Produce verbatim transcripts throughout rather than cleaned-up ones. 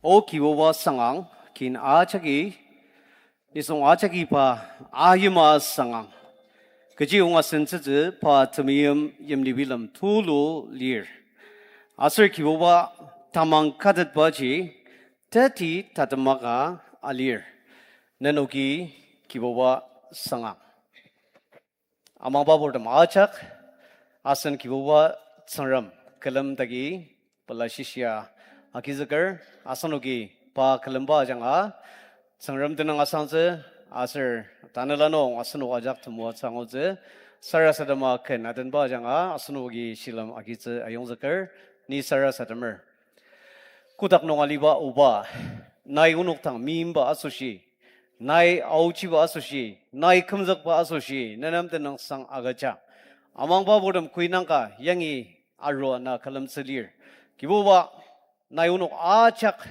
O Kibuba sangang, kin ajaki, nisung ajaki pa ayima sangang. Kechi yonga sentsütsü pa temeim yimli bilem tulu lir. Aser Kibuba tamang katetbaji teti tatemaka alir. Nenoki Kibuba sangang. Amangba purtem ajak, asen Kibuba Tsüngrem külemdaki pela shishia agizüker, asenoki pa külemba ajanga Tsüngrem tenüng asangtsü, aser tanela nung asenok ajak temoatsü angutsü, sarasadema ken atenba ajanga asenoki shilem agitsü ayongzüker, ni sarasademer. Kotak nung aliba Oba, nai onok dang meimba asoshi, nai aochiba asoshi, nai kümzükba asoshi, nenem tenüngsang agüjang. Amangba purtem kuinangka yangi arua na külemtsü lir. Kibuba, nai onok ajak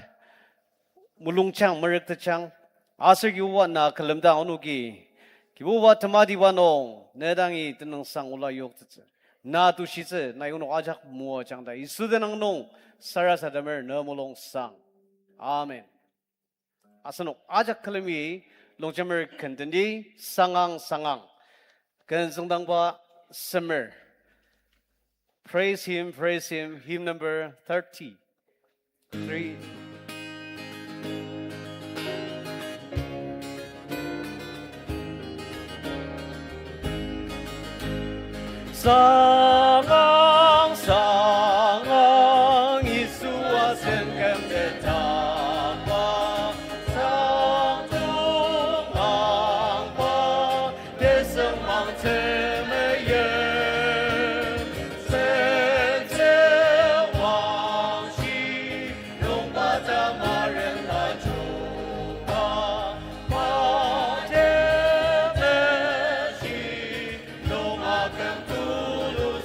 mulungjang merüktejang, aser Kibuba na külemdang onoki, Kibuba tematiba nung, ne dangi tenüngsang ola yoktettsü. Na tushitsü, nai onok ajak moajang ta Yisu tenüng nung sarasademer ne mulungsang. Amen. Asenok ajak külemi longjemer kentendi sangang sangang. Ken züngdangba semer. Praise him, praise him, hymn number thirty-three. Sangang, sangang, Yisu asen kümtetdakba, sangtung angba, tesüngmang temeim, sentsü wangshi, nungba tamaren tajungba, pa temeshi, nung aküm tulu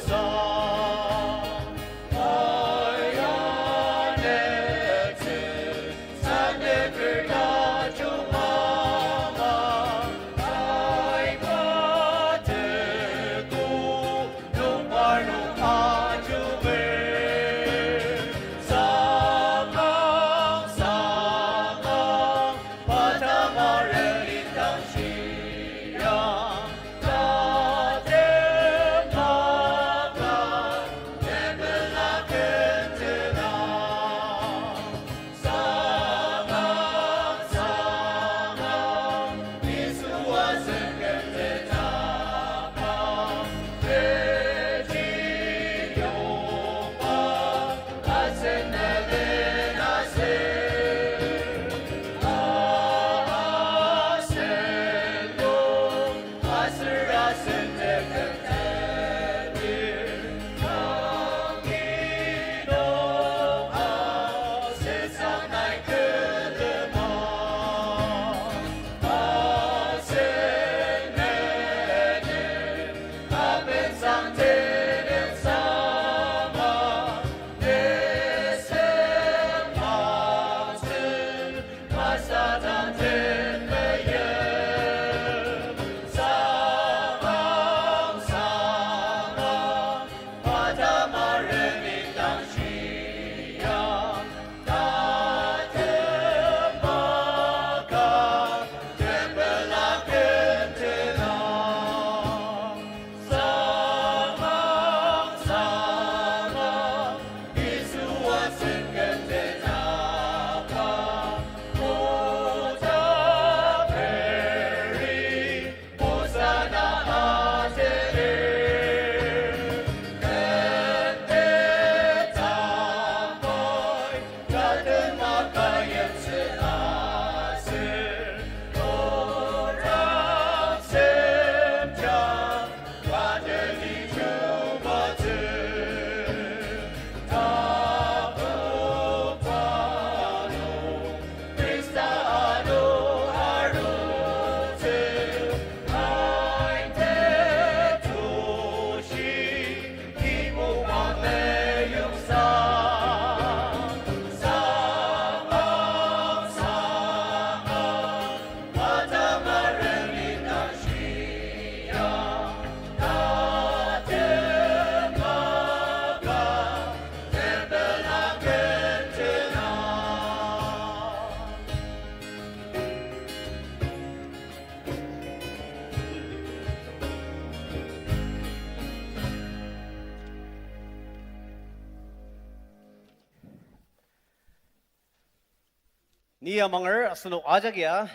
Ni amanger asenok ajak ya,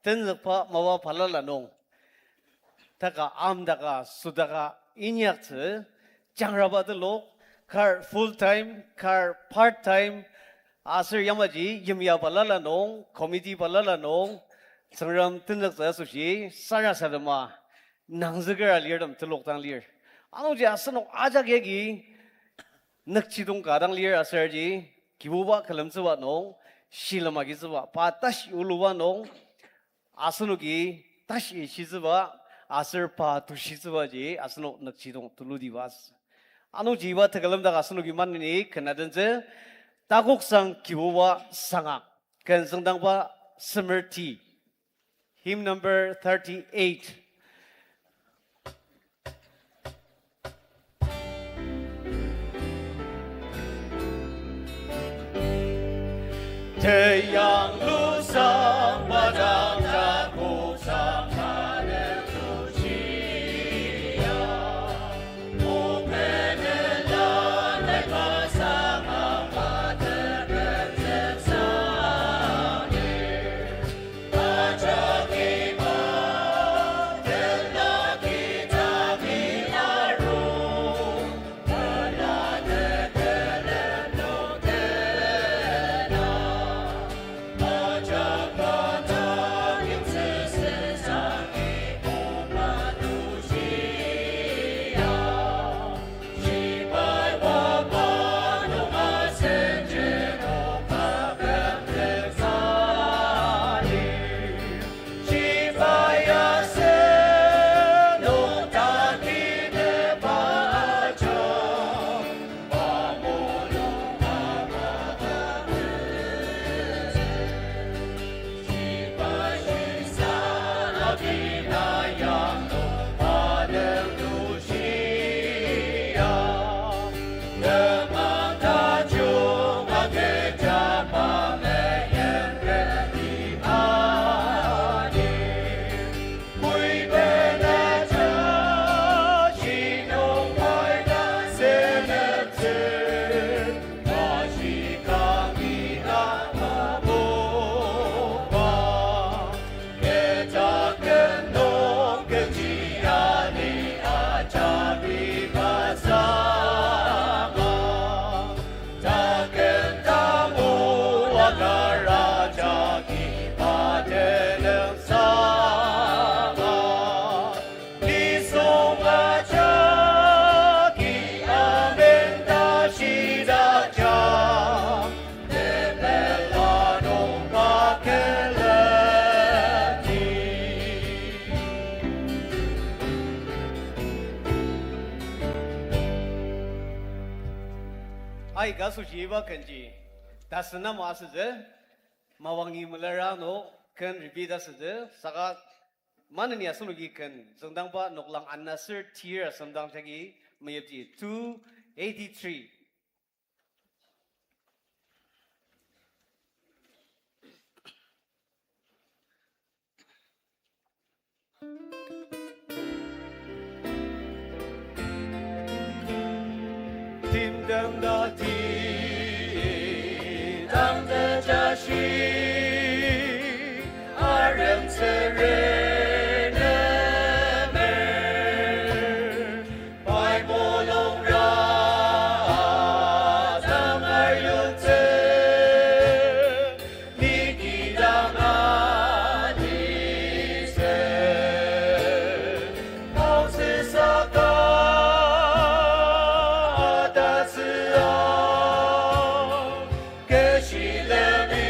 tenzükba mapa balala nung, taka amdaka südaka inyaktsü, jangraba telok, kar full time, kar part time, aser yamaji yimya balala nung, committee balala nung, Tsüngrem tenzüktsü asoshi sarasadema nangzüker alirtem telok dang lir. Anungji asenok ajak yagi nükjidong ka dang lir aserji, Kibuba külemtsüba nung, shilem agitsüba, pa tashi uluba nung, asenoki tashi shitsüba, aser pa tushitsübaji asenok nükjidong tulutiba asü. Anungji iba tekülem dak asenoki maneni ken adentsü, Takoksang Kibuba sanga, ken züngdangba semer ti. Hymn number thirty-eight. Teyang lusang padang takoksang anetushia. Aika asoshi iba kenji tasen ama asütsü, mawangi melara ano ken repeat asütsü, saka maneni asenoki ken züngdangba noklang ana ser tir asüngdang jagi meyipji two eighty-three. Timtem ta ti, tang tejashi, arem serenemer, pai mulungra, tang ayutsü, ni kidang alitsü. Aotsü saka atatsü a, keshi leni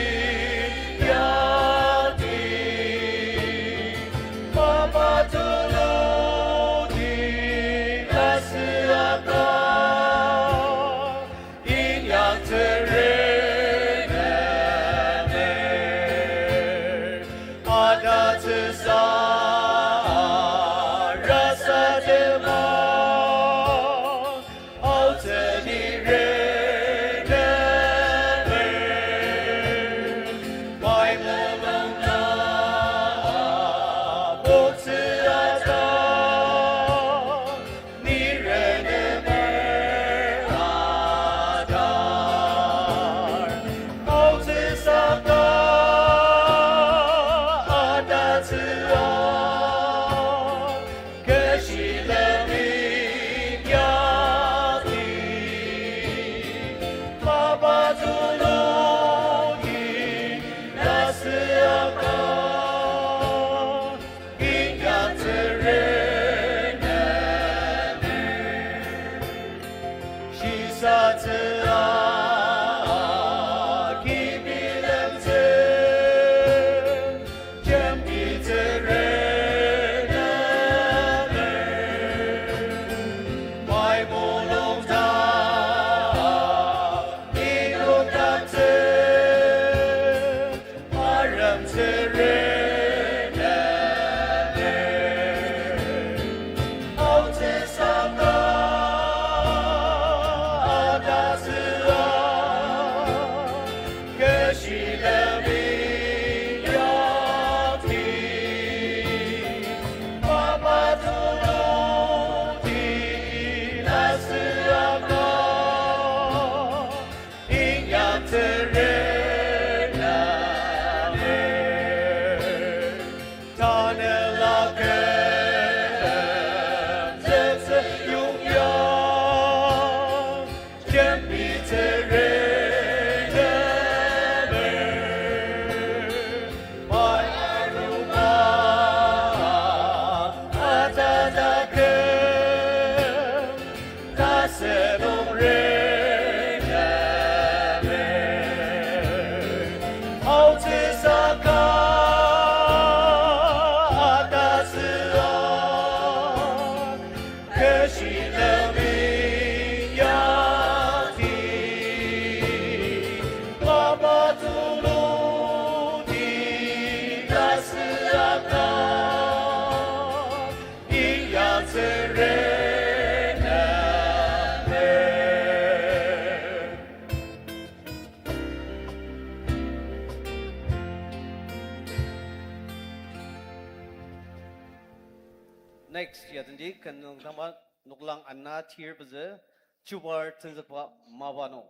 Next, ya tendi ken nung tangba noklang ana tir pezü, chubar tenzükba mapa nung.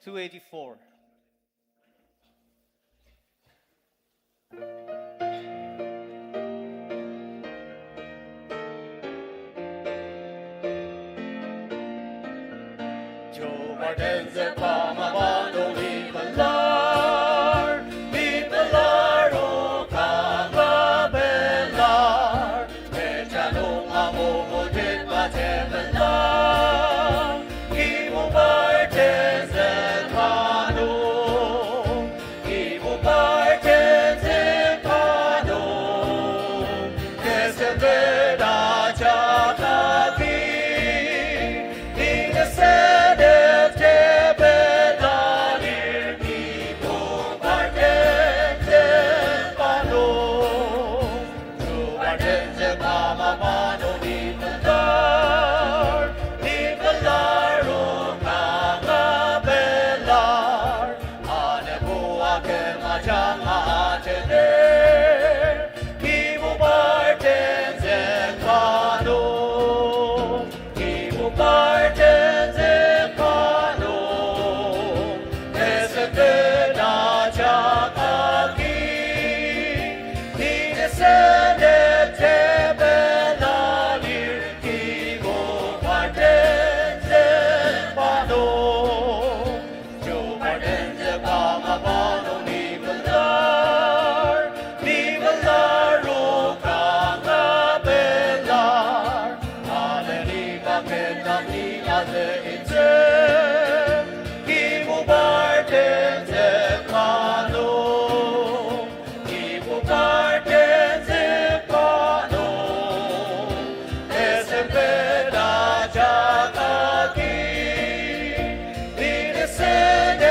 Two eighty-four. Chubar tenzükba mapa nung ni pelar, ni pelar o kanga pelar. Kecha nung amumu tetba tepela, Kibubar tenzükba nung, Kibubar tenzükba nung, tesem peta jaka ki, ni tesem tepela lir Kibubar tenzükba nung. Chubar tenzükba mapa nung ni pelar, ni pelar o kanga pelar. Anepua küm ajanga ajener, Kibubar tenzükba nung. Kibubar tenzükba nung, tesem peta jaka ki, ni tesem tepela lir Kibubar tenzükba nung. Chubar tenzükba mapa nung ni pelar, ni pelar o kanga pelar. Aleni baketa ni aze intsü, Kibubar tenzükba nung. Kibubar tenzükba nung, tesem peta jaka ki, ni tesem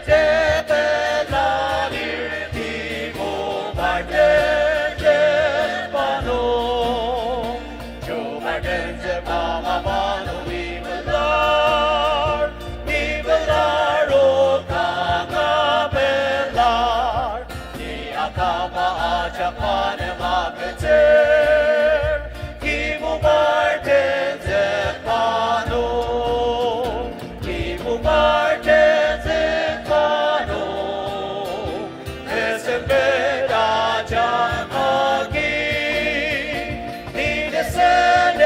tepela lir Kibubar tenzükba nung. Chubar tenzükba mapa nung ni pelar, ni pelar o kanga pelar. Ni akaba ajak pa nem agütsür, Kibubar tenzükba nung. Kibubar tenzükba nung, tesem peta jaka ki, ni tesem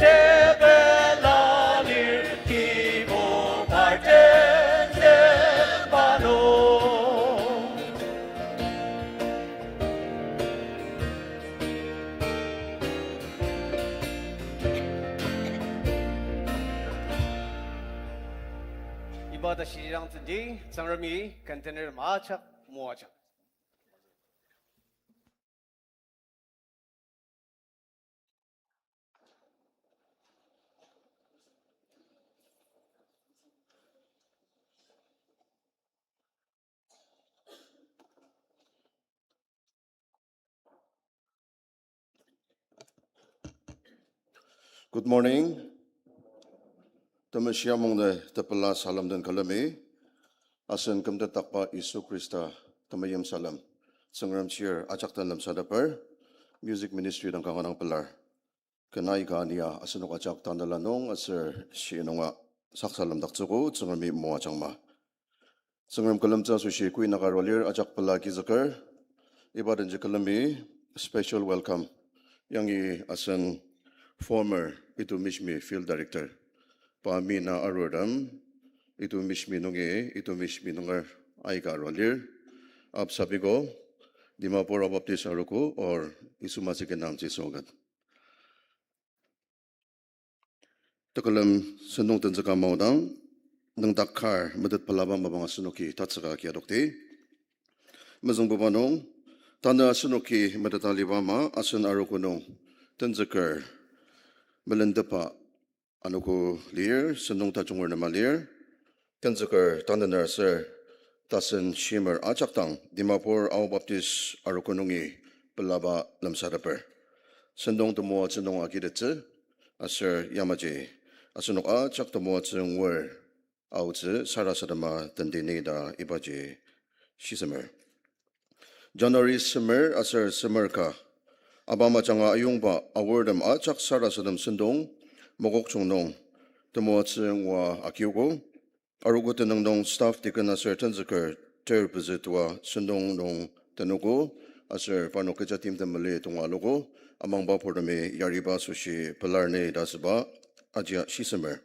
tepela lir Kibubar tenzükba nung. Iba ta shidang tendi, Tsüngremi ken tener ajak moajang. Good morning. Temeshi amungde tepela salem den külemi. Asen kümtetdakba Yisu Khrista temeim salem, Tsüngrem chir ajak den lemsateper, music ministry dang kanga dang pelar. Ken aika ania asenok ajak tanela nung aser shi nunga saksalemdaktsüogo, Tsüngremi moajangma. Tsüngrem külemtsü asoshi koinaka arua lir ajak pela agizüker, iba denji külemi special welcome yangi asen former Itu Mishmi Field Director, pa mi na arurtem, Itu Mishmi nungi, Itu Mishmi nunger aika arua lir, Ab Sabiko, Dimapur Ao Baptist Arogo, or Yisu Masü Ken Amji Songket. Tekülem sentong tenzüka maodang, nüngdak kar metet pelaba mapang asenoki tatsüka agi adokdi. Mezüngbuba nung, tanü asenoki meteta aliba ama asen arogo nung tenzüker melentepa anogo lir, sentong tajunger nem alir. Tenzüker tandener aser tasen shimer ajak dang Dimapur Ao Baptist Arogo nungi pelaba lemsateper. Sentong temoatsü nung agitettsü, aser yamaji asenok ajak temoatsü ngur aotsü sarasadema tendini ta ibaji shisemer. January semer aser semer ka, abamajanga ayongba aortem ajak sarasadem sentong Mokokchung nung temoatsü ngua agiogo. Arogo tenüng nung staff deacon aser tenzüker ter pezü tua sentong nung tenogo, aser parnok kecha timtem mali tonga alogo, amangba purtemi yariba asoshi pelar ni ta asüba ajia shisemer.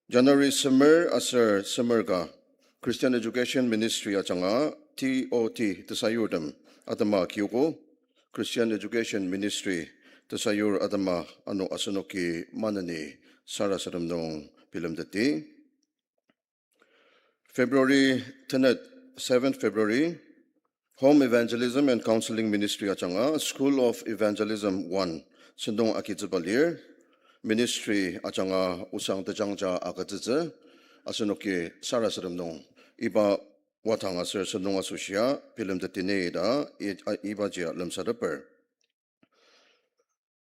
January semer aser semer ka, Christian Education Ministry ajanga T O T tesayurtem atema agiogo, Christian Education Ministry tesayur atema ano asenoki maneni sarasadem nung bilemtetti. February tenet, seventh February, Home Evangelism and Counseling Ministry ajanga School of Evangelism one sentong agitsüba lir. Ministry ajanga osang tejangja agütsütsü, asenoki sarasadem nung iba watang aser sentong asoshia bilemtetini ta i-, a-, ibajia lemsateper.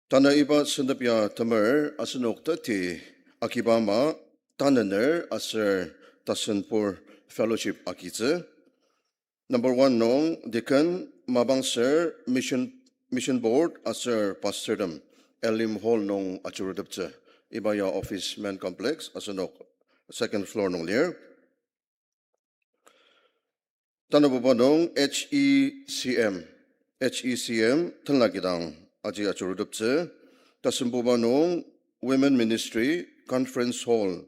Tanü iba sentep ya temer asenok teti agiba ama tanener aser tasenpur fellowship agitsü. Number one nung deacon, mapang ser mission, mission board aser pastortem Elim Hall nung ajuruteptsü. Iba ya office main complex asenok second floor nung lir. Tanabuba nung H E C M, H E C M tenla kidang aji ajuruteptsü. Tasembuba nung Women Ministry Conference Hall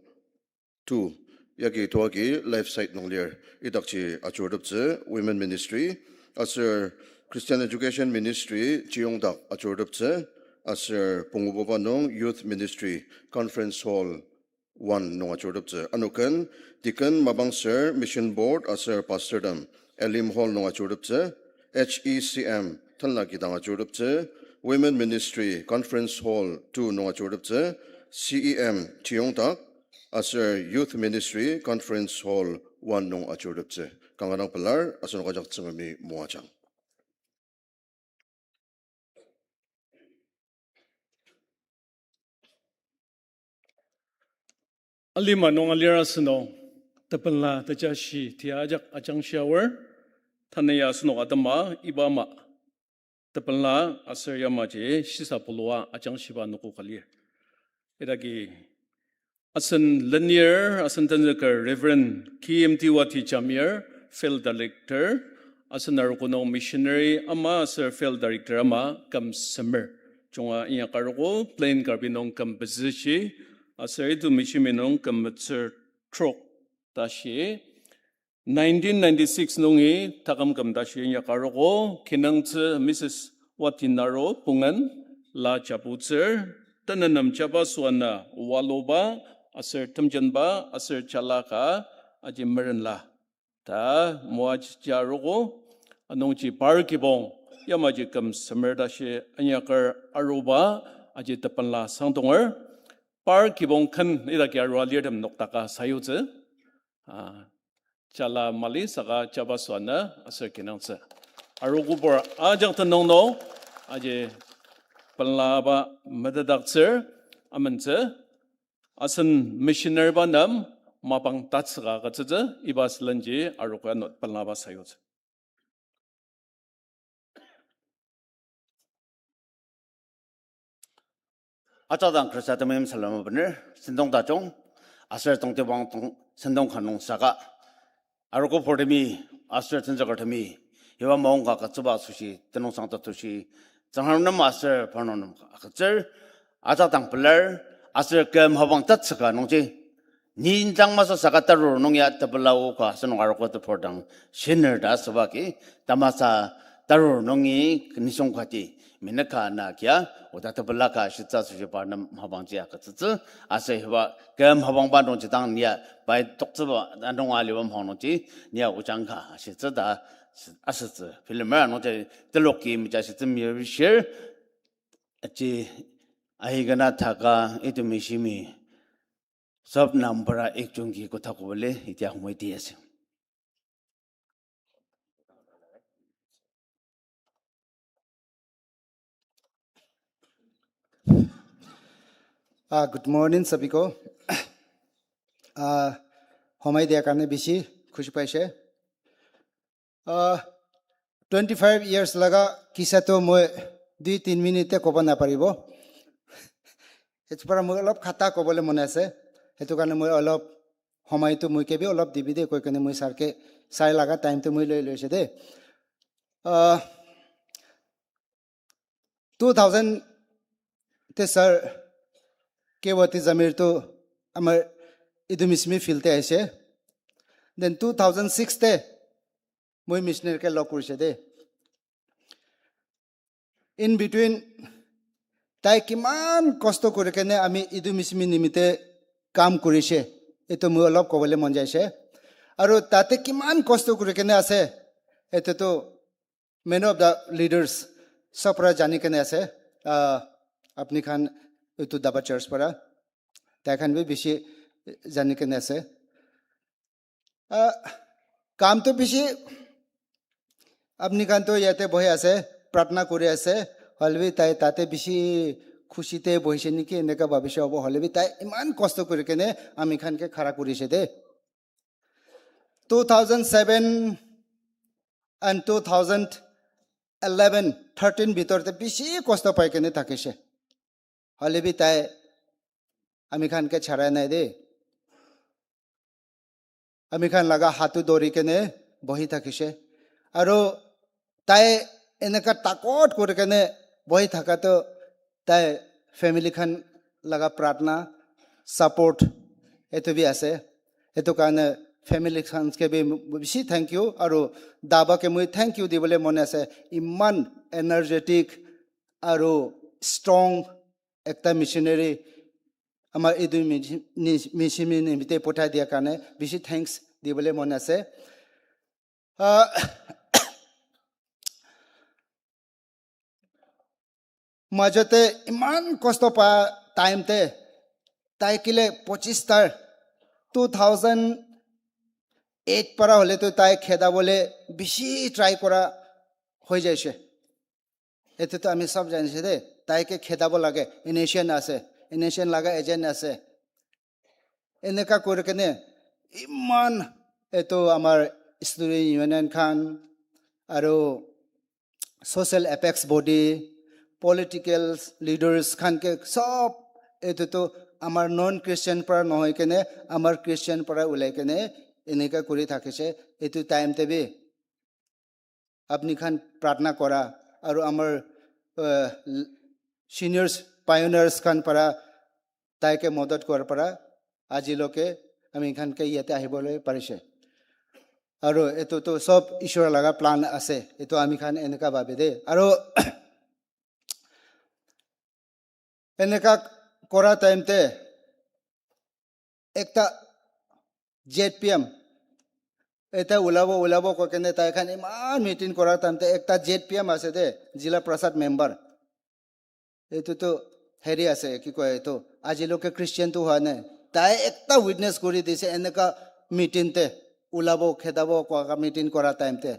two, yagi tuagi left side nung lir, idakji ajuruteptsü Women Ministry, aser Christian Education Ministry chiyongdak ajuruteptsü, aser pungububa nung Youth Ministry Conference Hall one nung ajuruteptsü. Ano ken, deacon, mapang ser, mission board aser pastortem Elim Hall nung ajuruteptsü. H E C M tenla kidang ajuruteptsü, Women Ministry Conference Hall two nung ajuruteptsü, C E M chiyongdak aser Youth Ministry Conference Hall one nung ajuruteptsü. Kanga dang pelar, asenok ajak Tsüngremi moajang. Alima nung alir asünung, tepenla tejashi tia ajak ajangshi aor, tanü ya asenok atema iba ama tepenla aser yamaji shisa pulua ajangshiba nokok ka lir. Idaki asen lenir, asen tenzüker Reverend K M T Wati Jamir, Field Director, asen arogo nung missionary ama aser Field Director ama küm semer. Junga inyaka arogo, Plain Karbi nung küm pezüshi, aser Itu Mishimi nung küm metsür trok tashi, nineteen ninety-six nungi taküm küm tashi inyaka arogo, kinungtsü Missus Wati Naro Pungen, la jabutsür, tenenem jabaso ana Waloba, aser Temjenba, aser jala ka, aji merenla ta moaji arogo, anungji par kibong, yamaji küm semer tashi inyakar aruba, aji tepenla sangdonger, par kibong ken idaki arua lirtem noktaka sayutsü. Ah, jala mali saka jabaso ana aser kinungtsü. Arogobur ajak tenüng nung, aji penlaba metetdaktsür, amentsü. Asen missionary ba nem, mapang tatsüka agütsütsü, iba sülenji arogo ano pelaba sayutsü. Ajak dang Khrista temeim salem abener, sentong tajung, aser tongtibang tong sentong ka nung saka, arogo purtemi, aser tenzükertemi, iba maongka agütsüba asoshi, tenüngsang tatushi, Tsüngrem nem aser parnok nem agütsür, ajak dang pelar, aser küm mapang tatsüka nungji, ni indang masü saka tarur nung ya tepela oka asenok arogo tebur dang shiner ta asüba agi, tamasa tarur nungi nisung kati, mineka na kia, oda tepela ka ashitsü asoshi parnok nem mapangji agütsütsü, aser iba küm mapangba nungji dang nia pai toktsüba anung aliba mapang nungji nia ojang ka ashitsü ta asütsü. Bilemer anungji teloki mejashitsü meyur shir, aji aigena taka itemishimi Job number ek jungki kotako bole, itia humai ti ase. Ah, good morning, sabiko. Ah, humai dia karne bishi khushi paise. Ah, twenty five years laga kisa to moi dui tin minute koba naparibo. Etu para moi olop khata kobole mon ase. Etu karne moi olop humai to moi kebi olop dibi de koi kene moi sir ke sai laga time to moi loi loi se de. Ah, two thousand te sir Kewati Zamir to amar Idu Misimi field te aise. Then two thousand six te moi missionary ke log kurise de. In between, tai kiman kosto kuri kene ami Idu Misimi nimite kam kurise. Etu moi olop kobole mon jaise. Aru tate kiman kosto kuri kene ase. Etu to many of the leaders, sob para jani kene ase, ah, apni khan itu Daba Church para, tai khan bi bishi jani kene ase. Ah, kam to bishi, apni khan to yate bohi ase, pratna kuri ase, hoilebi tai tate bishi khushi te bohise niki eneka babishe obo, hoilebi tai iman kosto kuri kene ami khan ke khara kurise de. Two thousand seven and two thousand eleven, thirteen bitor te bishi kosto pai kene thakishe. Hoilebi tai ami khan ke chara nai de. Ami khan laga hatu dori kene bohi thakishe. Aru tai eneka takot kuri kene bohi thaka to tai family khan laga pratna, support, etu bi ase. Etu karne family khan ke bi bishi thank you, aru Daba ke moi thank you dibole mon ase. Iman energetic aru strong ekta missionary amar Idu mi-, ni-, Misimi nimite pothai dia karne bishi thanks dibole mon ase. Ah, majote iman kosto pa time te, tai kile pochis tar, two thousand eight para hole to tai kheda bole bishi try kora hoi jaise. Etu to ami sob janise de, tai ke kheda bo lage, N S C N ase, N S C N laga agent ase. Eneka kuri kene, iman etu amar student union khan, aru social apex body, political leaders khan ke sob etu to amar non Christian para nohoi kene, amar Christian para ulai kene, eneka kuri thakise, etu time te bi apni khan pratna kora, aru amar, uh, seniors, pioneers khan para, tai ke modot kor para, aji loke ami khan ke yate ahibole parise. Aru etu to sob Ishwar laga plan ase, etu ami khan eneka babe de. Aru eneka kora time te, ekta Z P M, eta ulabo, ulabo koi kene tai khan iman meeting kora time te ekta Z P M ase de, Zila Prasad member. Etu to heri ase, ki koi etu, aji loke Christian to hua ne. Tai ekta witness kuri dise eneka meeting te, ulabo, khedabo koi ka meeting kora time te.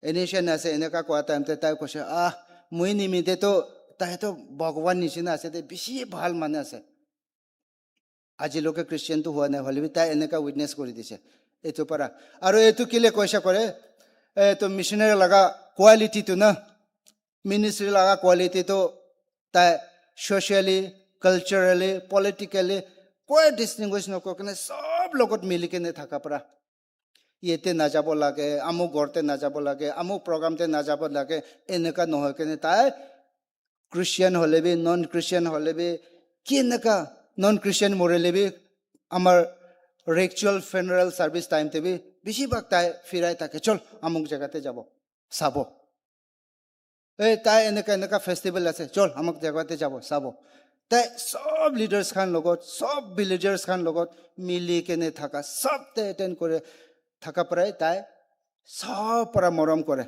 N S C N ase eneka koa time te tai koise, ah, moi nimite to, tai to Bhagwan nishina ase de, bishi bhal manu ase. Aji loke Christian to hua nai, hoilebi tai eneka witness kuri dise. Etu para. Aru etu kile koisha kore, etu missionary laga quality to na, ministry laga quality to, tai socially, culturally, politically, koi distinguish noko kene sob logot mili kene thaka para. Yate najabo lage, amok ghor te najabo lage, amok program te najabo lage, eneka nohoi kene tai Christian hoilebi, non-Christian hoilebi, keneka non-Christian morelebi, amar ritual funeral service time te bi, besibak tai firai take chol, amok jaga te jabo, sabo. Eh, tai eneka eneka festival ase, chol, amok jaga te jabo, sabo. Tai sob leaders khan logot, sob villagers khan logot, mili kene thaka, sob te attend kore, thaka prai tai, sob para morom kore.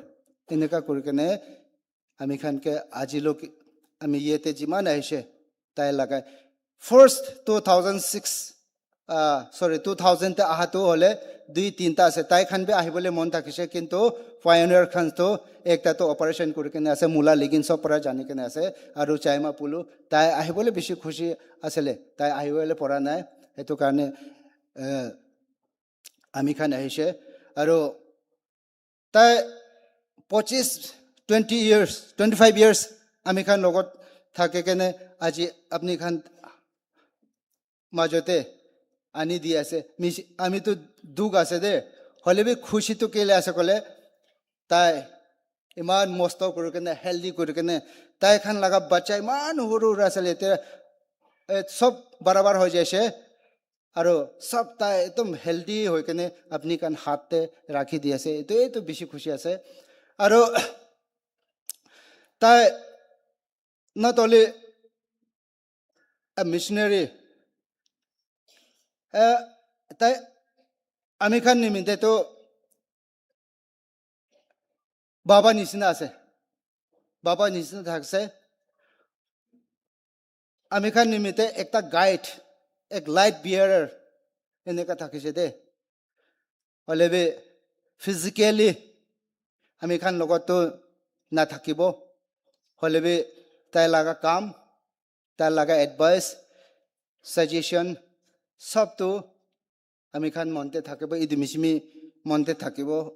Eneka kuri kene, ami khan ke ajilok, ami yate jiman ahishe, tai lagai. First two thousand six, ah, sorry, two thousand te aha to hole, dui tinta ase, tai khan bi ahibole mon thakishe, kintu pioneer khan to ekta to operation kuri kene ase, mula ligin sob para jani kene ase, aru Chaima Pulu, tai ahibole bishi khushi asele, tai ahibole pora nai, etu karne, eh, ami khan ahishe, aru tai pochis, twenty years, twenty-five years, ami khan logot thaki kene aji apni khan majote ani di ase, mis-, ami to duk ase de, hoilebi khushi to kile ase kole, tai iman mosto kuri kene, healthy kuri kene, tai khan laga bacha iman huru huru asele te, eh, sob barabar hoi jaise, aru sob tai ekdom healthy hoi kene apni khan hat te rakhi di ase. Etu, etu bishi khushi ase. Aru tai not only a missionary, eh, tai ami khan nimite to baba nisina ase. Baba nisina thakse. Ami khan nimite ekta guide, ek light bearer, eneka thakise de. Hoilebi physically ami khan logot to nathakibo. Hoilebi tai laga kam, tai laga advice, suggestion, sob to ami khan monte thakibo, Idu Mishimi monte thakibo,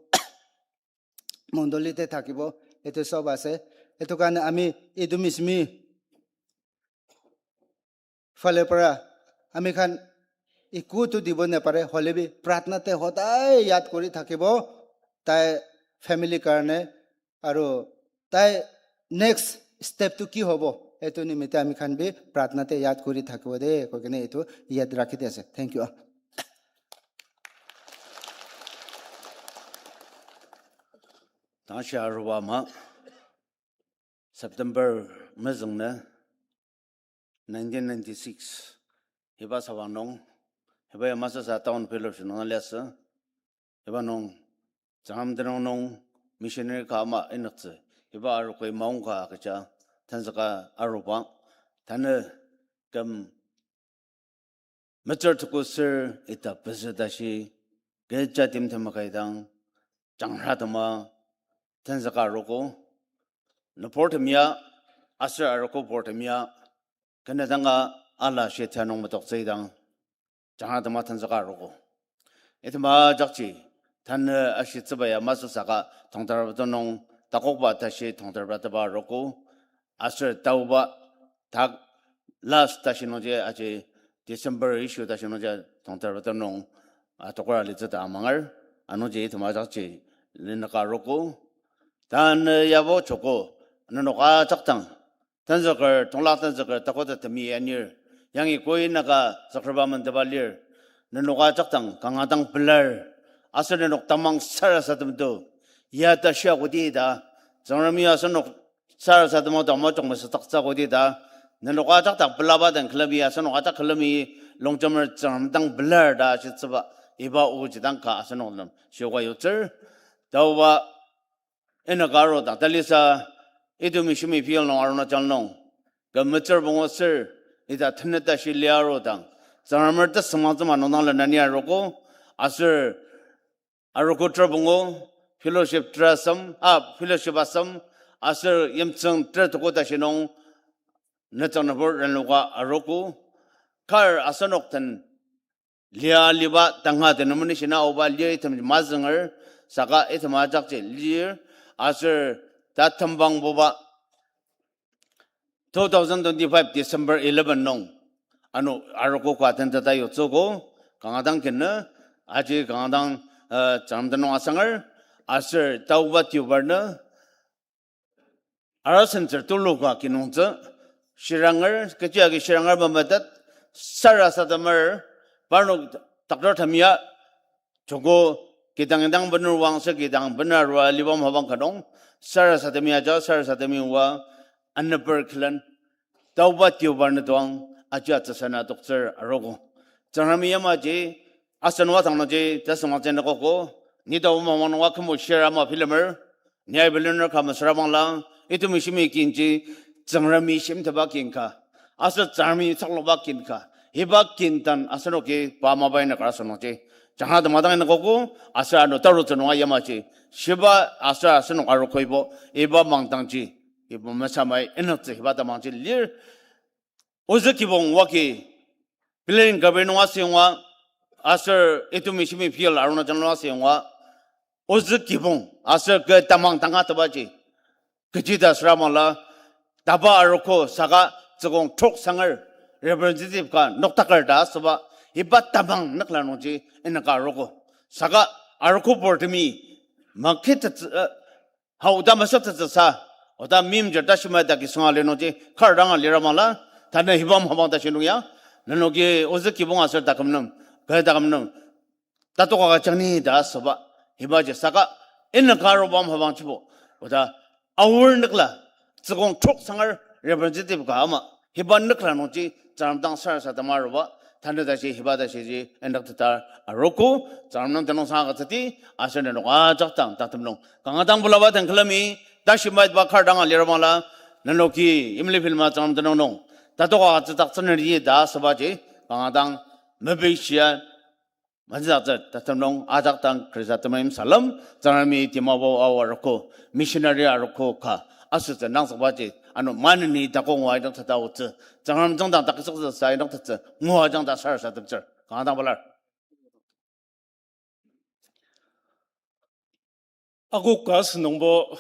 mondoli te thakibo, etu sob ase. Etu karne ami Idu Mishimi fale para ami khan iku to dibo ne pare, hoilebi pratna te hodai yat kuri thakibo, tai family karne, aru tai next step to ki hobo, etu nimite ami khan bi pratna te yat kuri thakibo de, koi kene etu yat rakhi di ase. Thank you. Tashi aruba ama September mezüng ne nineteen ninety-six, iba sabang nung, iba ya Masasa Town Fellowship nung liasü, iba nung Tsüngrem tenüng nung missionary ka ama inüktsü, iba arogoi maongka agüja tenzüka aruba, tanü küm metsür tuku sür ita pezü tashi, kecha timtem makaidang, jangra tema, tenzüka arogo, nübortem ya, aser arogo bortem ya, kenedanga ala shia nung metoktsüidang, jangra tema tenzüka arogo. Itema jakji, tanü ashitsüba ya masü saka tongtarba tenung, takokba tashi tongtarba teba arogo, aser taoba, tak last tashi nungji aji December issue tashi nungji tongtarba tenung, atokora litsü ta amangar, anungji itema jakji linüka arogo. Tanü yabo joko, nenok ajakdang, tenzüker, tongla tenzüker, takota temi anir, yangi koi naka zakreba mendeba lir, nenok ajakdang kanga dang pelar, aser nenok tamang sarasadem to, ya ta shia kodi ta, Tsüngremi asenok sarasadema dang mojok mesütaktsü kodi ta, nenok ajakdang pelaba dang külemi, asenok ajak külemi, longjemer Tsüngrem dang pelar ta ashitsüba, iba oji dang ka asenok nem shioka yutsür, taoba, inyaka arudang, talisa, Idu Mishimi field nung Arunachal nung, küm metsür pungu sür, ita tenet tashi lia arudang, Tsüngremer tesüngmangtsü ma nung dang lenani arogo, aser arogo ter pungu, fellowship ter asem, ah, fellowship asem, aser yimtsüng ter tuku tashi nung, netsang nübur renloka arogo, kar asenok den lia liba tanga tenemeni shina oba lir item mazünger, saka item ajakji lir, aser ta tembang buba two thousand twenty-five December eleven nung, ano arogo ka tenteta yutsüogo, kanga dang kena, aji kanga dang, eh, Tsüngrem tenüng asanger, aser taoba tiobar nü, arasentsür tulu ka kinungtsü, shiranger, kechi agi shiranger mametet, sarasademer, parnok doctor temia, joko kidang indang bener wangse kidang bener arua liba mapang ka nung, sarasademi aja, sarasademi oa, aneper külen, taoba tiobar nü tuang, aji atsüsana toktsür arogo. Tsüngremi yamaji, asen oa tang nungji, tasüngmangtsü nükogo, ni taoba mapang nung oa kümo shira ama bilemer, ni ai bilener ka mesüra bangla, itumi shimi kinji, Tsüngremi shimteba kin ka, aser Tsüngremi tsükloba kin ka, iba kin den asenoki pa mapai nükar asenokji, jangha temadang nükogo, aser ano tarutsü nunga yamaji, shiba aser asenok arogo ibo, iba mangdangji, ibo mesamai inoktsü iba temangji lir, ozü kibong waki, Pelarian Gabri nung asüngwa, aser itumi shimi field Arunachal nung asüngwa, ozü kibong, aser kü tamang tangatetbaji, kechi ta süra mala, taba arogo saka tsükong trok sanger, representative ka noktaker ta asüba, iba tamang nükla nungji, inaka arogo. Saka arogo bortemi, makitettsü, eh, ha oda masatetsüsa, oda mimjer ta shimai ta kisunga li nungji, kar danga lira mala, tanü hibam habang ta shinung ya, nenoki ozü kibong aser taküm nem, kü taküm nem, tatoka ka jangni ta asüba, hibaji saka, inaka arobam habang jibo, oda, aor nükla, tsükong trok sanger representative ka ama, hiba nükla nungji, Tsüngrem dang sarasadema aruba, tanü tashi hiba tashiji inoktetar arogo, Tsüngrem nem tenüngsang agütsüdi, aser nenok ajak dang tatem nung kanga dang bulaba den külemi, tashi maitba kar danga lira mala, nenoki imli bilema Tsüngrem tenüng nung, tatoka atsüdaktsüneri ta asübaji, kanga dang mepishia, mezütsü tatem nung ajak dang Khrista temeim salem, Tsüngremi Dimapur Ao arogo, missionary arogo ka, asütsü nangzükbaji, ano maneni takok ngua inoktettsü, Tsüngrem tsüngdang takisoktsüsa inoktettsü, ngua ajak dang sarasademtsür, kanga dang pelar. Akok ka asünungbo,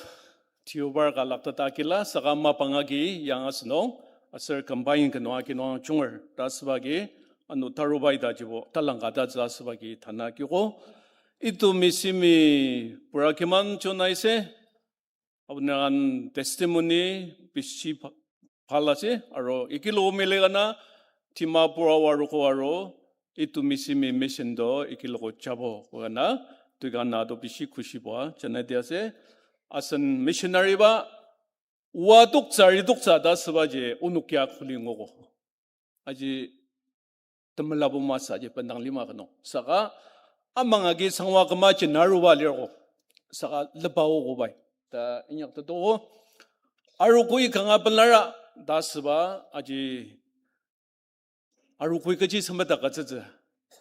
tiobar ka lakteta kila, saka mapang agi yang asünung, aser combine ka nung agi nung junger, ta asüba agi, ano taruba ita jibo, talangka ta tsü asüba agi, tanü akiko. Ito misimi pura kiman chon aise, abener an testimony bishi pa-, palaji, aro ikilo mele kana, Dimapur Ao arogo aro, ito misimi mission to ikiloko jabo, kona, tuikana to bishi kushiba, janai dia ase, asen missionary ba, oa toktsü, ri toktsü ta asübaji, onok ya kuli ngoko. Aji temelabo masü aji bendang lima ka nung. Saka amang agi sangwa küma jena aruba lirko. Saka lepa ogo bai. Ta inyak tetoko. Arogoi kanga pelara ta asüba aji arogoi kechi semeta katsütsü.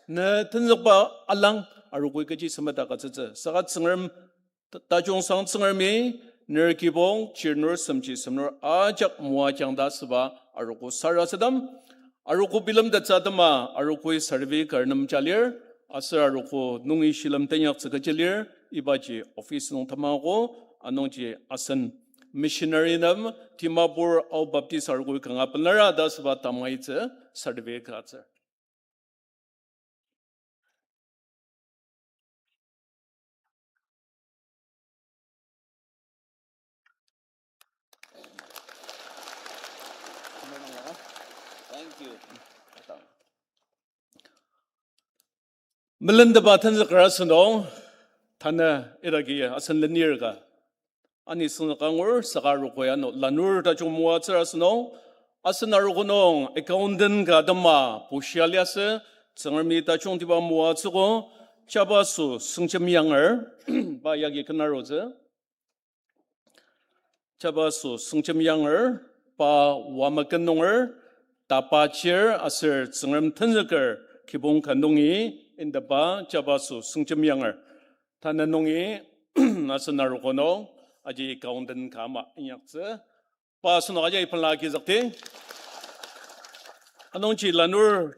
Ne tenzükba alang arogoi kechi semeta katsütsü. Saka Tsüngrem ta-, tajung sang Tsüngremi, ner kibong, chirnur, semchi, semnur, ajak moajang ta asüba, arogo sarasadem, arogo bilemtettsü atema, arogoi survey kar nem jalir, aser arogo nungi shilem tenyaktsü kechi lir, ibaji office nung tamako, anungji asen missionary nem, Dimapur Ao Baptist arogoi kanga pelara ta asüba tamaitsü, survey ka atsür. Thank you. Melendeba tenzüker asünung, tanü iragi asen lenir ka. Ani süngzüka angur, saka arogo ya no lanur tajung moatsür asünung, asen arogo nung accountant ka atema bushia liasü, Tsüngremi tajungtiba moatsüogo, Jabaso Süngjemyanger, pa yagi ken arutsü. Jabaso Süngjemyanger, pa Wameken nunger, tapa chir aser Tsüngrem tenzüker kibong ka nungi indaba Jabaso Süngjemyanger. Tanü nungi asen arogo nung aji accountant ka ama inyaktsü. Pa asenok aji ipenla agizükdi. Anungji lanur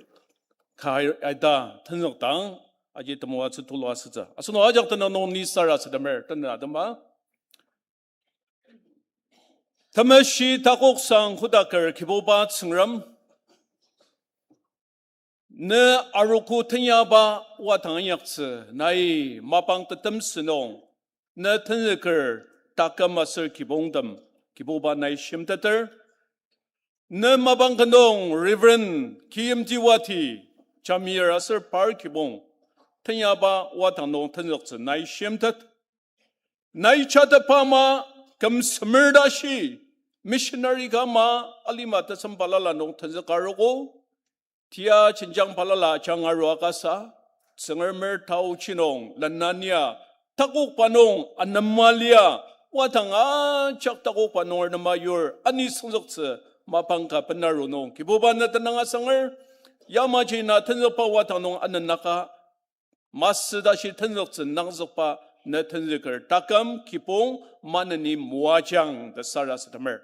ka aita tenzükdang, aji temoatsü tulu asütsü. Asenok ajak tenüng nung ni sarasademer, tenüng atema. Temeshi takoksang kodaker Kibuba Tsüngrem, ne arogo tenyaba wadang inyaktsü, nai mapang tetemsü nung, ne tenzüker taküm aser kibongtem, Kibuba nai shimteter. Ne mapang ka nung Reverend K M T Wati, Jamir aser par kibong, tenyaba wadang nung tenzüktsü nai shimtet. Nai chatetba ama küm semer tashi, missionary ka ama alima tesem balala nung tenzüka arogo, tia jenjang balala ajanga arua kasa, Tsüngremer taochi nung lenania, takokba nung anema lia, wadang ajak takokba nung anema yur, ani süngzüktsü, mapang ka benaru nung, Kibuba ne tenüng asanger, yamaji na tenzükba wadang nung anenaka, masü tashi tenzüktsü nangzükba ne tenzüker taküm kibong maneni moajang ta sarasademer.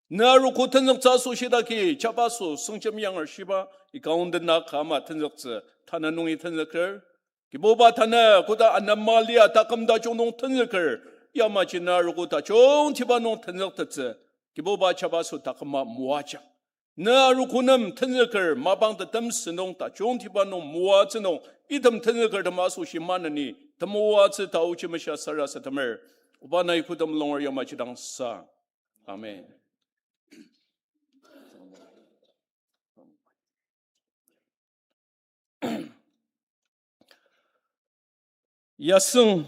Ne arogo tenzüktsü asoshi dagi, jabaso süngjem yanger shiba, ika ondena kama tenzüktsü, tanü nungi tenzüker. Kibuba tanü koda anema lia taküm tajung nung tenzüker, yamaji ne arogo tajungtiba nung tenzüktettsü, Kibuba jabaso taküma moajang. Ne arogo nem tenzüker mapang tetemsü nung tajungtiba nung moatsü nung item tenzükertem asoshi maneni temoatsü taochi mesha sarasademer. Oba nai kü tem longer yamaji dang sa. Amen. Yasüng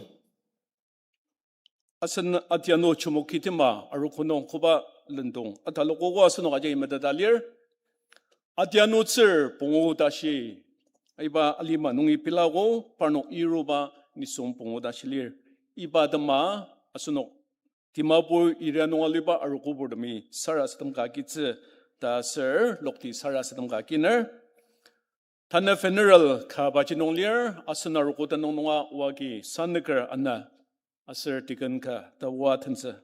asen adianu Chumukitima arogo nung koba lendong atalokogo asenok aji meteta lir. Adianutsür pungu tashi, iba alima nungi pilago, parnok iruba nisung pungu tashi lir. Iba tema asenok Dimapur area nung aliba arogoburtemi sarasadem ka agitsü ta aser lokti sarasadem ka aginer. Tanü funeral ka baji nung lir, asen arogo tenüng nunga oagi sanüker ana aser deacon ka ta oa tentsü.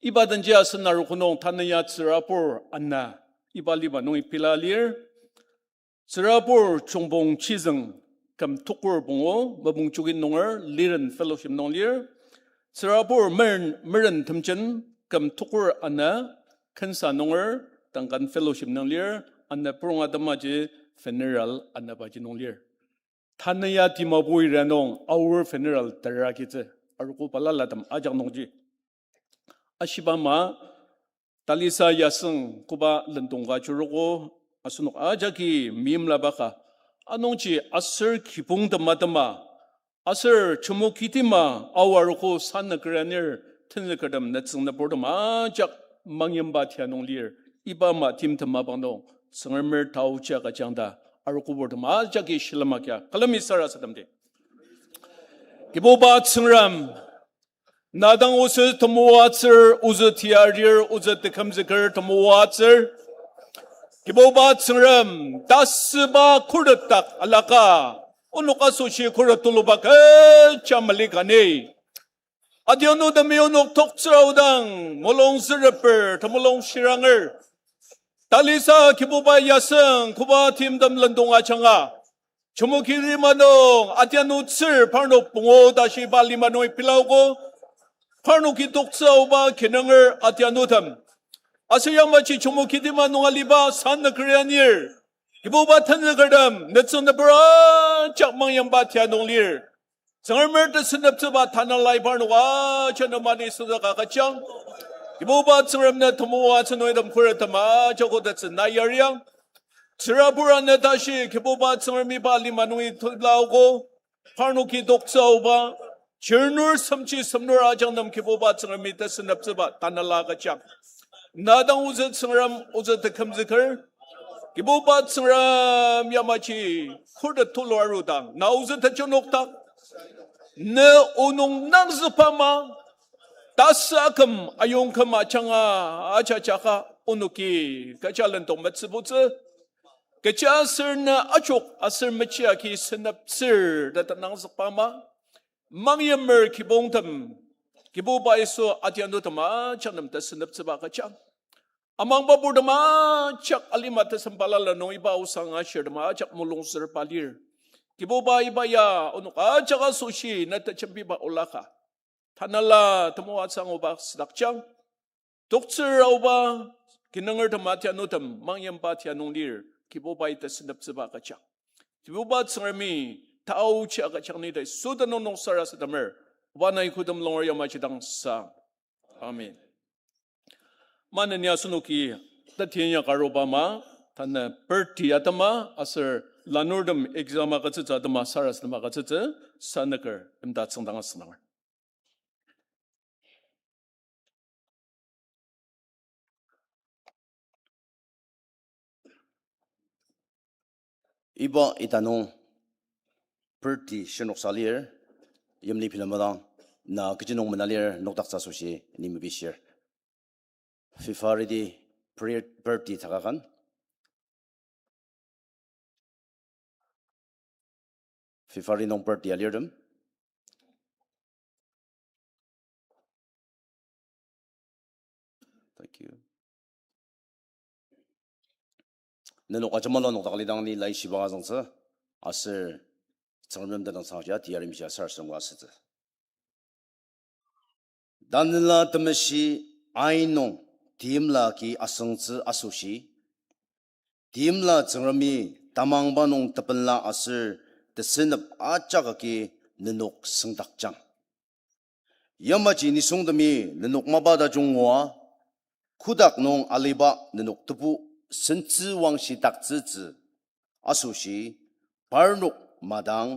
Iba denji asen arogo nung tanü ya tsürabur ana iba aliba nungi pila lir. Tsürabur Chungpong Chizüng küm tukur pungu, Mopungjoki nunger, Liren Fellowship nung lir. Tsürabur Meren, Meren Temjen küm tukur ana, Khensa nunger, Duncan Fellowship nung lir, ana purunga temaji funeral ana baji nung lir. Tanü ya Dimapur area nung Aor funeral tera agitsü, arogo balalatem ajak nungji. Ashiba ama, talisa yasüng koba lendong ka ajurugo, asenok ajaki meimlaba ka. Anungji aser kibong tema tema, aser Chumukitima Ao arogo sanüker anir tenzükertem nütsüng nüburtem ajak mangyimba tia nung lir, iba ama timtem mapang nung Tsüngremer taochi agüjang ta arogoburtem ajaki shilem agia külemi sarasademdi. Kibuba Tsüngrem, na dang ozü temoatsür, ozü tiarir, ozü tekümzüker temoatsür. Kibuba Tsüngrem, tasüba khuret dak alaka, onok asoshi khuret tuluba kecha mali kani. Adianu temi onok toktsür aodang, mulung züreper, temulung shiranger. Talisa Kibuba yasüng koba timtem lendong ajanga, Chumukitima nung adianu tsür parnok pungu tashi iba lima nungi pilaogo. Parnoki toktsü aoba kinanger adianutem, aser yamaji Chumukitima nung aliba sanüker anir, Kibuba tenzükertem nütsüng nübur ajak mangyimba tia nung lir. Tsüngremer tesüneptsüba tanelai parnok ajak nemani südaka agüjang. Kibuba Tsüngrem na temoatsü nung item khuret tema ajak kodatsü na yariang. Tsürabur ana tashi Kibuba Tsüngrem iba lima nungi tulaogo. Parnoki toktsü aoba, chirnur semchi semnur ajak nem Kibuba Tsüngremi tesüneptsüba tanela agüjang. Na dang ozü Tsüngrem, ozü tekümzüker. Kibuba Tsüngrem yamaji khuret tulu arudang, na ozü tejenokdak, ne onok nangzükba ama, tasü aküm ayongküm ajanga ajajaka onoki kecha lendong metsübutsü. Kechiaser na ajok aser mechi agi süneptsür ta tenangzükba ama, mangyimer kibongtem, Kibuba Yisu adianutem ajak nem ta süneptsüba agüjang. Amangba purtem ajak alima tesem balala nung iba osang ashirtem ajak mulung sür balir. Kibuba iba ya onok ajak asoshi na tejembiba olaka. Tanela temoatsü anguba südakjang. Toktsür aoba kinungertem atianutem mangyimba tia nung lir, Kibubai tesüneptsüba agüjang. Kibuba Tsüngremi taochi agüjang ni ta Yisu tenüng nung sarasademer, oba nai kodem longer yamaji dang sang. Amen. Maneni asenoki tetinya karuba ama, tanü birthday atema aser lanurtem exam agütsütsü atema sarasadema agütsütsü, sanüker imta tsüngdang asüngdanger. Iba ita nung birthday shirnoksa lir, yimli bilemdang, na kechi nung mena lir nokdaktsü asoshi ni mepishir. February di birthday takakan. February nung birthday alirtem. Thank you. Nenok ajemalo nokdak lidang ni laishiba azüngtsü, aser Tsüngrem nem tenüngsang jia tiyari mishia sarasadem ka asütsü. Tanela Temeshi ain nung timla agi asüngtsü asoshi, timla Tsüngremi tamangba nung tepenla aser tesünep ajak agi nenok süngdakjang. Yamaji nisungtemi nenok mapa tajung ngua, kotak nung aliba nenok tebu sentsü wangshidaktsütsü asoshi, parnok madang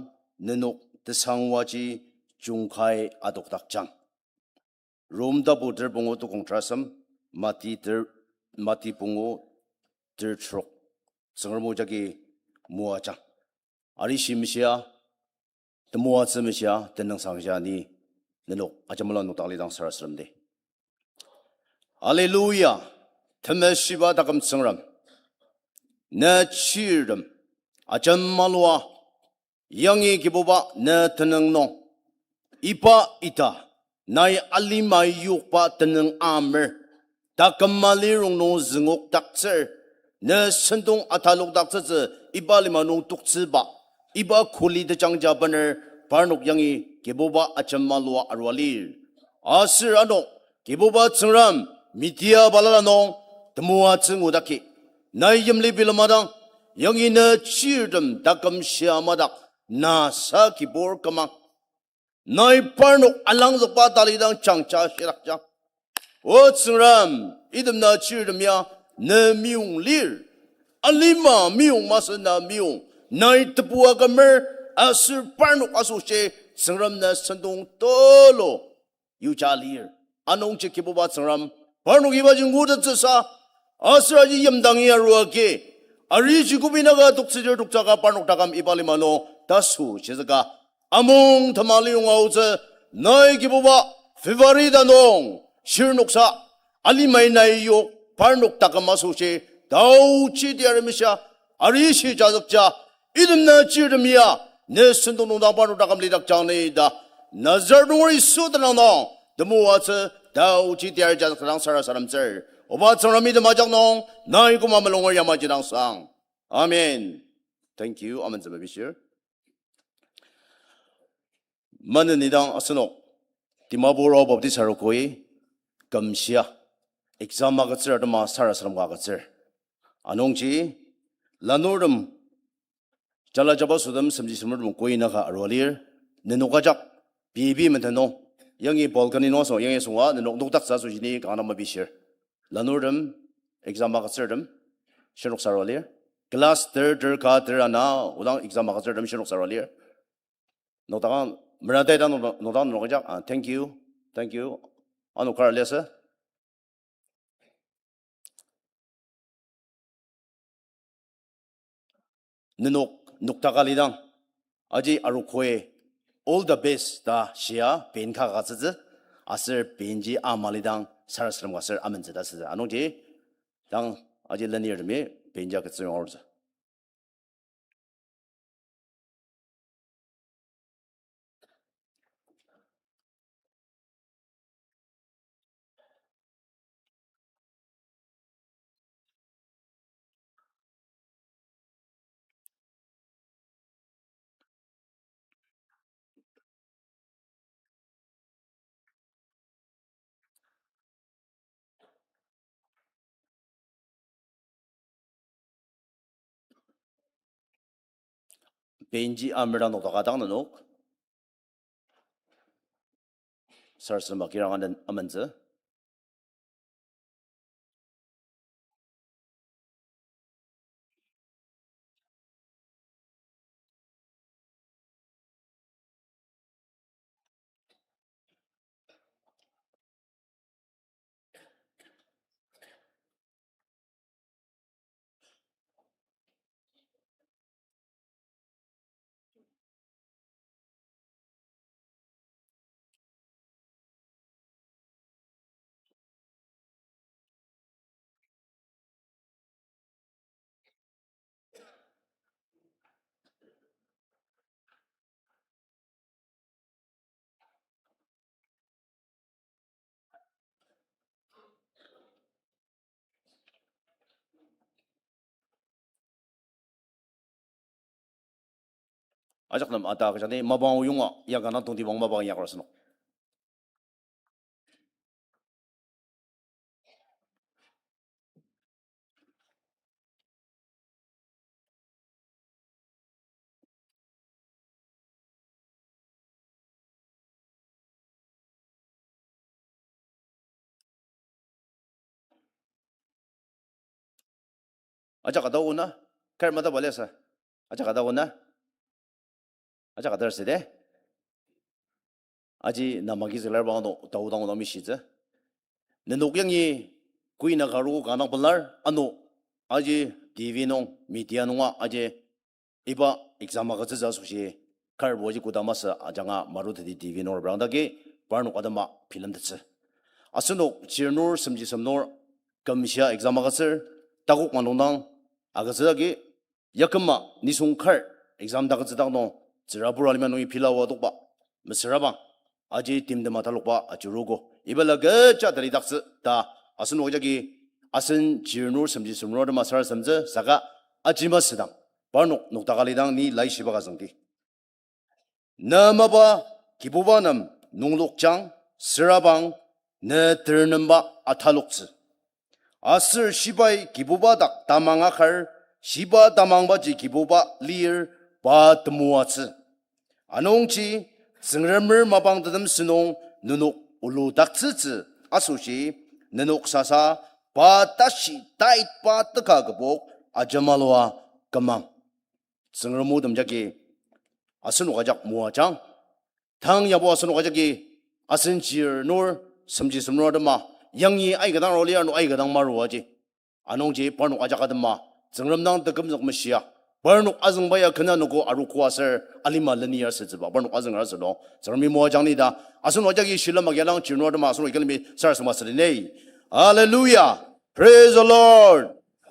nenok tesangwaji jungkai adokdakjang. Rom tapu ter pungu tukong terasem, Mati ter, Mati pungu ter trok. Tsüngrem o jagi moajang. Arishi meshia, temoatsü meshia, tenüngsang shia ni nenok ajemala nokdak lidang sarasademdi. Hallelujah. Temeshiba taküm Tsüngrem, ne chirtem ajemalua, yangi Kibuba ne tenüng nung, iba ita, nai alima yokba tenüng amer, taküm alirong nung züngokdaktsür, ne sentong atalokdaktsütsü iba lima nung toktsüba, iba kuli tejangja bener parnok yangi Kibuba ajemalua arua lir. Aser ano, Kibuba Tsüngrem, media balala nung temoatsü ngudaki, nai yimli bilemadang, yangi ne chirtem taküm shia madak, na sa kibur kümang. Nai parnok alangzükba talidang jangja shidakjang. O Tsüngrem, item na chirtem ya ne meyong lir. Alima meyong masü na meyong. Nai tebua kümer aser parnok asoshi Tsüngrem ne sentong tulu yuja lir. Anungji Kibuba Tsüngrem, parnok ibaji ngutettsüsa, aser aji yimdangi arua agi, arishi kübinaka toktsüdir toktsüka parnok taküm iba lima nung tasü shizüka, amung tamali yonga aotsü, nai Kibuba, February ta nung shirnoksa, alimai nai yok parnok taküm asoshi, taochi tiyari meshia, arishi jazükja, item na chirtem ya, ne sentong nung dang parnok taküm lidakjang ni ta, Nazareth nunger Yisu tenüng nung temoatsü, taochi tiyari jazük dang sarasademtsür. Oba Tsüngrem, item ajak nung nai koma mulunger yamaji dang sang. Amen. Thank you. Amen, züma bishir. Maneni dang asenok Dimapur Ao Baptist Arogoi kümshia exam agütsür atema sarasadem ka agütsür. Anungji lanurtem jala jabaso tem semji semer tem koi naka arua lir, nenok ajak pei pei meten nung, yangi balcony nung asünga, yangi asünga, nenok nokdaktsü asoshi ni kanga mepishir. Lanurtem, exam agütsürtem, shirnoksa arua lir. Class ter ter ka ter ana, odang exam agütsürtem shirnoksa arua lir. Nokdakang, meratai dang nok-, nokdakang nenok ajak, ah, thank you, thank you. Ano kar liasü. Nenok nokdaka lidang, aji Arogoi all the best ta shia pen ka ka tsütsü, aser penji ama lidang sarasadem ka aser amentsü ta sütsü. Anungji, dang aji lenirtemi penji agütsü yong arutsü. Benji amer dang nokdaka dang nenok. Sarasadema kirang anen amentsü. Ajak nem ata kejani mapang oyonga ya kanga tongtibang mapang yakar asenok. Ajak ata ona, kar mata balesa. Ajak ata ona. Ajak atar sede. Aji na magi zülar bang ano tao dang ona mishitsü. Nenok yangi kui na karu kanga pelar ano aji T V nung, media nunga aji iba exam agütsütsü asoshi karbo aji koda masü ajanga maruteti T V nung reprang dagi parnok atema bilemtettsü. Asenok chirnur semji semnur kümshia exam agütsür takok manung dang agütsü agi yaküma nisung kar exam dang agütsü dang nung tsürabur alima nungi pilawa tokba mesüra bang aji timtem atalokba ajurugo. Iba la kecha talidaktsü ta asenok jagi asen chirnur semji semnur atema sarasademtsü saka aji masüdang parnok nokdaka lidang ni laishiba ka züngdi. Na mapa Kibuba nem nunglokjang, sürabang ne ternemba ataloktsü. Aser shibai Kibuba dak tamang akar, shiba tamangbaji Kibuba lir pa temoatsü. Anungji Tsüngremer mapang tetem sünung nenok uludaktsütsü asoshi nenok sasa pa tashi taitba teka kübok ajemalua kümang. Tsüngrem o tem jagi asenok ajak moajang. Tang yabo asenok ajaki asen chirnur semji semnur atema yangi aika dang arua lir ano aika dang maruaji. Anungji parnok ajak atema Tsüngrem dang tekümzük meshia, parnok azüngba ya kena noko arogo aser alima leni arsütsüba parnok azünger asünung Tsüngremi moajang ni ta asenok ajaki shilem agiadang chirnur atema asenok ikülemi sarasadema südi ne. Hallelujah. Praise the Lord.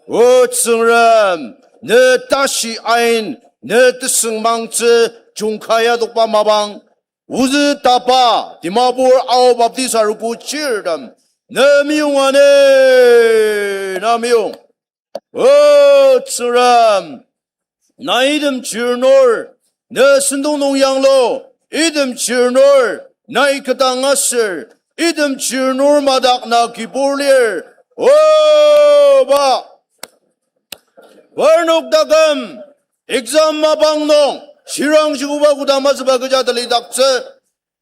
O Tsüngrem, ne tashi ain, ne tesüngmangtsü jungkaya tokba mapang, ozü tapa, Dimapur Ao Baptist Arogo chirtem, ne meyong ane, na meyong. O Tsüngrem, na item chirnur, ne sentong nung yanglu, item chirnur, nai ketang aser, item chirnur madak na kibur lir, oba. Parnok taküm, exam mapang nung, shirang shikoba kodama süba kecha talidaktsü.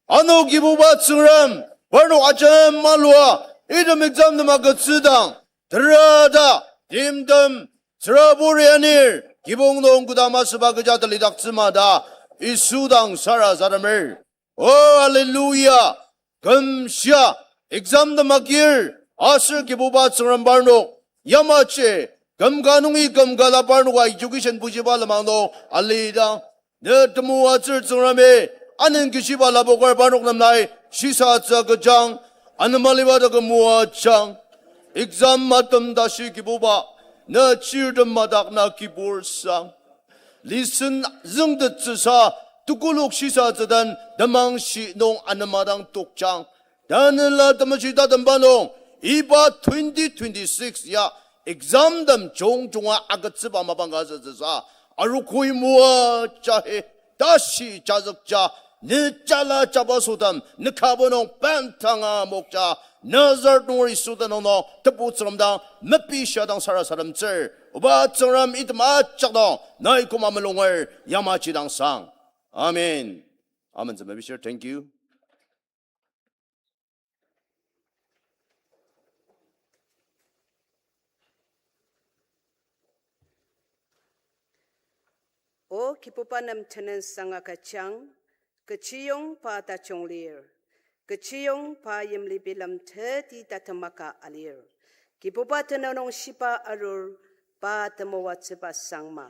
Ano Kibuba Tsüngrem, parnok ajem malua, item exam nem agütsüdang, terata, timtem, tsürabur anir, kibong nung kodama süba kecha talidaktsü ma ta, Yisu dang sarasademer. O, hallelujah. Kümshia, exam tem agir, aser Kibuba Tsüngrem parnok, yamaji, kümka nungi kümka la parnoka education bujiba lenmang nung, alidang, ne temoatsür Tsüngremi, anen kishiba lapoker parnok nem nai, shisatsü kejang, anemaliba taküm moajang, exam matem tashi Kibuba, ne chirtem madak na kibur sang. Listen züngtettsüsa, tekolak shisatsü den temangshi nung anema dang tokjang. Tanela Temeshi tatemba nung, iba twenty twenty-six ya exam tem jungjunga agütsüba mapang ka sütsüsa, arogoi moaja he, tashi jazükja, Ne jala jaba sütem, ne kabo nung bendanga mokja, Nazareth nunger Yisu tenüng nung, tebu Tsüngrem dang, mepi shia dang sarasademtsür, oba Tsüngrem item ajak dang, nai koma melunger, yamaji dang sang. Amen. Amen, Tsüngrem mepishir, thank you. O Kibuba nem tenüngsang agüjang, kechiyong pa tajung lir, kechiyong pa yimli bilem teti tatemaka alir. Kibuba tenüng nung shiba arur, pa temoatsüba sangma.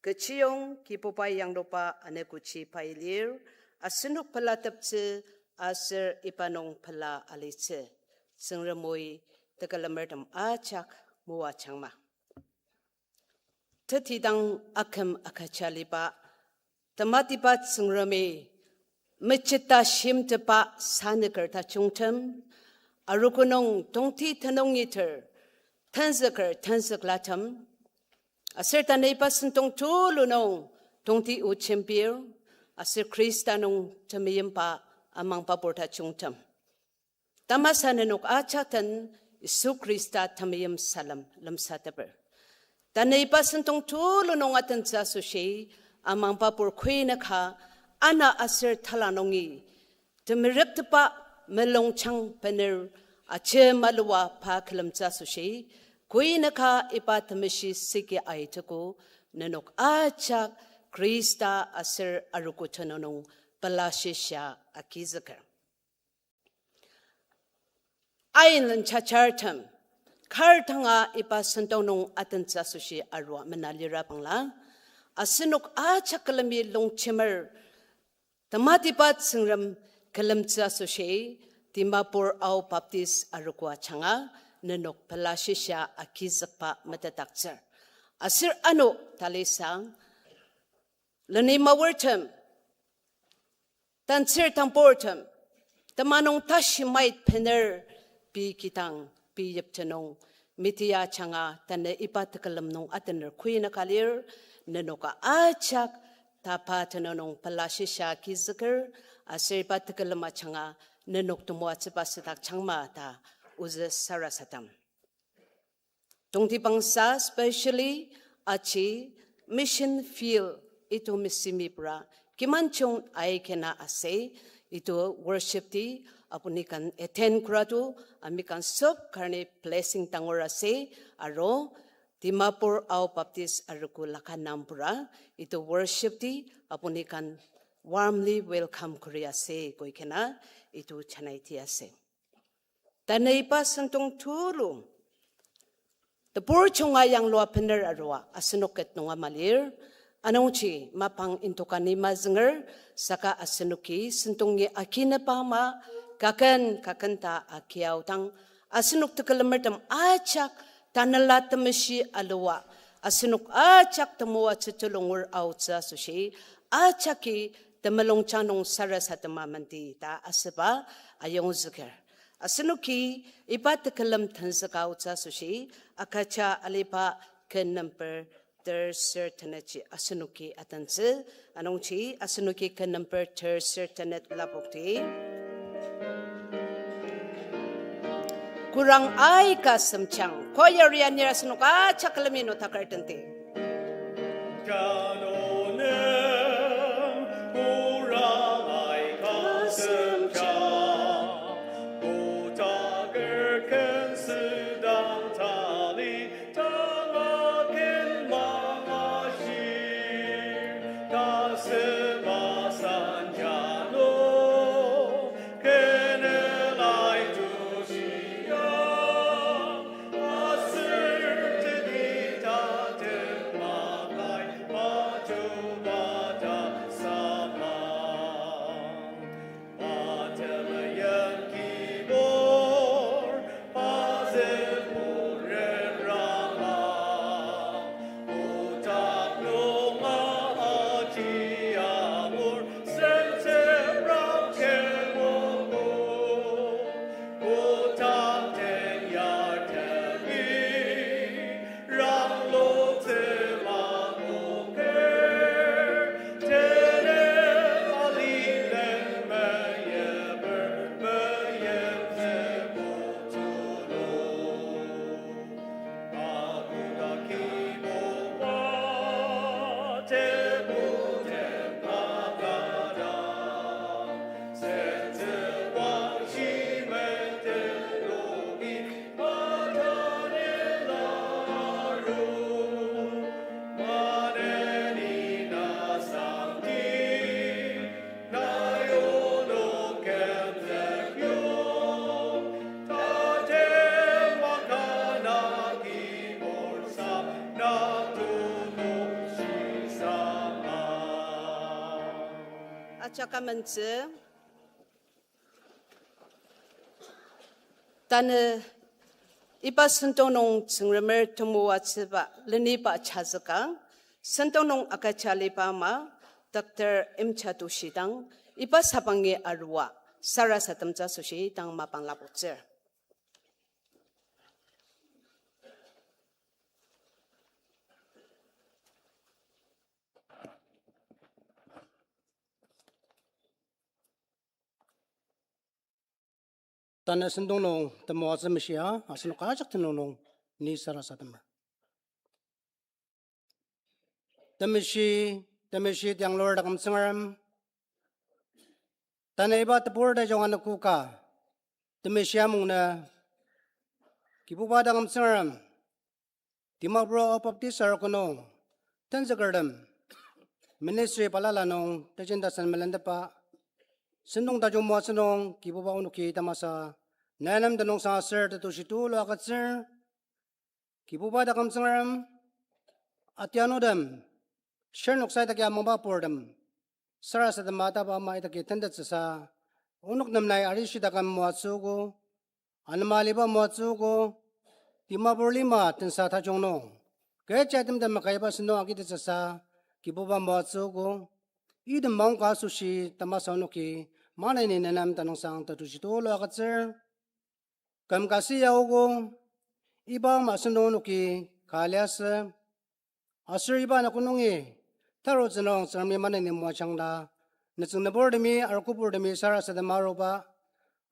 Kechiyong Kibuba yangluba anogoji pai lir, asenok pelateptsü aser iba nung pela alitsü. Tsüngremi tekülemertem ajak moajangma. Tetidang aküm agüja aliba, tematiba Tsüngremi, mechita shimteba sanüker tajungtem, arogo nung tongti tenüng iter, tenzüker tenzüklatem, aser tanü iba sentong tulu nung tongti o jembir, aser Khrista nung temeimba amangbapur tajungtem. Tamasa nenok ajak den Yisu Khrista temeim salem lemsateper. Tanü iba sentong tulu nung atentsü asoshi, amangbapur kuinaka, ana aser tala nungi, temerükteba melungjang bener, ajemalua pa külemtsü asoshi, kuinaka iba temeshi siki aiteko, nenok ajak Khrista aser arogo tenüng nung pela shisa agizüker. Ain lenchajartem, kar tanga iba sentong nung atentsü asoshi arua mena lira bangla, asenok ajak külemi longjemer, tematiba Tsüngrem külemtsü asoshi, Dimapur Ao Baptist arogo ajanga, nenok pela shisa agizükba metetdaktsür. Aser ano talisa, leni mawertem, tantsür tamburtem, temanung tashi mait bener pei kidang, pei yiptenung, media ajanga tanü iba tekülem nung atener kuinaka lir, nenoka ajak tapa tenüng nung pela shisa agizüker, aser iba tekülem ajanga nenok temoatsüba südakjangma ta ozü sarasadem. Tongtibangsa, specially aji mission field itu Miss Simi pura kimanjung aikena ase, itu worship ti apuni kan attend kura to, ami kan sob karni blessing dangor ase, aro Dimapur Ao Baptist arogo laka nambura itu worship ti apuni kan warmly welcome kuri ase koikena itu janaiti ase. Tanü iba sentong tulu, tebur junga yanglua bener arua asenok ket nunga malir, anungji mapang indoka ni mazünger, saka asenoki sentongi akineba ama, kaken kaken ta akiaodang, asenok tekülemertem ajak Tanela Temeshi alua, asenok ajak temoatsü telunger aotsü asoshi, ajaki temulungjang nung sarasadema menti ta asüba ayongzüker. Asenoki iba tekülem tenzüka aotsü asoshi, akaja aliba ken number ter ser tenetji asenoki atentsü, anungji asenoki ken number ter ser tenet lapokti. Kurang aika semjang, choir ya nir asenok ajak külemi notaker tenti. Kamentsü. Tanü iba sentong nung Tsüngremer temoatsüba leniba chazükang, sentong nung agüja aliba ama Doctor M Jatushi dang, iba sabangi arua sarasademtsü asoshi dang mapang lapotsür. Tanü sentong nung temoatsü meshia, asenok ajak tenüng nung ni sarasademer. Temeshi, temeshi tianglur taküm Tsüngrem. Tanü iba tebur tajung anogo ka, temeshi amungnü, Kibuba taküm Tsüngrem, Dimapur Ao Baptist Arogo nung tenzükertem ministry balala nung tejen tasen melentepa sentong tajung moatsü nung Kibuba onoki tamasa nenem tenüngsang aser tetushi tulu agütsür. Kibuba taküm Tsüngrem, atianutem, shirnok sai idaki amangba purtem, sarasadema ataba ama idaki tentettsüsa, onok nem nai arishi taküm moatsüogo, anema aliba moatsüogo, Dimapur lima tensa tajung nung kecha timtem makaiba sentong agitettsüsa, Kibuba moatsüogo, item maongka asoshi tamasa onoki maneni nenem tenüngsang tetushi tulu agütsür. Küm ka süa ogo, iba ama sentong onoki ka liasü, aser iba anogo nungi tarutsü nung Tsüngremi maneni moajang ta, nütsüng nüburtemi, arogo purtemi sarasadema aruba,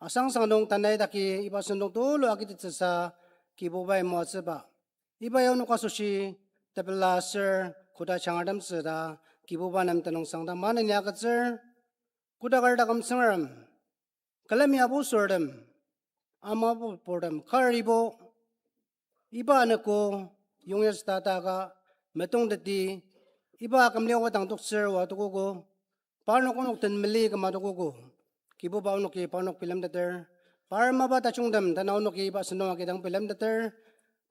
asangsang nung tanü idaki iba sentong tulu agitettsüsa Kibubai moatsüba, iba ya onok asoshi tepela aser koda jangartemtsü ta Kibuba nem tenüngsang ta maneni agütsür. Kodaker taküm Tsüngrem, külemi apu sürtem, ama apu purtem karibo, iba anogo yongyasüta ta ka metongteti, iba kümli oa dang toktsür oa tokogo, parnok onok den meli küma tokogo, Kibuba onoki parnok bilemteter, par mapa tajungtem tanü onoki iba sentong agi dang bilemteter,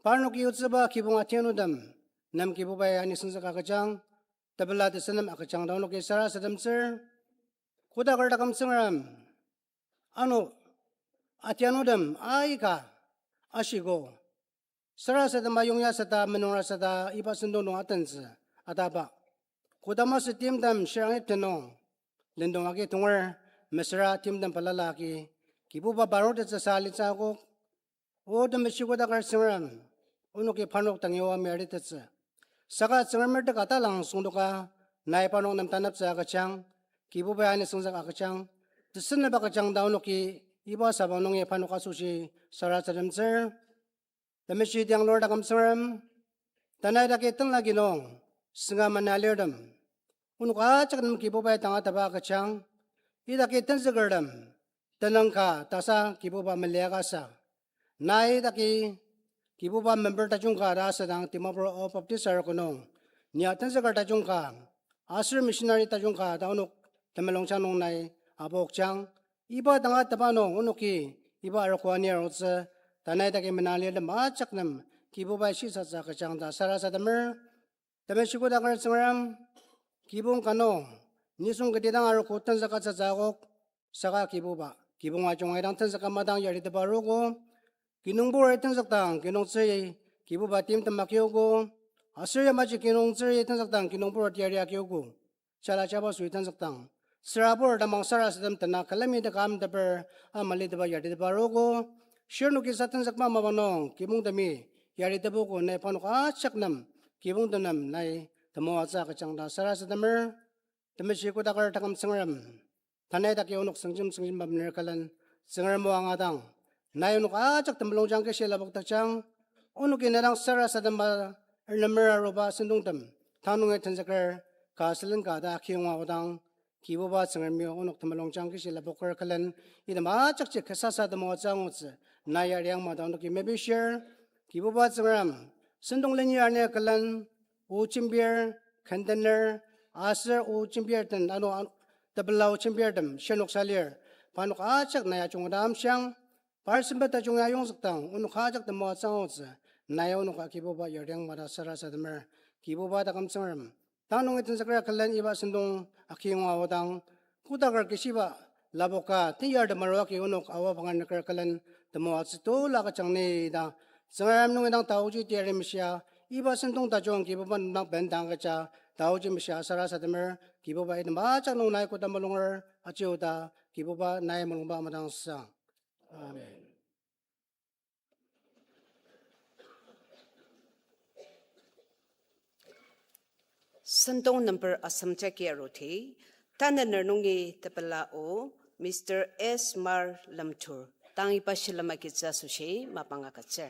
parnoki yutsüba kibong atianutem nem Kibubai anisüngzük agüjang, tepela tesünem agüjang ta onoki sarasademtsür. Kodaker taküm Tsüngrem, ano atianutem aika ashiko, sarasadema yongyasüta menungrasüta iba sentong nung atentsü ataba, kodama sü timtem shirangip tenung lendong agi tonger, mesüra timtem balala agi Kibuba parutettsüsa alitsü akok. O temeshi kodaker Tsüngrem, onoki parnok dangi oa meritettsü. Saka Tsüngremer teka talang süngdoka, nai parnok nem taneptsü agüjang, Kibubai anisüngzük agüjang, tesünep agüjang ta onoki iba sabang nungi parnok asoshi sarasademtsür. Temeshi tianglur taküm Tsüngrem, tanü idaki tenlaki nung sünga mena lirtem, onok ajak nem Kibubai tangatetba agüjang, idaki tenzükertem tenüng ka tasa Kibuba meliakasa, nai idaki Kibuba member tajung ka ta asüdang Dimapur Ao Baptist Arogo nung nia tenzüker tajung ka aser missionary tajung ka ta onok temulungjang nung nai apokjang, iba tangatetba nung onoki iba arogo ani arutsü, tanü idaki mena lirtem ajak nem Kibubai shisatsü agüjang ta sarasademer. Temeshi kodaker Tsüngrem, kibong ka nung nisung kati dang arogo tenzüka tsütsü akok, saka Kibuba kibong ajunga idang tenzüka madang yaritepa arogo, kinungpuri tenzükdang kinungtsüri Kibuba timtem akiogo, aser yamaji kinungtsüri tenzükdang kinungpuri yari akiogo, jala jabaso tenzükdang tsürabur tamang sarasadem tena külemi teka amteper amalitepa yaritepa arogo, shirnoki sa tenzükba mapang nung kibongtemi yaritepogo, nai parnok ajak nem kibongtem nem nai temoatsü agüjang ta sarasademer. Temeshi kodaker taküm Tsüngrem, tanü idaki onok süngjim süngjimba mener külen Tsüngrem o angadang, nai onok ajak temulungjang kishi lapokdakjang, onoki ne dang sarasadema ernemer aruba sentongtem tang nungi tenzüker ka sülen ka ta akiyonga odang, Kibuba Tsüngremi onok temulungjang kishi lapoker külen, item ajakji kasasa temoatsü angutsü nai yariang mada onoki mepishir. Kibuba Tsüngrem, sentong leni arni külen o jembir, kendener, aser o jembir den ano, tepela o jembirtem shirnok sa lir, parnok ajak nai ajunga dang amshiang, par sempet tajung ya ayongzükdang onok ajak temoatsü angutsü nai onok a Kibuba yariang mada sarasademer. Kibuba taküm Tsüngrem, tang nungi tenzüker külen iba sentong akiyonga odang, kodaker kishiba lapoka teyar temaru agi onok awa pangar nüker külen temoatsü tulu agüjang ni ta, Tsüngrem nungi dang taoji teyari meshia, iba sentong tajung Kibuba nem dang bendang agüja, taoji meshia sarasademer, Kibuba item ajak nung nai koda mulunger, aji oda, Kibuba nai mulungba madangsang. Amen. Sentong number asem jagi aruti, tanüner nungi tepela o, Mister S Mar Lemtur, tang iba shilem agitsü asoshi mapang agütsür.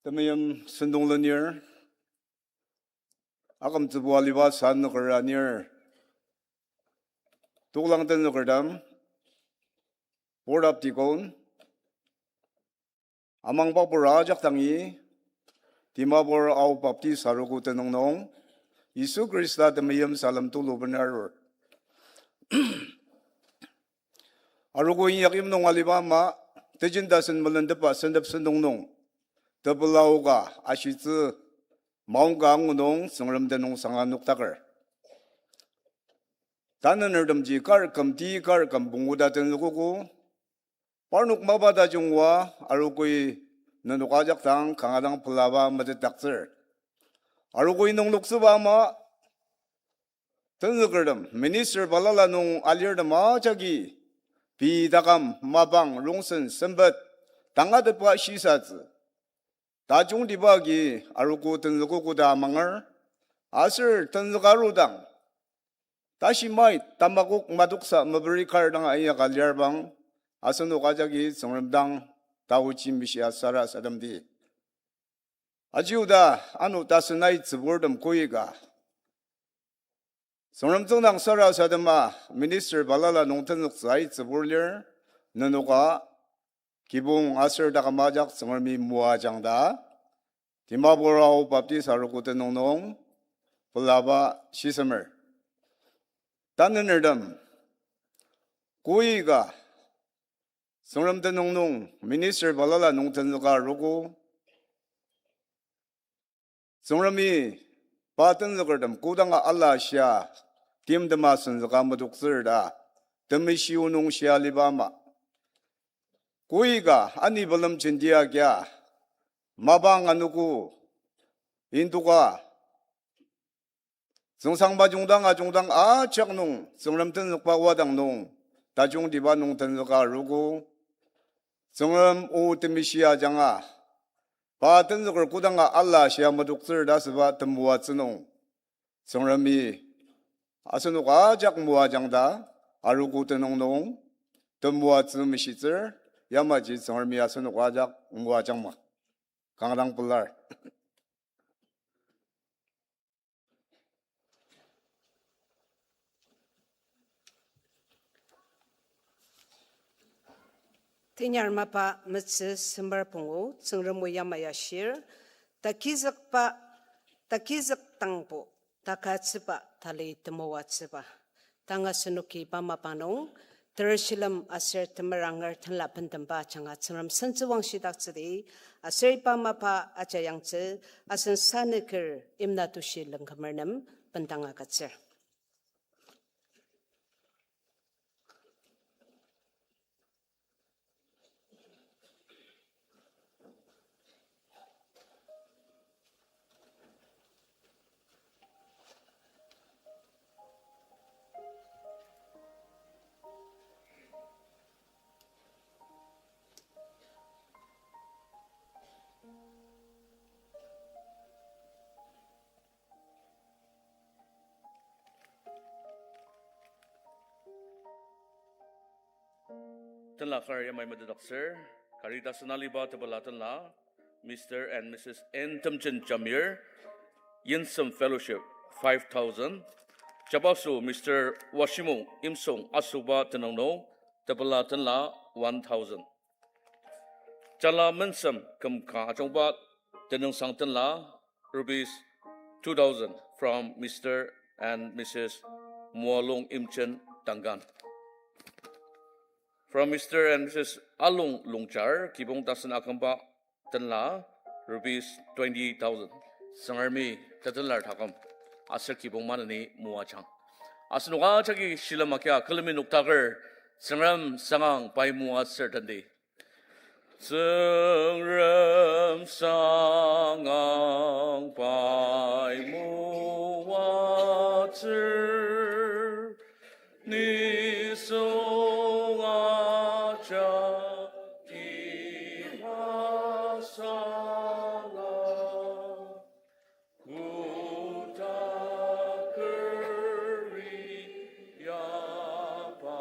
Temeim sentong lenir, akümtsübo aliba sanüker anir, toklang tenzükertem, Board of Deacon, amangba pur ajak dangi, Dimapur Ao Baptist Arogo tenüng nung, Yisu Khrista temeim salem tulu bena arur. Arogo inyakyim nung aliba ama, tejen tasen melentepa sentep sentong nung, tepela o ka ashitsü maongka angu nung Tsüngrem tenüng sanga nokdaker. Tanünertemji kar kümti kar küm pungu ta tenzükogo, parnok mapa tajung oa arogoi nenok ajak dang kanga dang pelaba metetdaktsür. Arogoi nungloktsüba ama tenzükertem, minister balala nung alirtem ajaki, pei, taküm, mapang, rongsen, sempet, tangatetba shisatsü tajungtiba agi arogo tenzükogo ta amanger, aser tenzüka arudang, tashi mait tamakok matoksa meperi kar dang inyaka lirbang, asenok ajaki Tsüngrem dang taoji meshia sarasademdi. Aji oda ano tasen aitsüburtem koika Tsüngrem tsüngdang sarasadema minister balala nung tenzüktsü aitsübur lir, nenoka kibong aser taküm ajak Tsüngremi moajang ta, Dimapur Ao Baptist Arogo tenüng nung pelaba shisemer. Tanünertem, koika Tsüngrem tenüng nung minister balala nung tenzüka arogo, Tsüngremi pa tenzükertem kodanga ala shia timtema senzüka metoktsür ta temeshi o nung shia aliba ama, koika ani pelem jentia kia mapang anogo indoka tsüngsang majungdang ajungdang ajak nung Tsüngrem tenzükba wadang nung tajungtiba nung tenzüka arogo, Tsüngrem o temeshi ajanga pa tenzüker kodanga ala shia metoktsür ta asüba temoatsü nung Tsüngremi asenok ajak moajang ta, arogo tenüng nung temoatsü meshitsür, yamaji Tsüngremi asenok ajak moajangma kanga dang pelar. Tenyar mapa metsü semer pungu Tsüngrem o yamai ashir, takizükba, takizük tangbo, takatsüba tali temoatsüba. Tanga asenoki pa mapang nung, tershilem aser temeranger tenla bendemba ajanga Tsüngrem sentsüwangshidaktsüdi, aser iba mapa ajayangtsü, asen sanüker Imnatoshi Lengkümer nem bendang agütsür. Tenla kar yamai metetdaktsür, kari tasen aliba tepela tenla, Mister and Missus N Temjen Jamir, Yensem Fellowship, five thousand. Jabaso Mister Washimung Imsung asoba tenüng nung, tepela tenla one thousand. Jala mensem kümka ajungba tenüngsang tenla, rupees two thousand from Mister and Missus Moalung Imchen Tangan. From Mister and Missus Alung Longchar, kibong tasen akümba tenla rupees twenty thousand. Tsüngremi tetenlar taküm aser kibong maneni moajang. Asenok ajaki shilem agia külemi noktaker Tsüngrem sangang pai moatsür tendi. Tsüngrem sangang pai moatsür, nisung ajak iba sanga. Kotakeri yaba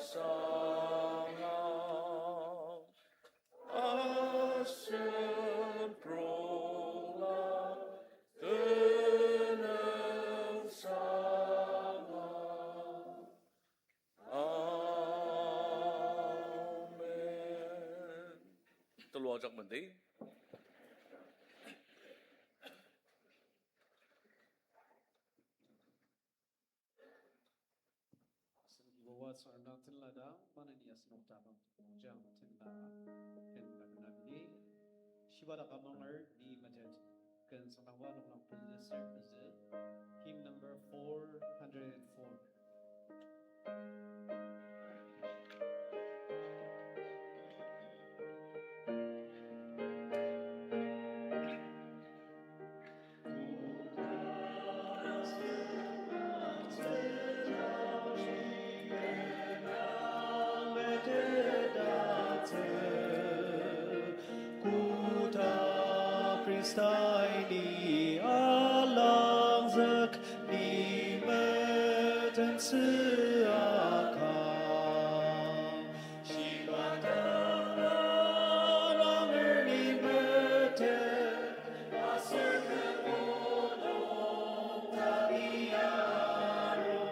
sanga, asen prola tenüng sanga. Amen. Tulu ajak menti. Asen kibuba Tsüngrem dang tenla dang maneni asenok taküm ojang tenla ken labenani shiba dak amanger ni matet ken sangdangba noklang pezü ser pezü, hymn number four hundred and four. Koda Khrista ni alangzük, ni metentsü akang. Shiba dang amanger ni meten, aser kü mulung tali arur.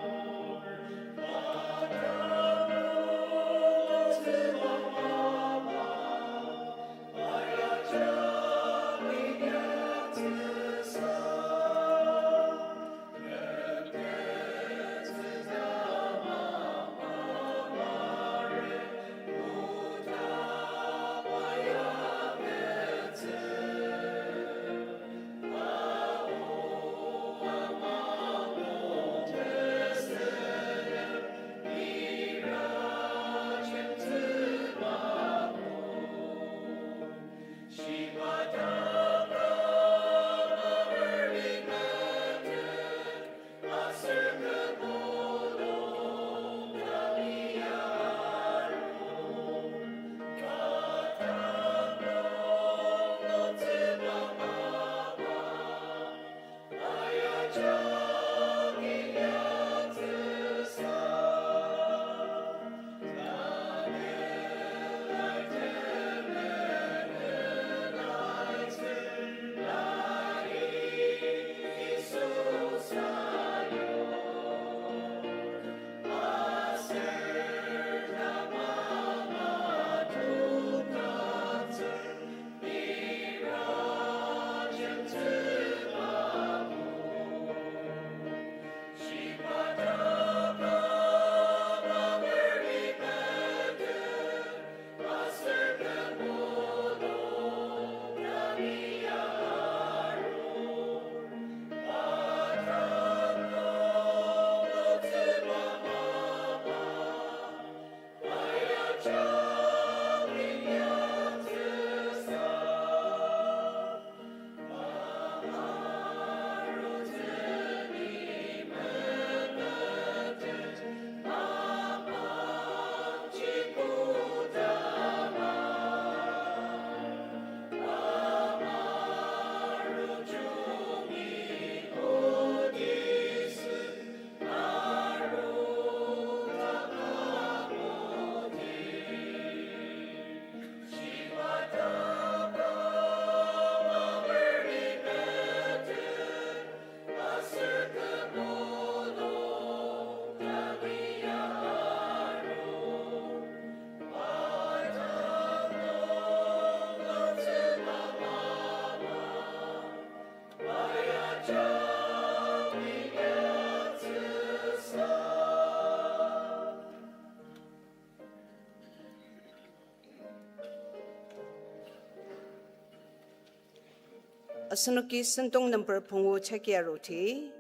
Asenoki sentong number pungu jagi aruti,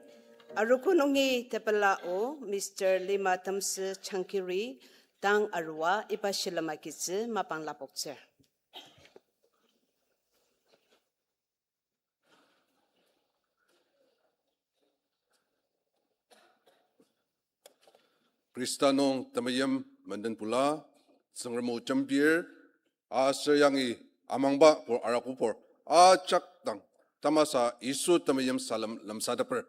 arogo nungi tepela o Mister Lima Temsü Changkiri dang arua iba shilem agitsü mapang lapoktsür. Khrista nung temeim menden pula, Tsüngrem o jembir, aser yangi amangba pur arakubur, ajak dang tamasa Yisu temeim salem lemsateper.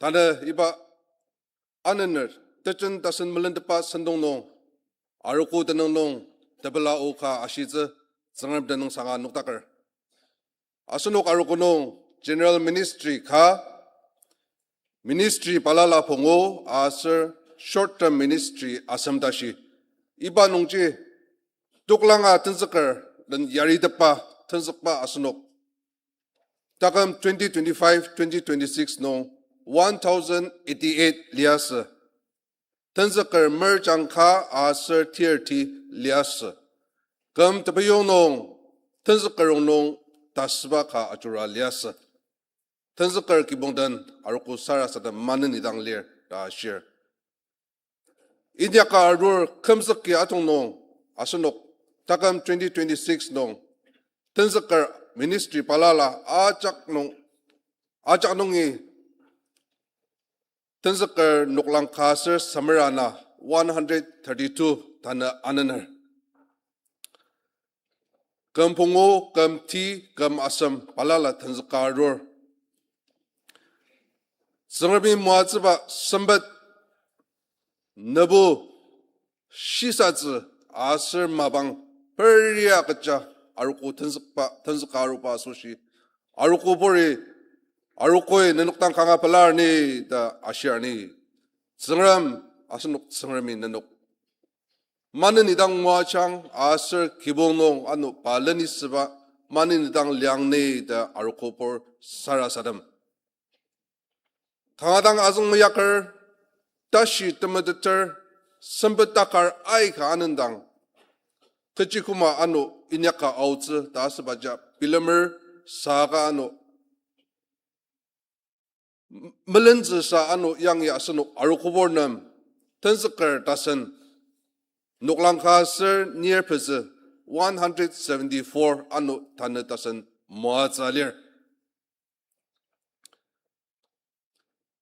Tanü iba anener tejen tasen melentepa sentong nung, arogo tenüng nung tepela o ka ashitsü Tsüngrem tenüng sanga noktaker. Asenok arogo nung general ministry ka, ministry balala pungu aser short term ministry asem tashi. Iba nungji toklanga tenzüker den yaritepa tenzükba asenok taküm twenty twenty-five, twenty twenty-six nung one thousand eighty-eight liasü. Tenzüker merjang ka aser tirti liasü. Küm tepeyong nung tenzüker rongnung tasüba ka ajura liasü. Tenzüker kibong den arogo sarasadem maneni dang lir ta ashir. Inyaka arur kümzüki atong nung asenok taküm twenty twenty-six nung tenzüker ministry balala ajak nung, ajak nungi tenzüker noklang ka aser samera na one hundred thirty-two tanü anener. Küm pungu, küm ti, küm asem balala tenzüka arur. Tsüngremi moatsüba sempet, nübu shisatsü aser mapang peria kecha arogo tenzükba, tenzüka aruba asoshi arogoburi, arogoi nenok dang kanga pelar ni ta ashir ni. Tsüngrem, asenok Tsüngremi nenok maneni dang moajang aser kibong nung ano pa lenisüba maneni dang liang ni ta arogobur sarasadem. Kanga dang azüng meyaker, tashi temeteter, sempet takar aika anendang, kechi koma ano inyaka aotsü ta asübaja bilemer, saka ano melentsüsa ano yangi asenok arogobur nem tenzüker tasen noklang ka aser nir pezü one hundred seventy-four ano tanü tasen moatsü lir.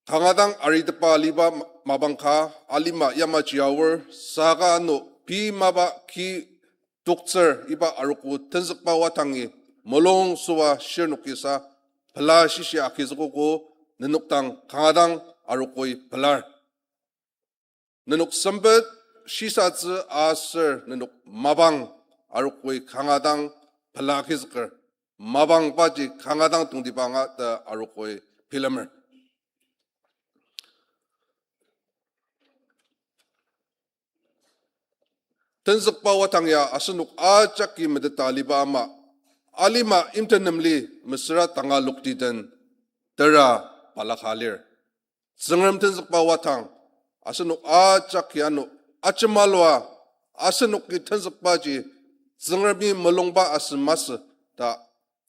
Kanga dang aritepa aliba ma-, mapang ka alima yamaji aor saka ano pei mapa ki toktsür iba arogo tenzükba watangi mulung süa shirnokisa pela shishi agizükogo nenok dang kanga dang arogoi pelar. Nenok sempet shisatsü aser nenok mapang arogoi kanga dang pela agizüker, mapang paji kanga dang tongtibanga ta arogoi bilemer. Tenzükba watang ya asenok ajaki meteta aliba ama, alima imtenemli mesüra tanga lokti den tera balaka lir. Tsüngrem tenzükba watang, asenok ajaki ano ajemalua, asenoki tenzükbaji Tsüngremi mulungba asü masü ta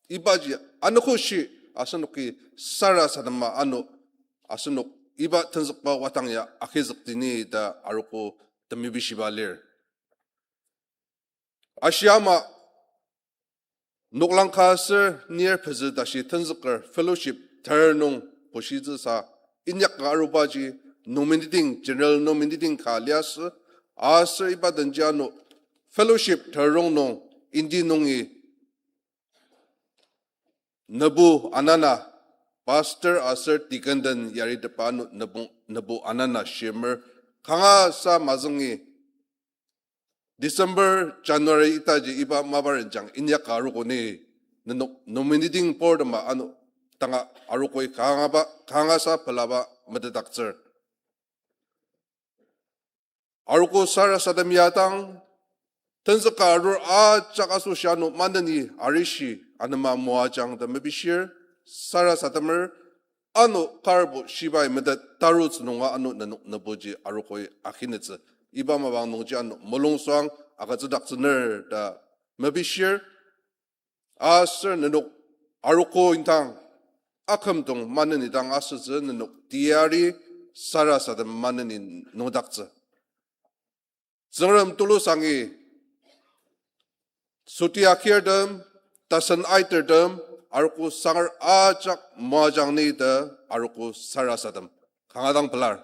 ibaji anogoshi asenoki sarasadema ano asenok iba tenzükba watang ya agizükdi ni ta arogo temibishiba lir. Ashi ama noklang ka aser nir pezü tashi tenzüker fellowship ter nung bushitsüsa inyaka arubaji nominating, general nominating ka liasü, aser iba denji ano fellowship ter rongnung indi nungi nübu anana, pastor aser deacon den yaritepa ano nübung, nübu anana shimer kangasa mazüngi December, January itaji iba mapa renjang inyaka arogo ni nenok nominating board ama ano tanga arogoi kangaba, kangasa pelaba metetdaktsür. Arogo sarasadem ya dang, tenzüka arur ajak asoshi ano maneni arishi anema moajang ta mepishir, sarasademer, ano karbo shibai metet tarutsü nunga ano nenok nübuji arogoi akinetsü. Iba mapang nungji ano mulungsang agütsüdaktsüner ta mepishir, aser nenok arogo indang akümdong maneni dang asütsü nenok teyari sarasadem maneni nüngdaktsü. Tsüngrem tulusangi, soti akirtem, tasen aitertem, arogo sangar ajak moajang ni ta arogo sarasadem kanga dang pelar.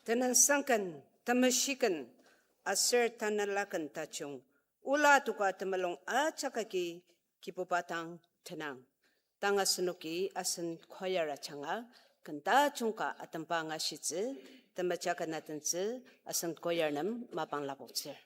Tenüngsangken, temeshiken, aser tanelaken tajung, ola toka temulung ajak agi Kibuba dang tenang. Tang asenoki asen choir ajanga, ken tajung ka atemba angashitsü, temeja ken atentsü, asen choir nem mapang lapoktsür.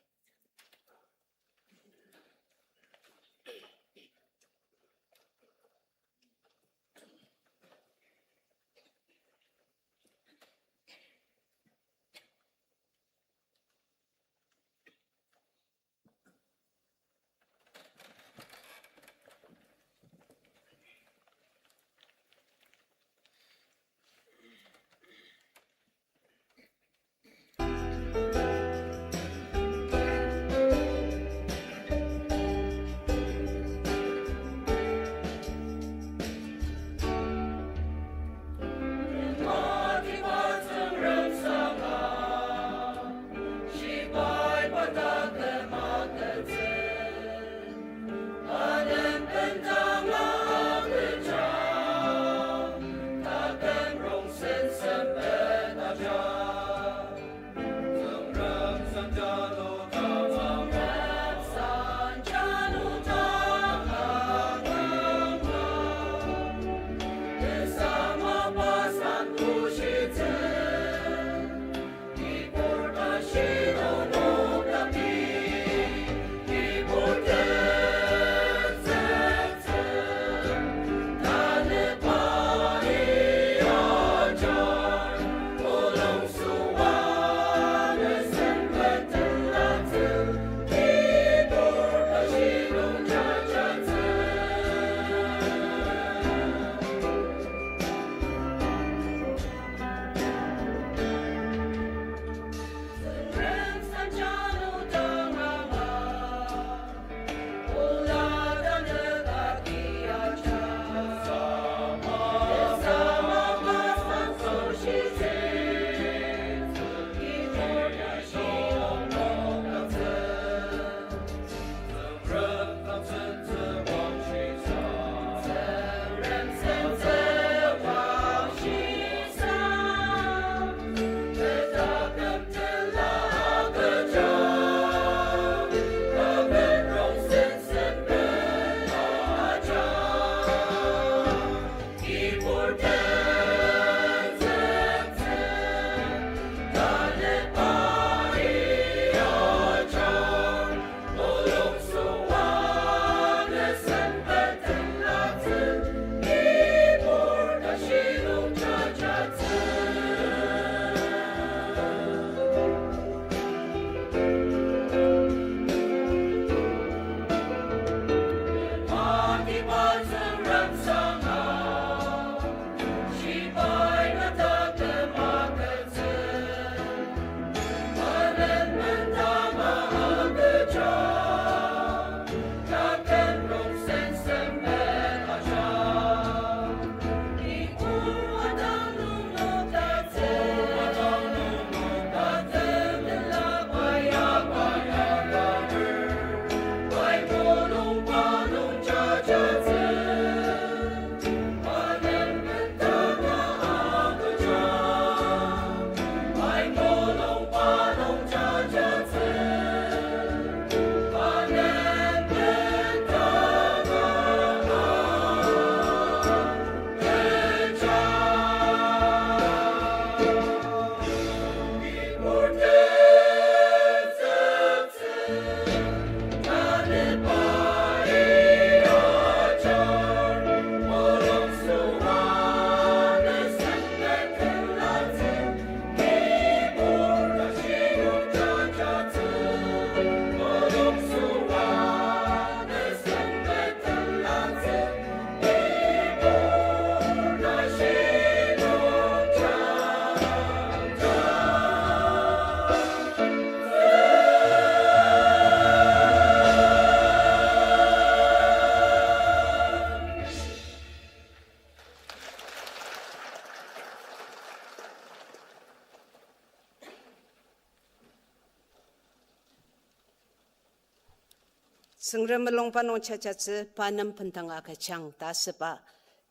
Tsüngrem mulungba nung jajatsü pa nem bendanga agüjang ta asüba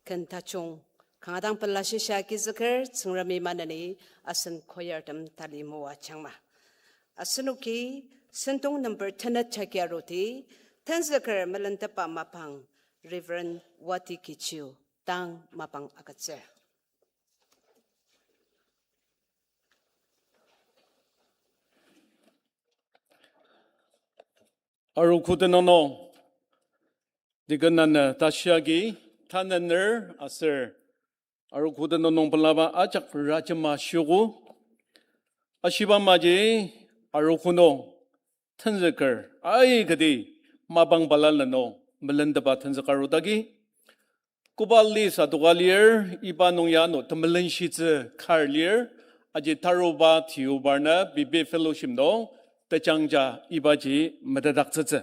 ken tajung kanga dang pela shisa agizüker Tsüngremi maneni asen choirtem tali moajangma. Asenoki sentong number tenet jagi aruti, tenzüker melentepa mapang Reverend Wati Kichiu dang mapang agütsür. Arogo tenüng nung, deacon ana tashi agi, tanü ner aser arogo tenüng nung pelaba ajak rajema shiogo. Ashiba maji arogo nung tenzüker aikati mapang balala nung melentepa tenzüker arudagi koba li sadoka lir, iba nung ya ano temelenshitsü kar lir, aji taruba tiubarna B B Fellowship nung tejangja ibaji metetdaktsütsü.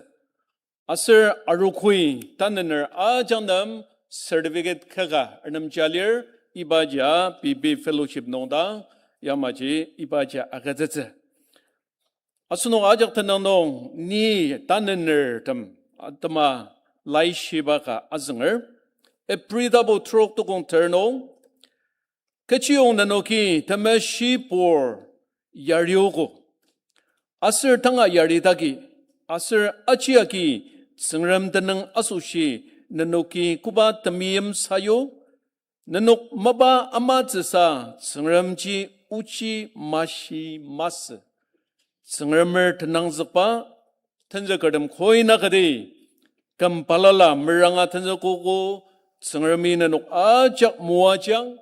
Aser arogoi tanü ner ajak nem certificate kaka renemja lir, ibaji a B B Fellowship nung dang yamaji ibaji agütsütsü. Asenok ajak tenüng nung ni tanü nertem atema laishiba ka azünger. Ibri tapu trok tukong ter nung, kechiyong nenoki temeshibur yariogo. Aser tanga yaridagi, aser ajiagi Tsüngrem tenüng asoshi nenoki koba temeim sayu, nenok mapa amatsüsa Tsüngremji ochi mashi masü. Tsüngremer tenangzükba tenzükertem koi na kati küm balala meranga tenzükogo, Tsüngremi nenok ajak moajang,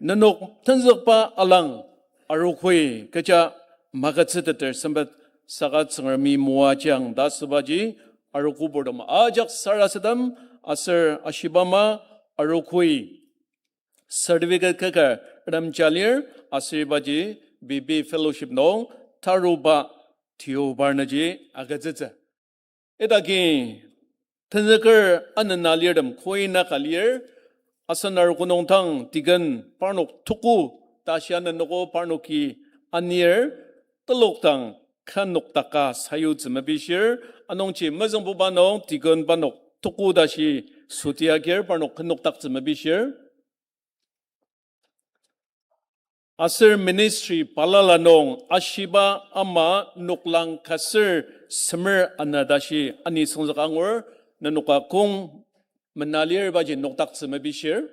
nenok tenzükba alang arogoi kecha magütsüteter sempet saka Tsüngremi moajang ta asübaji arogo purtem ajak sarasadem aser ashiba ama arogoi certificate kaka renemja lir aser ibaji B B Fellowship nung taruba tiubarnaji agütsütsü. Idaki tenzüker anena lirtem koi na ka lir, asen arogo nung dang deacon parnok tuku ta shia nenogo parnoki anir, telok dang kü noktaka sayutsü mepishir, anungji mezüngbuba nung deacon parnok tuku tashi süti agir parnok kü noktaktsü mepishir. Aser ministry balala nung ashiba ama noklang ka ser semer ana tashi ani süngzük angur, nenoka kong mena lir ibaji noktaktsü mepishir.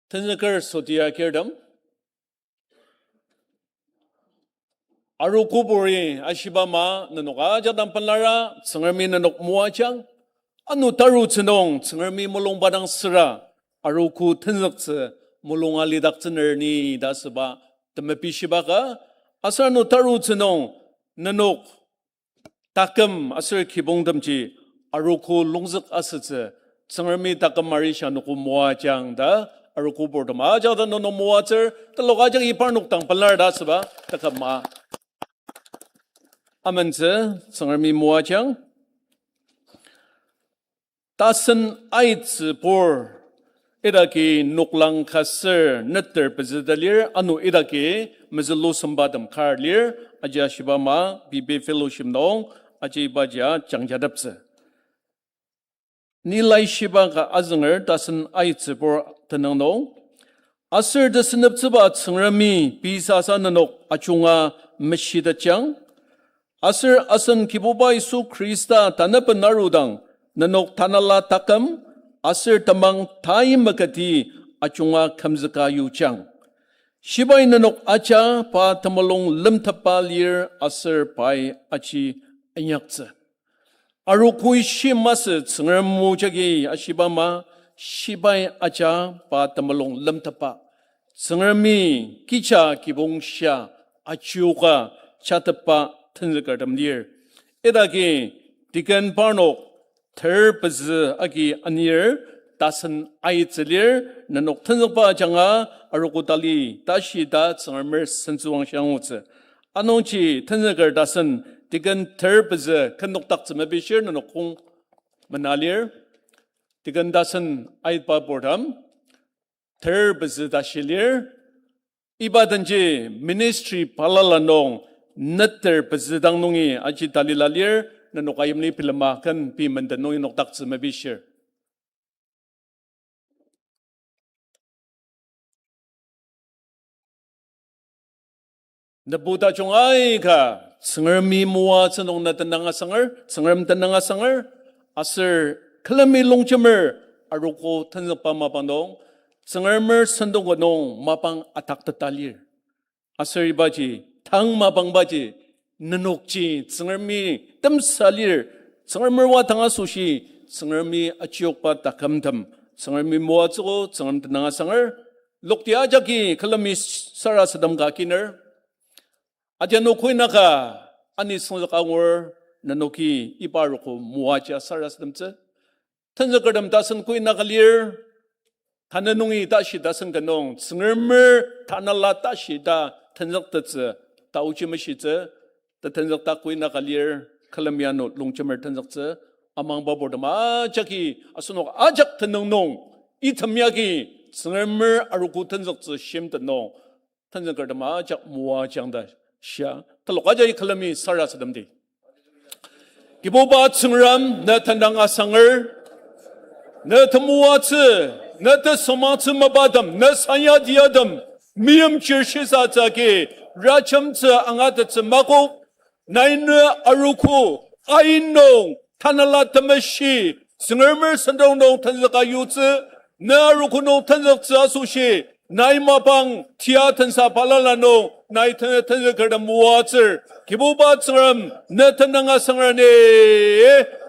Tenzüker süti agirtem. Arogo puri ashiba ama nenok ajak dang pelara Tsüngremi nenok moajang. Ano tarutsü nung Tsüngremi mulungba dang süra arogo tenzüktsü mulunga lidaktsüner ni ta asüba temepishiba ka. Aser ano tarutsü nung nenok taküm aser kibongtemji arogo longzük asütsü, Tsüngremi taküm arishia noko moajang ta arogo purtem ajak dang nenok moatsür, telok ajaki parnok dang pelar ta asüba taküm ma. Amentsü, Tsüngremi moajang. Tasen aitsü pur, idaki noklang ka ser neter pezü ta lir, ano idaki mezülu sembatem kar lir, aji ashiba ama B B Fellowship nung, aji ibaji a jangjateptsü. Ni laishiba ka azünger tasen aitsü pur tenüng nung. Aser teseneptsüba Tsüngremi pei sasa nenok ajunga meshitetjang. Aser asen Kibuba Yisu Khrista tanaben arudang nenok tanela taküm aser temang tai maketi ajunga kümzüka yujang. Shibai nenok aja pa temulung lemtepa lir aser pai aji inyaktsü. Arogoi shi masü Tsüngrem o jagi ashiba ama shibai aja pa temulung lemtepa. Tsüngremi kija kibong shia ajioka jatepa tenzükertem lir. Idaki deacon parnok ter pezü agi anir tasen aitsü lir, nenok tenzükba ajanga arogo tali tashi ta Tsüngremer sentsüwangshi angutsü. Anungji tenzüker tasen deacon ter pezü kü noktaktsü mepishir nenok kong mena lir. Deacon tasen aitba purtem ter pezü tashi lir. Iba denji ministry balala nung neter pezü dang nungi aji talila lir, nenok ayimli bilema ken pei menden nung inokdaktsü mepishir. Nebu tajung aika, Tsüngremi moatsü nung na tenüng asanger, Tsüngrem tenüng asanger, aser külemi longjemer arogo tenzükba mapang nung, Tsüngremer sentong ka nung mapang atakteta lir. Aser ibaji, tang mapangbaji, nenokji Tsüngremi temsa lir, Tsüngremer wadang asoshi, Tsüngremi achiokba takümtem, Tsüngremi moatsüogo, Tsüngrem tenüng asanger, lokti ajaki külemi sarasadem ka akiner. Adianu koinaka ani senzük angur, nenoki iba arogo moaja sarasademtsü. Tenzükertem tasen koinaka lir, tanü nungi tashi tasen ka nung, Tsüngremer tanela tashi ta tenzüktettsü, taoji meshitsü, ta tenzükta koinaka lir, külemi ano longjemer tenzüktsü, amangba purtem ajaki, asenok ajak tenüng nung, item yagi, Tsüngremer arogo tenzüktsü shimtet nung, tenzükertem ajak moajang ta shia, telok aja külemi sarasademdi. Kibuba Tsüngrem, ne tenüng asanger, ne temoatsü, ne tesümangtsü mapatem, ne sayatiatem, meimchir shisatsü agi, rajemtsü angatettsü makok, nai ne arogo, ainung, tanela temeshi, Tsüngremer sentong nung tenzüka yutsü, ne arogo nung tenzüktsü asoshi, nai mapang tia tensa balala nung, nai ten-, tenzükertem moatsür, Kibuba Tsüngrem, ne tenüng asangrani,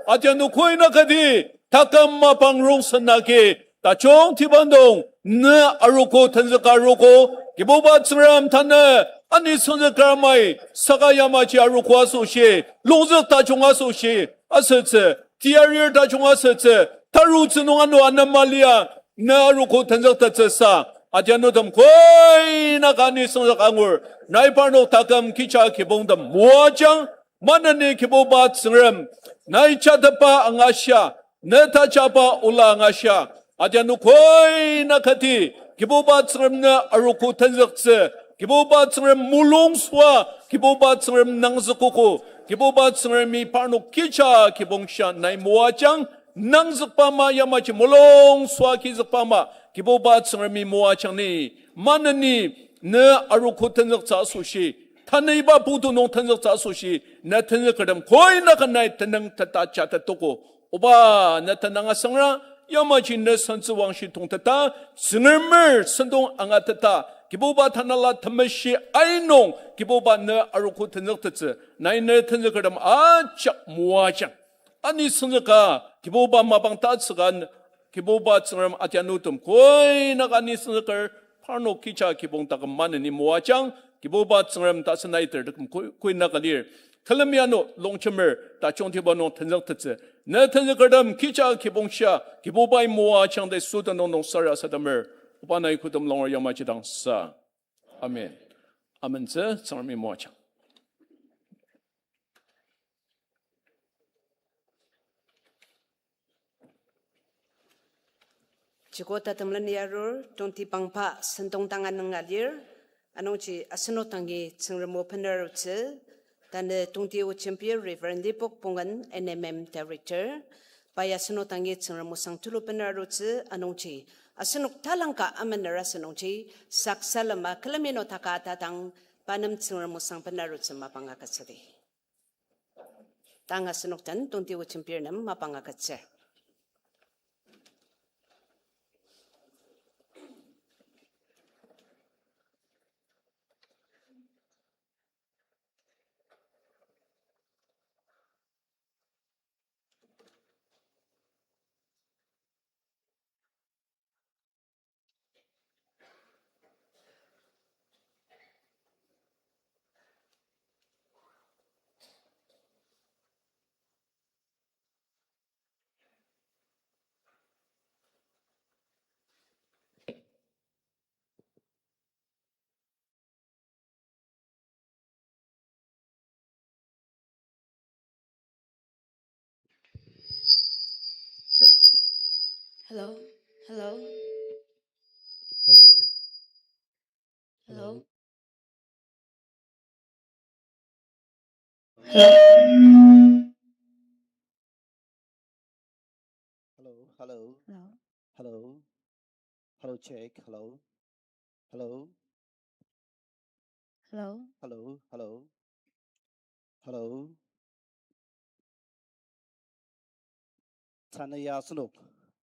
adianu koinakati, taküm mapang rongsen agi, tajungtiba nung, ne arogo tenzüka arogo, Kibuba Tsüngrem tanü, ani senzüker amai, saka yamaji arogo asoshi, longzük tajung asoshi, asütsü, tiarir tajung asütsü, tarutsü nung ano anema lia, ne arogo tenzüktettsüsa, adianutem koinaka ani senzük angur, nai parnok taküm kecha kibongtem moajang, maneni Kibuba Tsüngrem, nai jatepa angashia, ne tajaba ola angashia, adianu koinakati, Kibuba Tsüngrem ne arogo tenzüktsü, Kibuba Tsüngrem mulung süa, Kibuba Tsüngrem nangzükogo, Kibuba Tsüngremi parnok kecha kibongshia nai moajang, nangzükba ama yamaji mulung süa kizükba ama, Kibuba Tsüngremi moajang ni, maneni, ne arogo tenzüktsü asoshi, tanü iba putu nung tenzüktsü asoshi, ne tenzükertem koinaka nai tenüng teta jatetogo. Oba, ne tenüng asangra, yamaji ne sentsüwangshi tongteta, Tsüngremer sentong angateta, Kibuba tanela temeshi ainung, Kibuba ne arogo tenzüktettsü, nai ne tenzükertem ajak moajang. Ani senzüka, Kibuba mapang tatsüka, Kibuba Tsüngrem adianutem koinaka ani senzüker, parnok kecha kibong taküm maneni moajang, Kibuba Tsüngrem tasen aiter taküm koi-, koinaka lir. Külemi ano longjemer tajungtiba nung tenzüktettsü, ne tenzükertem kecha kibongshia, Kibubai moajang ta Yisu tenüng nung sarasademer, oba nai kotem longer yamaji dang sa. Amen. Amentsü, Tsüngremi moajang. Chiko tatemlen yarur, tongtibangba sentong dang anüng alir, anungji asenok dangi Tsüngrem o bener arutsü, tanü tongti o jembir Reverend Lipok Pongen, N M M Director, pai asenok dangi Tsüngrem osang tulu bener arutsü, anungji asenok talangka amener asünungji, saksalema külemi notaka tatang, pa nem Tsüngrem osang bener arutsü mapang agütsüdi. Tang asenok den tongti o jembir nem mapang agütsür. Hello? Hello? Hello? Hello? Hello? Hello. Hello. Hello. Hello, check. Hello. Hello. Hello. Hello, hello. Hello. Tanü ya asenok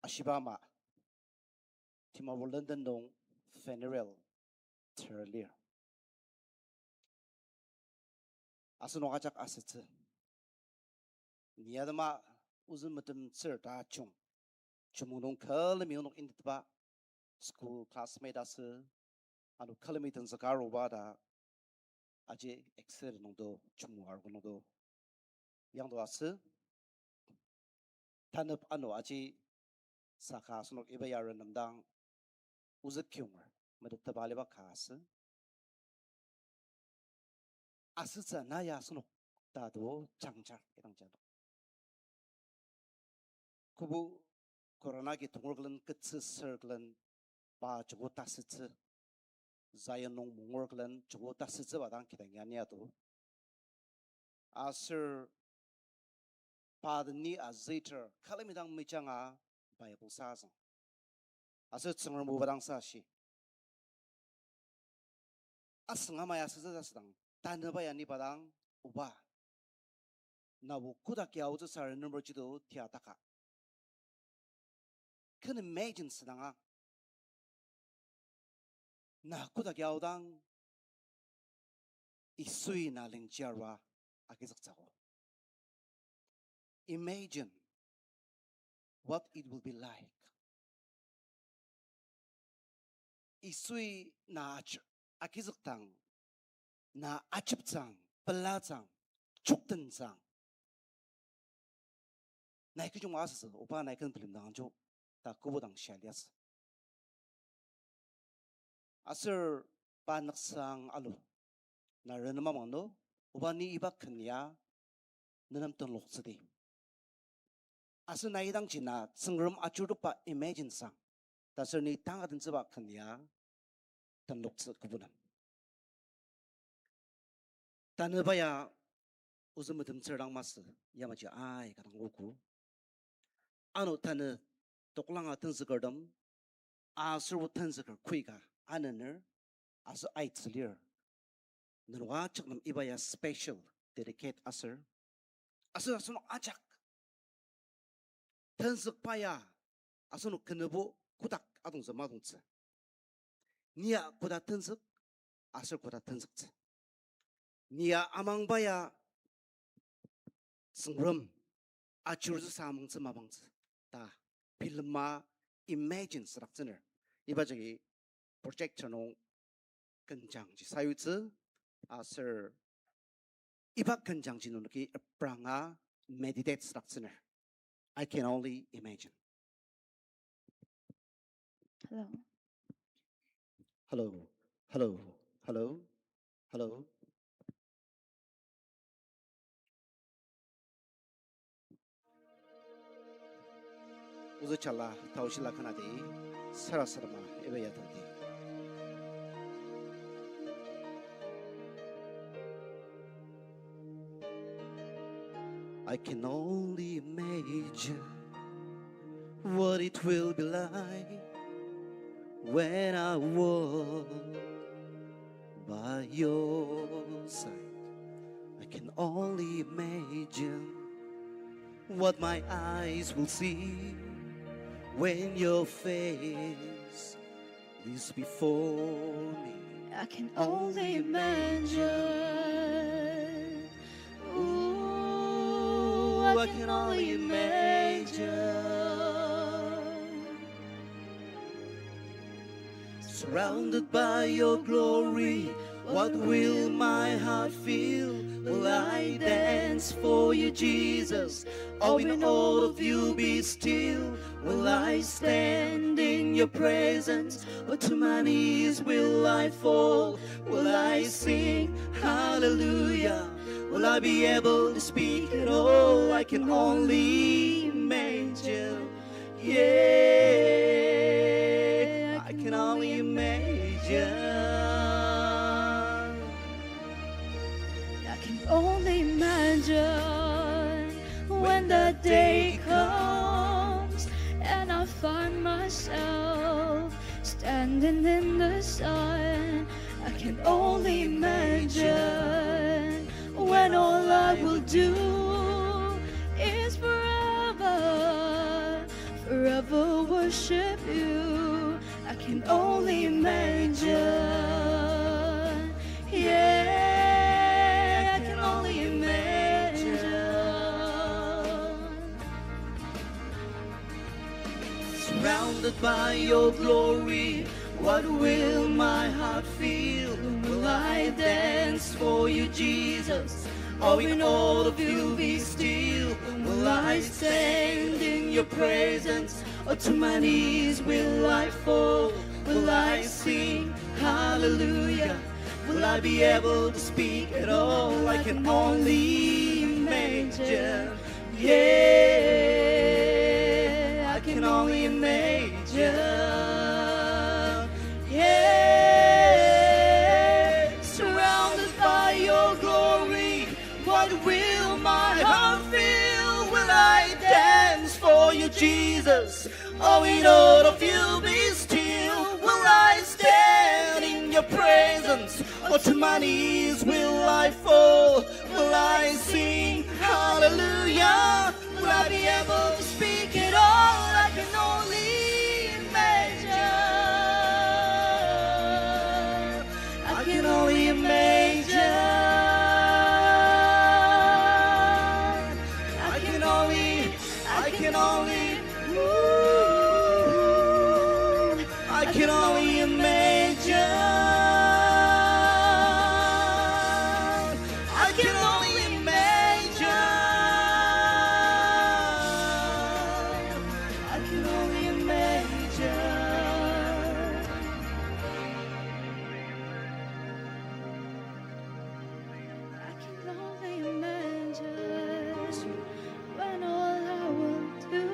ashiba ama Dimapur London nung funeral ter lir. Asenok ajak asütsü. Ni atema ozü metemtsür ta jung. Chumung nung külemi onok intetba school classmate asü, ano külemi tenzüka aruba ta aji accident nungdo, chumung arogo nungdo yangdo asü. Tanep ano aji saka asenok iba ya renemdang ozü kiyonger metetba aliba ka asü. Asütsü na ya asenok tato jangjar idangji ano. Kobo corona agi tongur külen ketsü ser külen pa joko tasütsü. Zion nung mungur külen joko tasütsüba dang kidang ya ni ato. Aser pa den ni azüter külemi dang mejanga Bible sazüng. Aser Tsüngrem oba dang sashi. Asüng ama ya asütsü ta südang, tanüba ya ni pa dang, oba, na o kodak ya aotsü sa renember jido tia taka. Ken imagine südanga, na kodak ya aodang, Yisui na lingjiarua agizüktsüogo. Imagine what it will be like. Yisui na ach-, agizükdang, na ajeptsüang, pelatsüang, choktentsüang. Nai kechiyong asütsü, oba nai ken bilemdang jo, ta kobo dang shia liasü. Aser pa nüksang alu, na renema mangno, oba ni iba ken ya, nenem tenloktsüdi. Aser nai idangji na Tsüngrem ajurutba imagine sang, taser ni tanga tentsüba ken ya, tenloktsü kobo nem. Tanüba ya ozü metemtsür dang masü, yamaji aika dang ogo. Ano tanü toklanga tenzükertem, aser o tenzüker koika anener, aser aitsü lir. Nenok ajak nem iba ya special, dedicate aser. Aser asenok ajak tenzükba ya, asenok kenebo kotak atongtsü madongtsü. Ni ya koda tenzük, aser koda tenzüktsü. Ni ya amangba ya Tsüngrem ajurutsü sa amangtsü mapangtsü ta bilema imagine südaktsüner. Iba jagi projector nung kenjangji sayutsü aser iba kenjangji nenoki apranga meditate südaktsüner. I can only imagine. Hello. Hello, hello, hello, hello. Ozü chala, taoshila kanadi, sarasadema, iba ya tadi. I can only imagine what it will be like when I walk by your side. I can only imagine what my eyes will see when your face is before me. I can only imagine. Ooh, I can only imagine. Surrounded by your glory, what will my heart feel? Will I dance for you, Jesus? Or in all of you be still? Will I stand in your presence? Or to my knees will I fall? Will I sing hallelujah? Will I be able to speak at all? I can only imagine. Yeah, I can only imagine. I can only imagine when that day comes and Find myself standing in the sun. I can only imagine when all I will do is forever, forever worship you. I can only imagine. Yeah, I can only imagine. Surrounded by your glory, what will my heart feel? Will I dance for you, Jesus? Or in all of you be still? Will I stand in your presence? Or to my knees will I fall? Will I sing hallelujah? Will I be able to speak at all? I can only imagine. Yeah, I can only imagine. Yeah, surrounded by your glory, what will my heart feel? Will I dance for you, Jesus? Oh, in all of you be still. Will I stand in your presence? Or to my knees will I fall? Will I sing hallelujah? Will I be able to speak at all? I can only imagine. I can only imagine. I can only, I can only, ooh, I can only imagine. I can only imagine. I can only imagine. I can only imagine when all I will do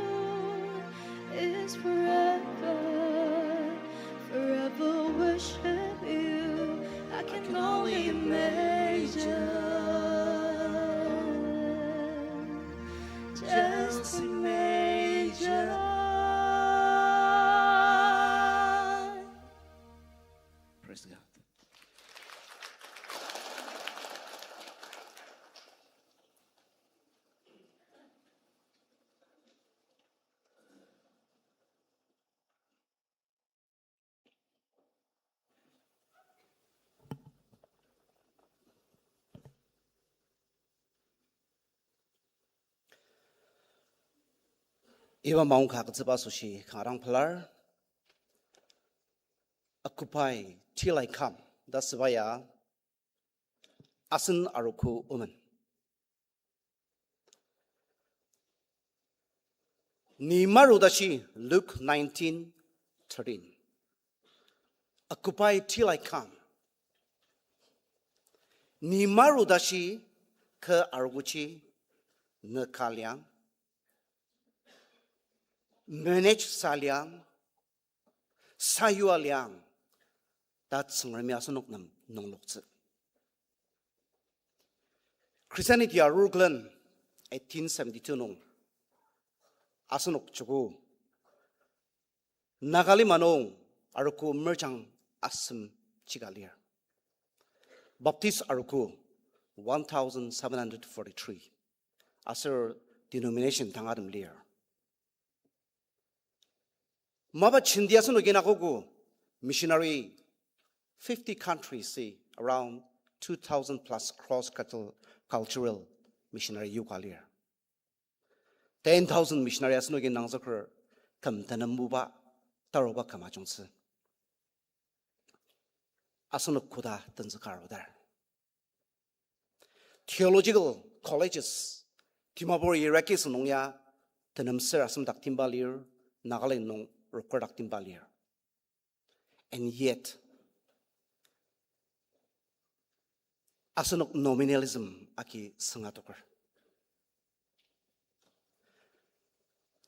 is forever, forever worship you. I can only imagine. Just imagine. Praise God. Iba maongka agütsüba asoshi kanga dang pelar. Occupy till I come ta süba ya asen arogo omen. Ni maru tashi, Luke nineteen thirteen. Occupy till I come. Ni maru tashi kü arogoji ne ka liang, manage sa liang, sayua liang, ta Tsüngremi asenok nem nungloktsü. Christianity arur külen eighteen seventy-two nung asenok joko Nagalima nung arogo merjang asem chika lir. Baptist arogo one thousand seven hundred forty-three. Aser denomination tangatem lir. Mapa jenti asenoki nakogo missionary fifty countries, around two thousand plus cross cultural, cultural missionary yoka lir. Ten thousand missionary asenoki nangzüker küm tenembuba taruba küm ajungtsü. Asenok koda tenzüka arudar. Theological colleges, Dimapur Iraki sünung ya, tenemser asem dak timba lir, Nagaland nung rokür dak timba lir. And yet, asenok nominalism agi sünga toker.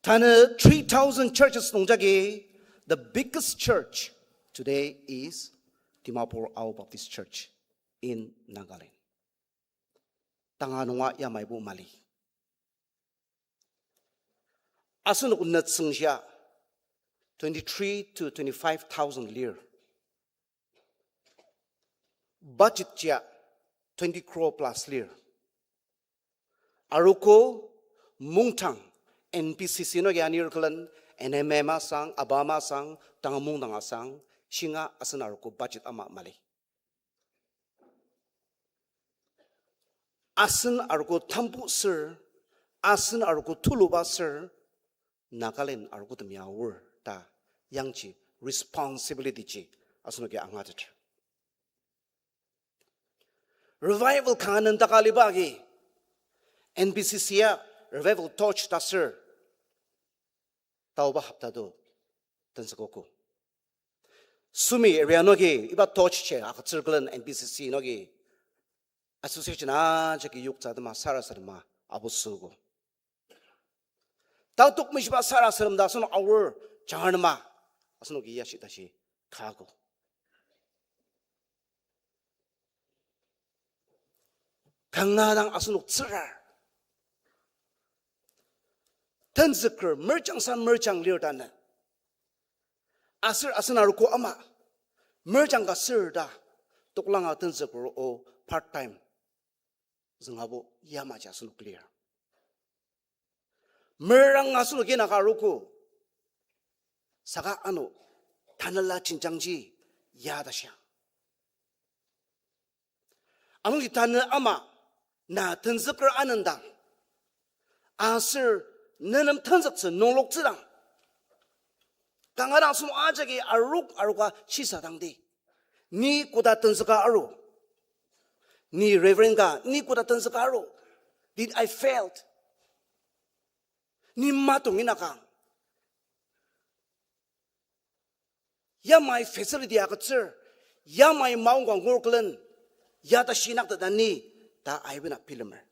Tanü three thousand churches nung jagi, the biggest church today is Dimapur Ao Baptist Church in Nagaland. Tanga nunga yamaibo mali. Asenok nütsüngshia, twenty-three to twenty-five thousand lir. Budget jia twenty crore plus lir. Arogo mungdang N B C C noki anir külen N M M asang, ABAM asang, tanga mungdang asang, shinga asen arogo budget ama mali. Asen arogo tambu ser, asen arogo tuluba ser, Nagaland arogo tem ya aor ta yangji responsibility ji asenoki angateter. Revival kanga nendaka aliba agi N B C C ya revival torch ta ser taoba hopta to tenzükogo. Sumi area noki iba torch ji agütsür külen N B C C noki association ajaki yoktsü atema sarasadema apu süogo. Tatok meshiba sarasadem ta asenok aor jangar nema asenoki yashi tashi kago. Kanga dang asenok tsürar. Tenzüker merjangsa merjang lir tanü. Aser asen arogo ama merjang ka ser ta toklanga tenzüker o part time züngabo yamaji asenok lir. Meranga asenok inaka arogo. Saka ano tanela jenjangji ya ta shia. Anungji tanü ama na tenzüker anendang aser nenem tenzüktsü nungloktsüdang kanga dang asenok ajaki arok aroka shisadangdi. Ni koda tenzüka aru? Ni Reverend ka, ni koda tenzüka aru? Did I failed? Ni matong inaka? Yamai facility agütsür, yamai maongka ngur külen, ya ta shinak ta ni, ta aibena bilemer.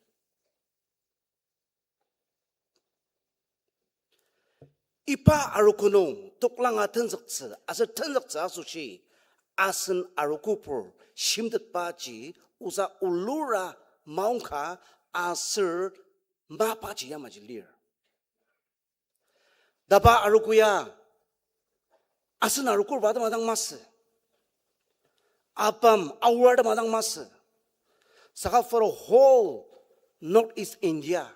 Iba arogo nung toklanga tenzüktsü, aser tenzüktsü asoshi, asen arogopur shimtetbaji, osa olura maongka aser mapaji yamaji lir. Taba arogo ya, asen arogoba tema dang masü. ABAM aor tema dang masü. Saka for the whole Northeast India,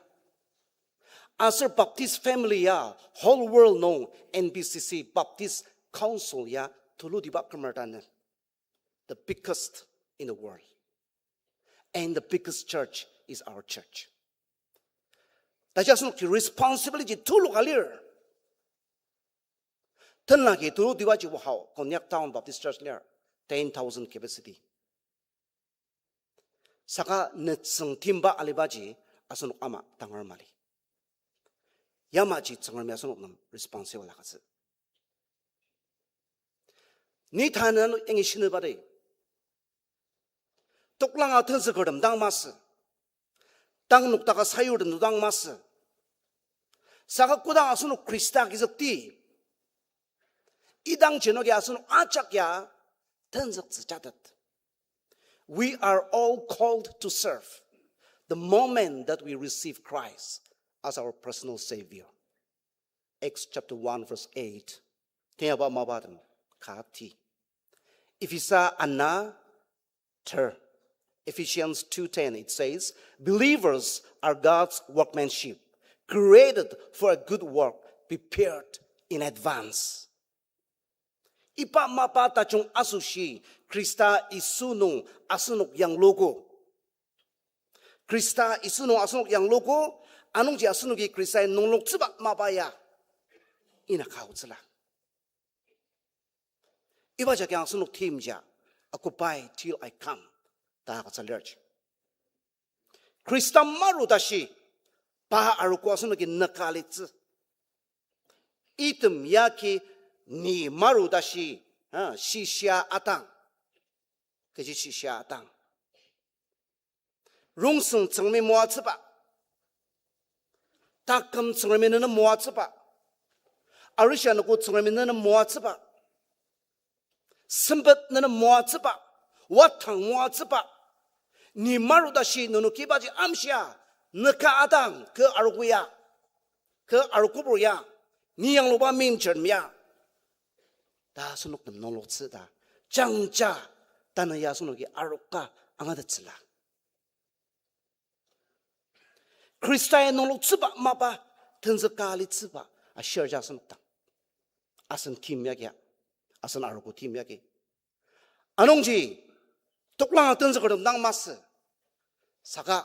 aser Baptist family ya whole world nung N B C C Baptist Council ya tulutiba kümer tanü. The biggest in the world. And the biggest church is our church. Taji asenoki responsibility tulu ka lir. Tenlaki tulutibaji wahao, Konyak Town Baptist Church lir, ten thousand capacity. Saka nütsüng timba alibaji asenok ama tangar mali. Yamaji Tsüngremi asenok nem responsible agütsü. Ni tanü ano yangi shinüba de. Toklanga tenzükertem dang masü. Tang noktaka sayurtem dang masü. Saka kodang asenok Khrista agizükdi, idang jenoki asenok ajak ya tenzüktsü jatet. We are all called to serve the moment that we receive Christ as our personal Savior. Acts chapter one verse eight. Teyaba mapatem kati. Ephesa ana ter. Ephesians two ten, it says, believers are God's workmanship, created for a good work, prepared in advance. Iba mapa tajung asoshi Khrista Yisu nung asenok yanglugo. Khrista Yisu nung asenok yanglugo, anungji asenoki Khristai nungloktsüba mapa ya ina kaotsüla. Iba jagi asenok theme ja, Occupy Till I Come ta agütsü lir ji. Khrista maru tashi, pa arogo asenoki nüka alitsü. Item yagi ni maru tashi, ha, shishia atang. Kechi shishia atang. Rongsen Tsüngremi moatsüba. Taküm Tsüngremi nenem moatsüba. Arishia nüko Tsüngremi nenem moatsüba. Sempet nenem moatsüba. Watang moatsüba. Ni maru tashi nenoki ibaji amshia, nüka atang, kü arogo ya, kü arogopur ya, ni yangluba meimchirtem ya, Ta asenok nem nungloktsü ta. Jangja tanü ya asenoki aroka angatettsüla. Khristai nungloktsüba mapa tenzüka alitsüba ashir ja asenok dang. Asen tim yagi, asen arogo tim yagi. Anungji, toklanga tenzükertem dang masü. Saka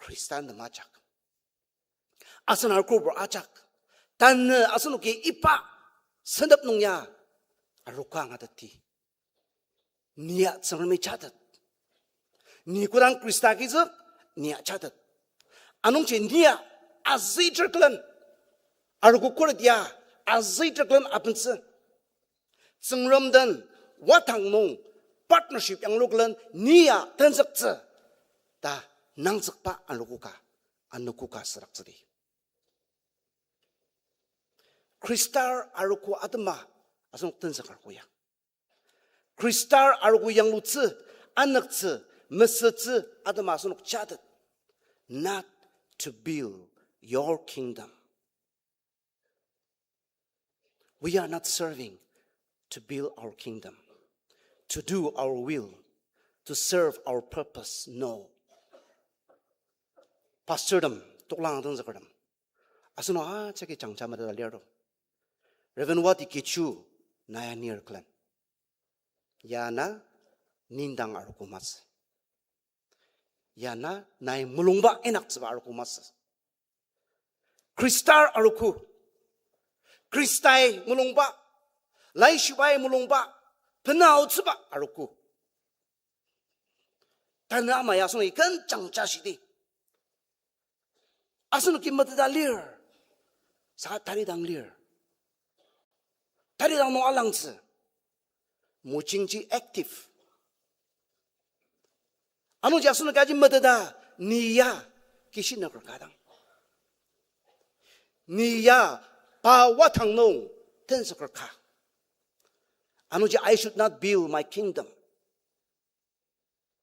Khristan nem ajak. Asen arogobur ajak. Tanü asenoki iba sentep nung ya aroka angatetti. Nia Tsüngremi jatet. Ni kodang Khrista agizük, nia jatet. Anungji nia azüter külen, arogo khuret ya azüter külen abentsü. Tsüngrem den wadang nung partnership yanglu külen nia tenzüktsü ta nangzükba arogo ka, anogo ka südaktsüdi. Khristar arogo atema asenok tenzüker arogo ya. Khristar arogo yanglutsü, anüktsü, mesütsü atema asenok jatet. Not to build your kingdom. We are not serving to build our kingdom, to do our will, to serve our purpose. No. Pastortem, toklang tenzükertem, asenok ajaki jangja meteta lir to. Reverend Wati Kechu, na ya nir külen, ya na nendang arogo masü. Ya na nai mulungba inyaktsüba arogo masü. Khristar arogo. Khristai mulungba, laishibai mulungba, bena aotsüba arogo. Tanü ama ya asenoki ken jangja shidi. Asenoki meteta lir. Saka taridang lir. Taridang nung alangtsü. Mojingji active. Anungji asenoki aji meteta, ni ya kishi nüker ka dang, ni ya pa wadang nung tenzüker ka. Anungji I should not build my kingdom.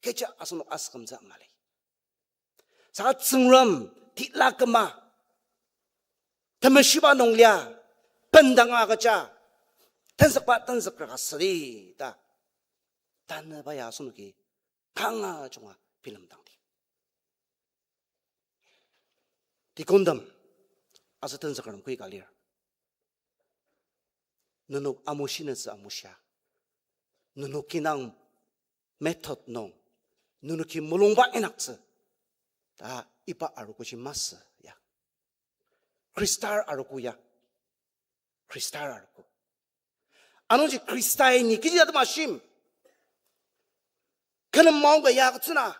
Kecha asenok asükümtsü mali. Saka Tsüngrem tila küma, temeshiba nung lia, bendanga agüja, tenzükba tenzüker ka südi ta, tanüba ya asenoki kanga junga bilemdangdi. Deacontem, aser tenzükertem koi ka lir. Nenok amushinütsü amushia. Nenok kinang method nung, nenoki mulungba inyaktsü ta iba arogoji masü ya. Khristar arogo ya. Khristar arogo. Anungji Khristai ni kechi atema shim, kü nem maongka ya agütsü na,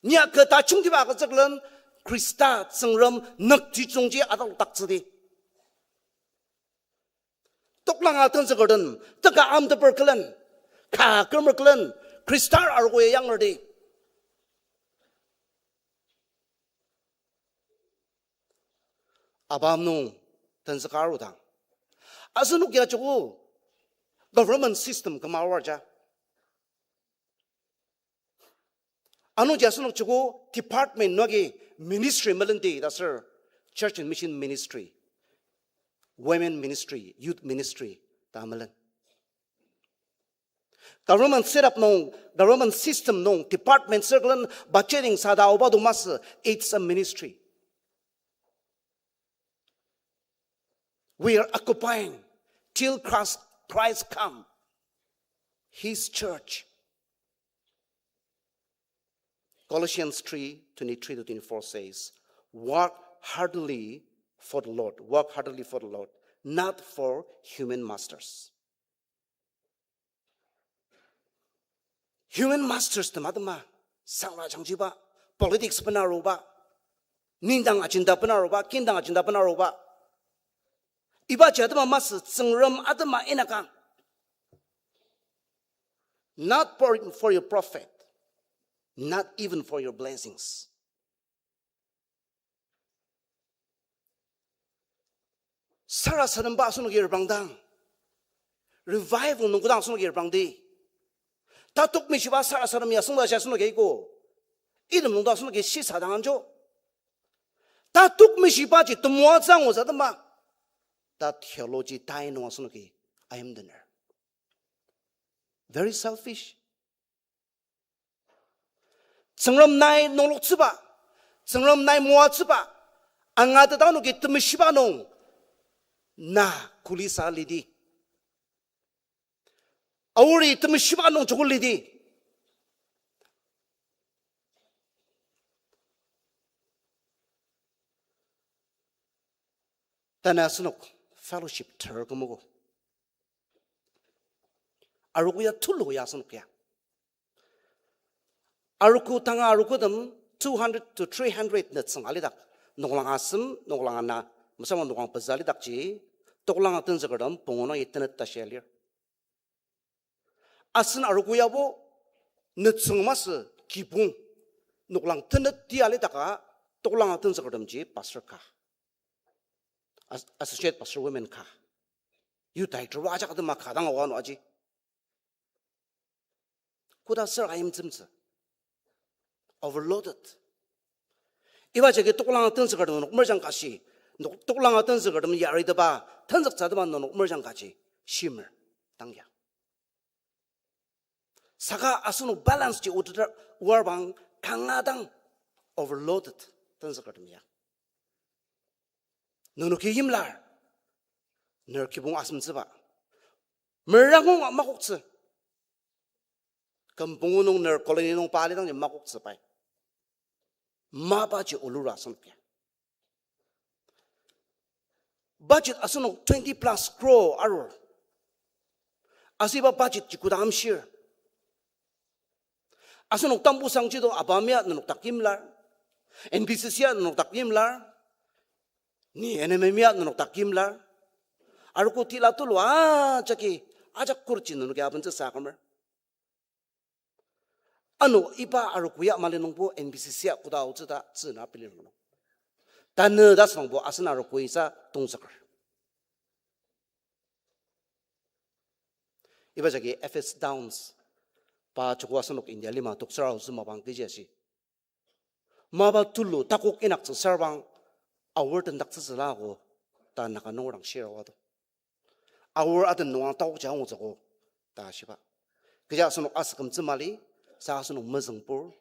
ni ya kü tajungtiba agütsü külen, Khrista Tsüngrem nükjidongji atalokdaktsüdi. Toklanga tenzükertem, teka amteper külen, ka kümer külen, Khristar arogo ya yangerdi. ABAM nung tenzüka arudang, asenok ya joko government system küma aor ja. Anungji asenok joko department nung agi ministry melendi ta aser church and mission ministry, women ministry, youth ministry ta melen. Government setup nung, government system nung, department circle budgeting sada oba do masü, it's a ministry. We are occupying till Christ, Christ come, His church. Colossians three twenty-three to twenty-four says, "Work heartily for the Lord, work heartily for the Lord, not for human masters." Human masters tem atema, sangra jangjiba, politics benaruba, nindang agenda benaruba, kindang agenda benaruba, ibaji atema masü, Tsüngrem atema inaka. Not for, for your profit, not even for your blessings. Sarasademba asenoki reprangdang, revival nung kodang asenoki reprangdi, tatok meshiba sarasadem ya sengda shi asenoki aiko, item nungdo asenoki shisadang anjo. Tatok meshibaji temoatsü angutsü atema, ta theology tai nung asenoki ayimtener. Very selfish. Tsüngrem nai nungloktsüba, Tsüngrem nai moatsüba, angateta nungji temeshiba nung na kulisa lidi. Aori temeshiba nung joko lidi. Tanü asenok fellowship ter kümogo. Arogo ya tulu ya asenok ya. Arogo tanga arogotem two hundred to three hundred nütsüng alidak, noklang asem, noklang ana, mesama noklang pezü alidakji, toklanga tenzükertem pungu nungi tenet tashi alir. Asen arogo yabo nütsüng masü kibong, noklang tenet ti alidaka, toklanga tenzükertemji pastor ka, as-, associate pastor women ka, youth director wa ajak atema ka dang oa no aji. Koda ser ayimtsümtsü. Overloaded. Iba jagi toklanga tenzükertem nenok merjang kashi, nok-, toklanga tenzükertem yaritepa, tenzüktsü atema nenok merjang kaji, shimer, tang ya. Saka asenok balance ji oteter, oarbang kanga dang overloaded tenzükertem ya. Nenoki yimlar, ner kibong asemtsüba. Merangung makoktsü. Küm pungu nung ner colony nung pa alidangji makoktsü pai. Mapaji olura asenok ya. Budget asenok twenty plus crore arur. Aser iba budget ji koda amshir. Asenok tambusangji to ABAM ya nenok dak yimlar, N B C C ya nenok dak yimlar, ni N M M ya nenok dak yimlar. Arogo tila tulu ajaki, ajak kurji nenoki abentsü sa kümer. Ano iba arogo ya mali nungbo N B C C ya koda aotsü ta tsüna bilir nung. Tanü ta sünungbo asen arogo isa tongzüker. Iba jagi F S Downs, pa joko asenok India lima toktsür aotsü mapang kechi ashi. Mapa tulu takok inyaktsü sarbang aor tendaktsütsüla ako ta Naga nunger dang shir aoa to. Aor aden nunga takokji angutsüogo ta shiba. Kecha asenok asükümtsü mali, sa asenok mezüngpur,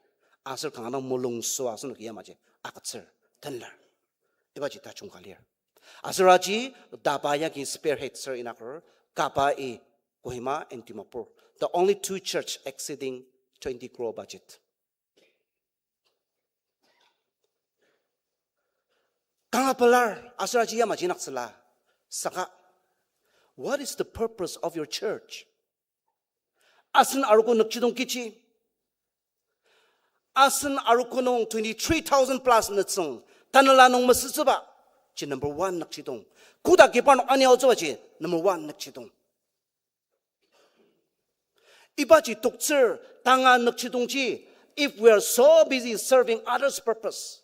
aser kanga dang mulungsüa asenok yamaji agütsür, tenler. Ibaji tajung ka lir. Aser aji DABA yagi spearhead ser inaker, KABA-E, Kohima and Dimapur, the only two church exceeding twenty crore budget. Kanga pelar, aser aji yamaji inyaktsüla, saka, what is the purpose of your church? Asen arogo nükjidong kechi. Asen arogo nung twenty-three thousand plus nütsüng, tanela nung mesütsüba, ji number one nükjidong. Koda kibar nung aniaotsüba ji number one nükjidong. Ibaji toktsür tanga nükjidongji, if we are so busy serving others' purpose,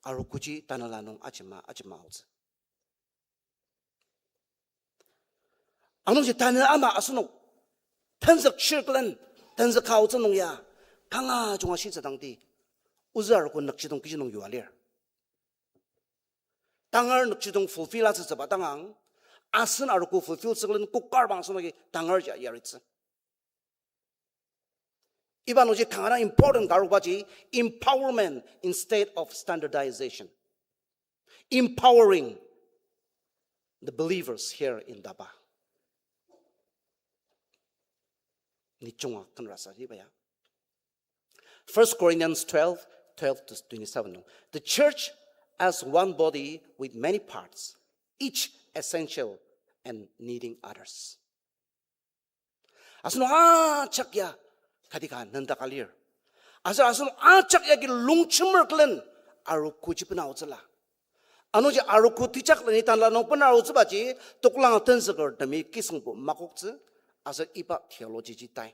arogoji tanela nung ajema, ajema aotsü. Anungji tanü ama asenok tenzük shirklen, tenzük ka aotsü nung ya, kanga junga shitsü dangdi, ozü arogo nükjidong kechi nung yua lir. Tangar nükjidong fulfill asütsüba tangang, asen arogo fulfill tsüklen kokar bang asenoki tangar ya yaritsü. Iba nungji kanga dang important ka arubaji, empowerment instead of standardization. Empowering the believers here in DABA. Ni junga kenrasa iba ya. First Corinthians twelve, twelve to twenty-seven nung. The church as one body with many parts, each essential and needing others. Asenok ajak ya kati ka nendaka lir. Aser asenok ajak yagi longjemer külen arogoji bena aotsüla. Anungji arogo tejak leni tanela nung bena aotsübaji, toklang tenzükertemi kisüngbo makoktsü, aser iba theology ji tai.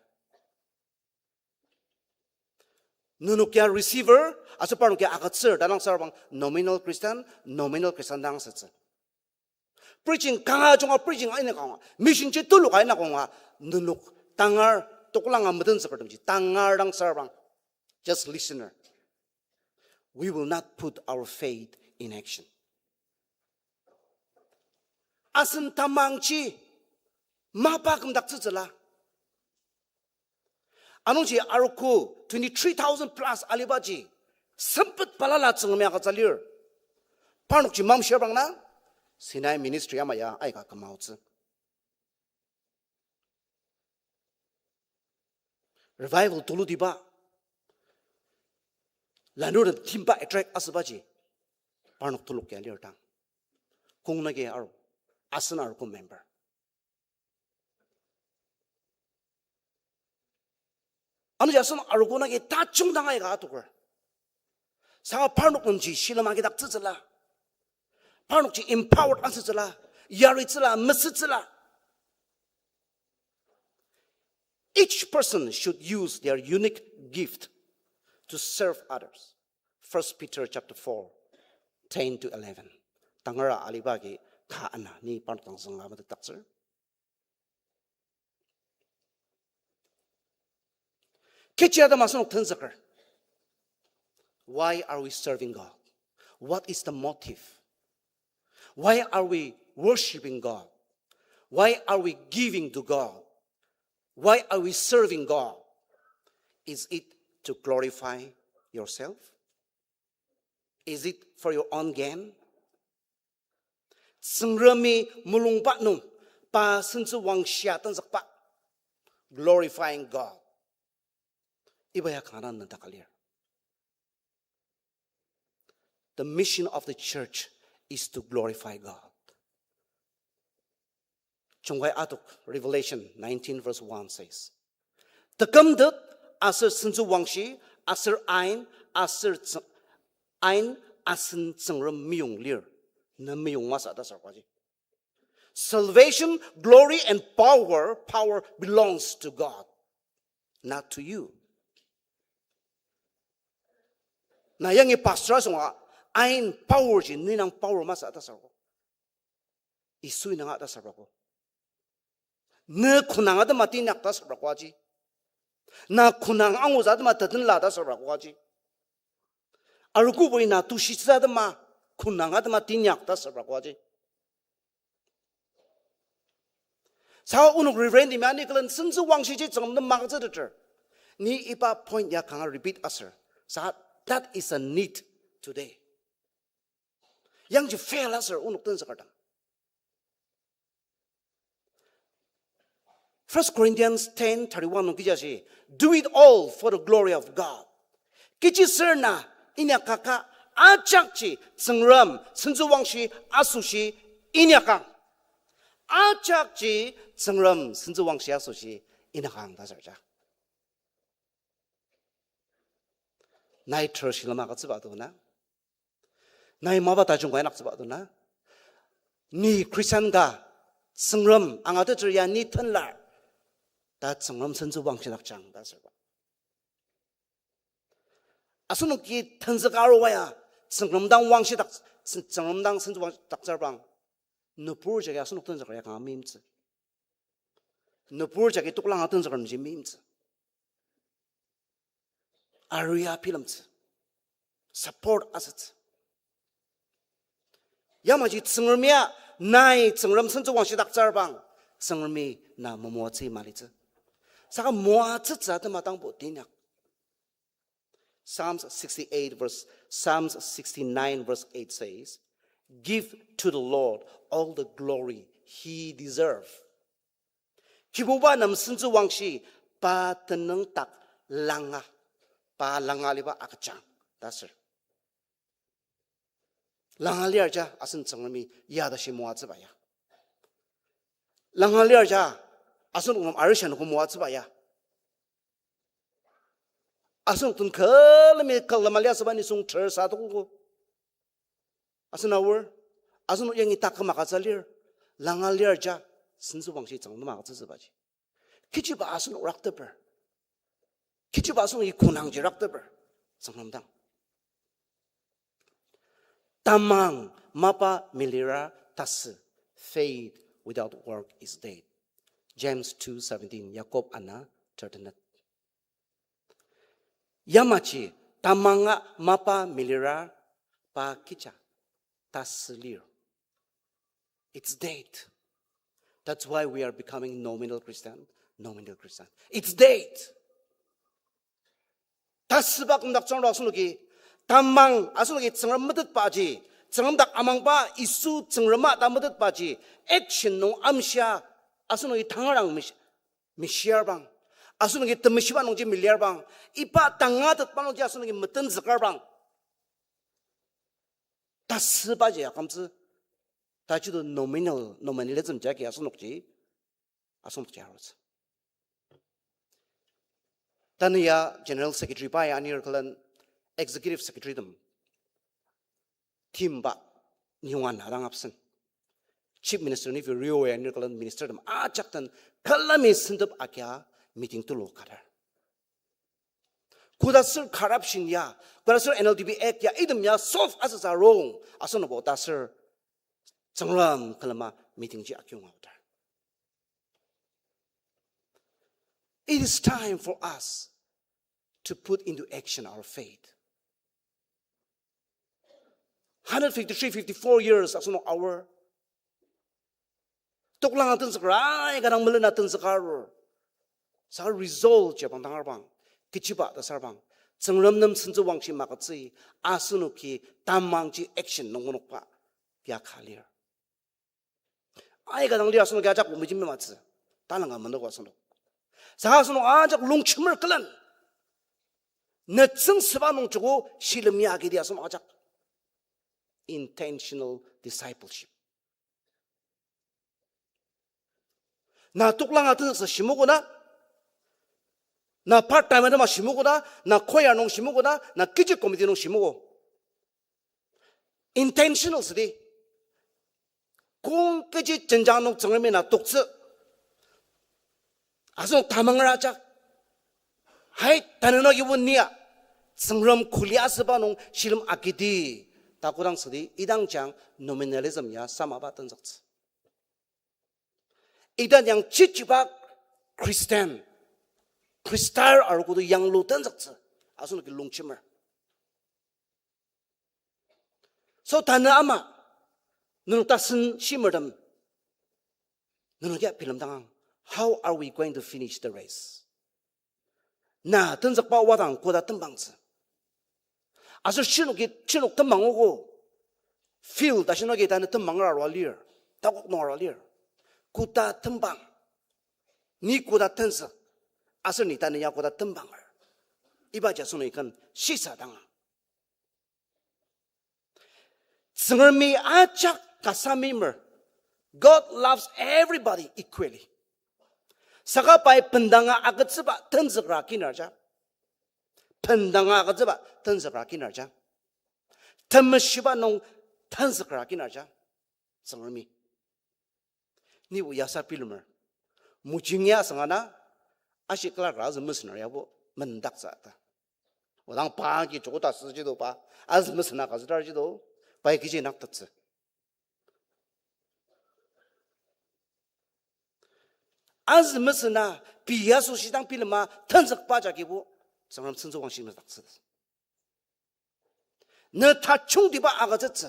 Nenok ya receiver, aser parnok ya agütsür ta dang sarbang nominal Christian, nominal Christian dang asütsü. Preaching kanga junga preaching aina kanga, mission ji tulu ka aina kanga, nenok tangar toklanga metenzükertemji tangar dang sarbang, just listener. We will not put our faith in action. asen tamangji mapa kümdaktsütsüla. Anungji arogo twenty-three thousand plus alibaji sempet balala Tsüngremi agütsü lir. Parnokji mamshirbang na, Sinai ministry ama ya aika kümaotsü. Revival tulutiba, lanurtem timba attract asübaji, parnok telok ya lir dang. Kong nagi aru, asen arogo member. Anungji asen arogo nagi tajung dang aika atoker. Saka parnok nungji shilem agidaktsütsüla. Parnokji empowered asütsüla, yaritsüla, mesütsüla. Each person should use their unique gift to serve others. First Peter chapter four, ten to eleven. Tangara aliba agi ka ana ni parnok dang zünga metetdaktsür. Kechi atem asenok tenzüker. Why are we serving God? What is the motive? Why are we worshiping God? Why are we giving to God? Why are we serving God? Is it to glorify yourself? Is it for your own gain? Tsüngremi mulungba nung pa sentsü wangshia tenzükba, glorifying God. Iba ya kanga nendaka lir. The mission of the church is to glorify God. Jungkai atok, Revelation nineteen verse one says, tekümtet aser sentsü wangshi, aser ain, aser tsü-, ain asen Tsüngrem meyong lir, ne meyong masü ta sür koaji. Salvation, glory and power, power belongs to God, not to you. Na yangi pastor asünga, ain power ji, ne indang power masü ta sür ko. Yisui indang ta sür ko. Ne künang atema teinyak ta sür koaji. Na künang angutsü atema tetenla ta sür koaji. Arogobui na tushitsü atema, künang atema teinyak ta sür koaji. Sa onok Reverend Emmanuel külen sentsü wangshiji Tsüngrem nem magütsüteter. Ni iba point ya kanga repeat aser. Sa that is a need today. Yangji fail aser onok tenzüker dang. First Corinthians ten thirty-one nung kechi ashi, do it all for the glory of God. Kechi ser na inyakaka ajakji Tsüngrem sentsü wangshi asoshi inyakang. Ajakji Tsüngrem sentsü wangshi asoshi inyakang ta sür ja. Nai ter shilem agütsüba to na? Nai mapa tajung ka inyaktsüba to na? Ni Christian ka, Tsüngrem angateter ya ni tenlar ta Tsüngrem sentsü wangshidakjang ta sür ba. Asenoki tenzüka aruba ya, Tsüngrem dang wangshidak, Tsüngrem dang sentsü wangshidaktsür bang, nübur jagi asenok tenzüker ya kanga meimtsü. Nübur jagi toklanga tenzüker nungji meimtsü. Aria bilemtsü. Support asütsü. Yamaji Tsüngremi ya, nai Tsüngrem sentsü wangshidaktsür bang, Tsüngremi na memoatsü malitsü. Saka moatsütsü atema dangbo teinyak. Psalms sixty-eight verse, Psalms sixty-nine verse eight says, give to the Lord all the glory he deserve. Kibuba nem sentsü wangshi pa tenüng dak langa, pa langa liba agüjang ta sür. Langa lir ja asen Tsüngremi ya tashi moatsüba ya. Langa lir ja asenok nem arishi anogo moatsüba ya. Asenok den külemi külema liasüba nisung ter sa tokogo. Asen aor, asenok yangi taküm agütsü lir, langa lir ja, sentsü wangshi Tsüngrem nem agütsütsübaji. Kechiba asenok rakteper. Kechiba asenoki künangji rakteper. Tsüngrem dang. Tamang mapa melira tasü, faith without work is dead. James two seventeen, Yakob ana tertenet. Yamaji tamanga mapa melira pa kecha tasü lir. It's dead. That's why we are becoming nominal Christian, nominal Christian. It's dead. Tasüba kümdaktsüang ro asenoki, tamang asenoki Tsüngrem metetbaji, Tsüngrem dak amangba Yisu Tsüngrema ta metetbaji, action nung amshia asenoki tangarang mish-, mishiarbang. Asenoki temeshiba nungji miliarbang. Iba tangatetba nungji asenoki metenzükerbang. Tasübaji akümtsü. Tajido nominal, nominalism jagi asenokji, asenokji arutsü. Tanü ya General Secretary pai anir külen Executive Secretary tem timba niyonga na dang absent. Chief Minister Neiphiu Rio ya anir külen minister tem ajak den külemi sentep agia meeting tulu kadar. Koda sür corruption ya, koda sür N L T B Act ya, item ya solve asüsa rong, asenokbo ta sür Tsüngrem külema meeting ji akiyonga aodar. It is time for us to put into action our faith. Hundred fifty-three, fifty-four years asenok aor. Toklanga tenzüker, aika dang melena tenzüker arur. Saka result ji bang tangar bang, kechiba ta sar bang, Tsüngrem nem sentsüwangshi magütsü, asenoki tamangji action nung onokba ya ka lir. Aika dang lir asenoki ajak o meji mematsü. Talanga menogo asenok. Saka asenok ajak longjemer külen. Nütsüng süba nung joko shilem ya agidi asenok ajak. Intentional discipleship. Na toklanga tenzüktsü shimogo na, na part time atema shimogo na, na choir nung shimogo na, na kechi committee nung shimogo. Intentional südi. Kong kechi jenjang nung Tsüngremi na toktsü. Asenok tamanger ajak. Hai, tanü nung ibo nia Tsüngrem kuli asüba nung shilem agidi ta kodang südi, idang jang nominalism ya samaba tenzüktsü. Idan yang chichiba Christian, Khristar arogo to yanglu tenzüktsü, asenoki longjemer. So tanü ama, nenok tasen shimertem, nenok ya bilemdangang, how are we going to finish the race? Na tenzükba wadang koda tembangtsü. Aser shinoki, shinok tembangogo. Field ta shinoki tanü tembanger arua lir. Takok nung arua lir. Koda tembang. Ni koda tenzük. Aser ni tanü ya koda tembanger. Ibaji asenoki ken shisa danga. Tsüngremi ajak kasa meimer. God loves everybody equally. Saka pai bendanga agütsüba tenzükra kinarja. Bendanga agütsüba tenzükra kinarja. Temeshiba nung tenzükra kinarja. Tsüngremi. Nibo yasa bilemer. Mojingi asüngana, ashi kala kara azü mesener yabo mendaktsü ta. Odang pa ki joko ta süjido pa, azü mesena ka zütar jido, pai kiji naktettsü. Azü mesena, pei asoshi dang bilema, tenzükba jagibo, Tsüngrem sentsüwangshi mendaktsü. Ne tajungtiba agütsütsü.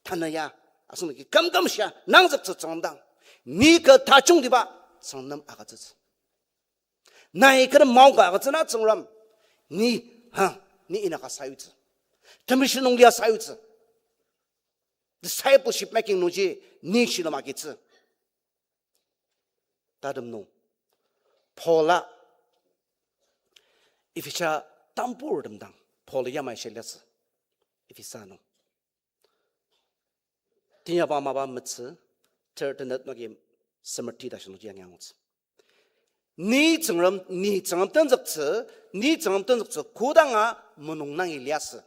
Tanü ya, asenoki kümkümshia nangzüktsü Tsüngrem dang. Ni kü tajungtiba Tsüngrem nem agütsütsü. Nai kü maoka agütsüna Tsüngrem. Ni, ha, ni inaka sayutsü. Temeshi nung lia sayutsü. Discipleship making nungji ni shilem agitsü. Tatem nung, Paul-a Ephesa tamburtem dang Paul yamai shia liasü. Ephesa nung, teinyakba mapa metsü, ter tenet noki semerti ta shinoji yangi angutsü. Ni Tsüngrem, ni Tsüngrem tenzüktsü, ni Tsüngrem tenzüktsü kodanga menung nangi liasü.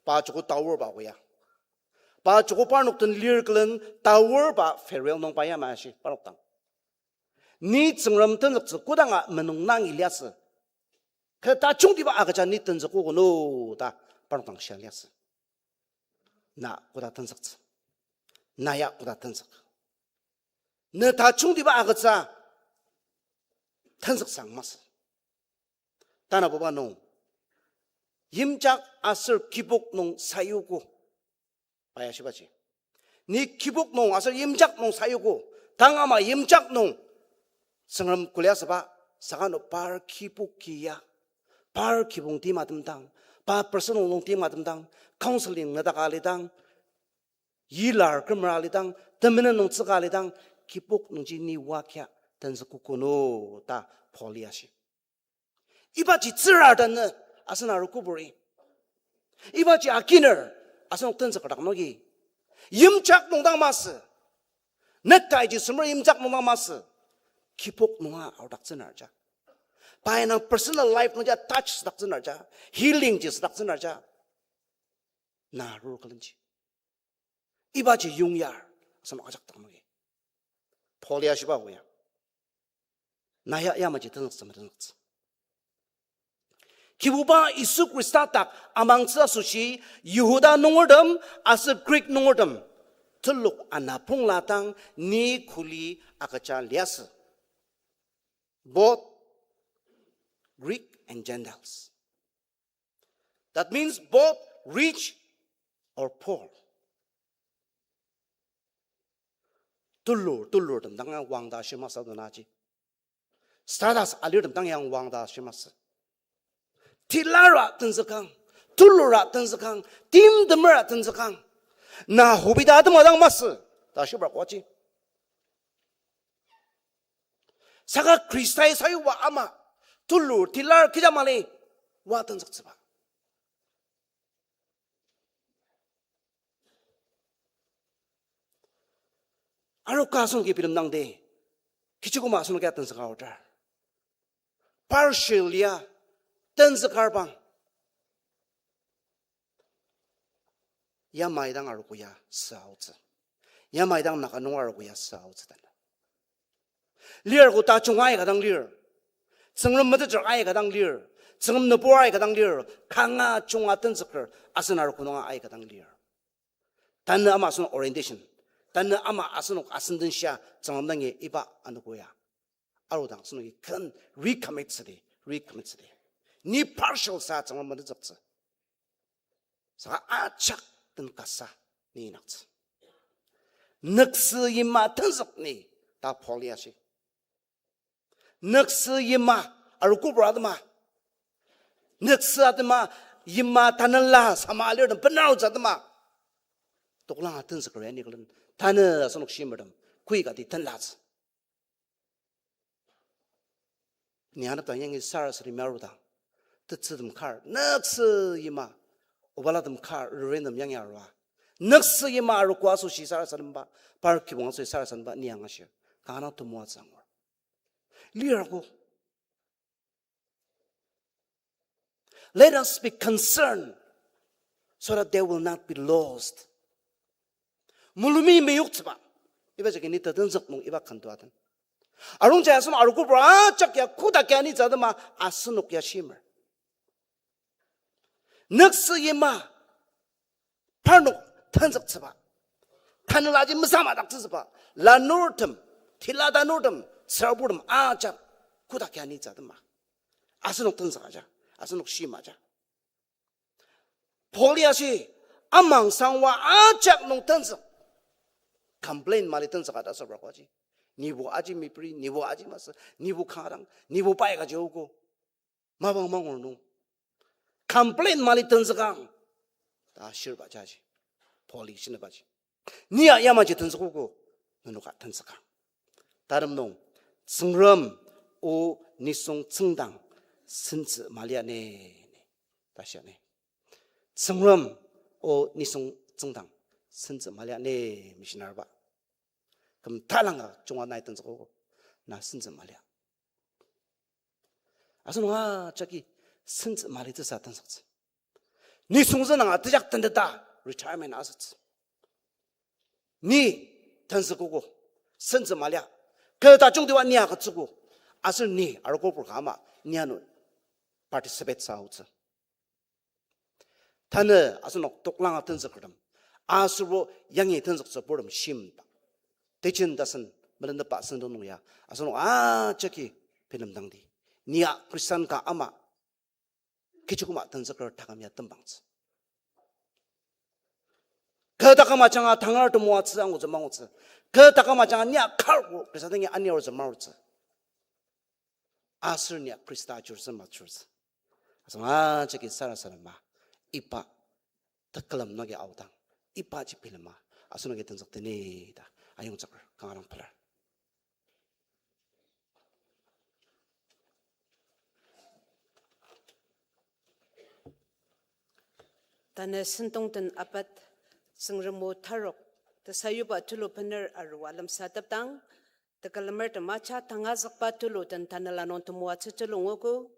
Pa joko taor ba koya. Pa joko parnok den lir külen taor ba Pharaoh nung pa yamai ashi parnok dang. Ni Tsüngrem tenzüktsü kodanga menung nangi liasü. Kü tajungtiba agüja ni tenzükogo no ta parnok dang shia liasü. Na koda tenzüktsü. Na ya koda tenzük. Ne tajungtiba agütsü tenzüksang masü. Tanabuba nung, yimjak aser kibok nung sayuogo. Pa ya shibaji, Ni kibok nung aser yimjak nung sayuogo. Tang ama yimjak nung Tsüngrem kulia süba, saka no par kibok ki ya, par kibong timatem dang, pa personal nung timatem dang, counseling na daka alidang, yilar kümera alidang, temenen nung tsüka alidang, kibok nungji ni wakia tenzükogo no ta Paul-i ashi. Ibaji tsüra tanü asen arogoburi. Ibaji akiner asenok tenzüker dak noki. Yimjak nung dang masü. Netaiji semer yimjak nung dang masü. Kibok nunga arudaktsüner ja. Pai nang personal life nungja touch daktsüner ja. Healing ji südaktsüner ja. Na rur külenji. Ibaji yongyar asenok ajak dak noki. Paul-i ashiba oya. Na ya yamaji tenzüktsü metenzüktsü. Kibuba Yisu Khrista dak amangtsü asoshi Yihuda nungertem aser Greek nungertem telok ana pongla dang ni kuli agüja liasü. Both Greek and Gentiles. That means both rich or poor. Tulur, tulurtem dang ya wang ta shimasa donaji. Status alirtem dang ya wang ta shimasü. Tilara tenzükang, tulura tenzükang, timtemera tenzükang. Na hobita atema dang masü ta shibar koaji. Saka Khristai sayuba ama, tulur, tilar, kecha mali, wa tenzüktsüba. Aroka asenoki bilemdangdi, kechi koma asenoki ya tenzüka aoter. Partial ya tenzüka arbang. Yamai dang arogo ya süaotsü. Yamai dang Naga nung arogo ya süaotsü tanü. Lir ko tajung aika dang lir. Tsüngrem metetdir aika dang lir. Tsüngrem nübur aika dang lir. Kanga junga tenzüker asen arogo nunga aika dang lir. Tanü ama asenok orientation. Tanü ama asenok asen den shia Tsüngrem dangi iba anogo ya arudang asenoki ken recommit südi, recommit südi. Ni partial sa Tsüngrem metenzüktsü. Saka ajak den kasa ni inyaktsü. Nüksü yima tenzük ni ta Paul-i ashi. Nüksü yima arogobur atema. Nüksü atema yima tanela sama alirtem benarutsü atema. Toklanga tenzüker ya ni külen tanü asenok shimertem kui kati tenlatsü. Ni anepdang yangi sarasadem arudang, tetsütem kar, nüksü yima, obalatem kar, rerentem yangi arua. Nüksü yima arogo asoshi sarasademba, par kibong asoshi sarasademba ni angashir. Kanga temoatsü angur. Lir ko. Let us be concerned so that they will not be lost. Mulumi meyoktsüba. Iba jagi ni tetenzük nung iba kandua den. Arungja asenok arogobur ajak ya kodak ya nitsü atema asenok ya shimer. Nüksü yima parnok tenzüktsüba. Tanelaji mesamadaktsütsüba. Lanurtem, tila tanurtem, tsüraburtem ajak kodak ya nitsü atema asenok tenzükaja, asenok shimaja. Paul-i ashi, amangsangwa ajak nung tenzük. Complain mali tenzüka ta asüba koaji. Nibo aji mipri, nibo aji masü, nibo kanga dang, nibo pai kaji ogo. Mapang mangur nung complain mali tenzükang ta shirba jaji. Paul-i shinibaji, ni ya yamaji tenzükogo, nenoka tenzükang. Tarem nung, Tsüngrem o nisung tsüngdang sentsü malia ne, ta shia ne. Tsüngrem o nisung tsüngdang sentsü malia ne, missionary ba. Küm talanga junga nai tenzükogo, na sentsü malia. Asenok ajaki sentsü malitsüsa tenzüktsü. Nisung zünanga tejak tenteta retirement asütsü. Ni tenzükogo, sentsü malia. Kü tajungtiba ni agütsüogo. Aser ni arogopur ka ama ni ano participate sa aotsü. Tanü asenok toklanga tenzükertem, aserbo yangi tenzüktsü purtem shimba, tejen tasen melentepa sentong nung ya asenok ajaki bilemdangdi. Ni ya Christian ka ama kechi koma tenzüker taküm ya tembangtsü. Kü taküm ajanga tangar temoatsü angutsü mangutsü. Kü taküm ajanga nia kar o, Khrista dangi anir arutsü marutsü. Aser nia Khrista ajurutsü majurutsü. Asüng ajaki sarasadema, iba tekülem nagi aodang, ibaji bilema, asenoki tenzükdeni ta ayongzüker kanga dang pelar. Tanü sentong den apat, Tsüngrem o tarok, tesayuba tulu bener arua lemsatepdang, tekülemertem ajak tangazükba tulu den tanela nung temoatsü tulu nguogo,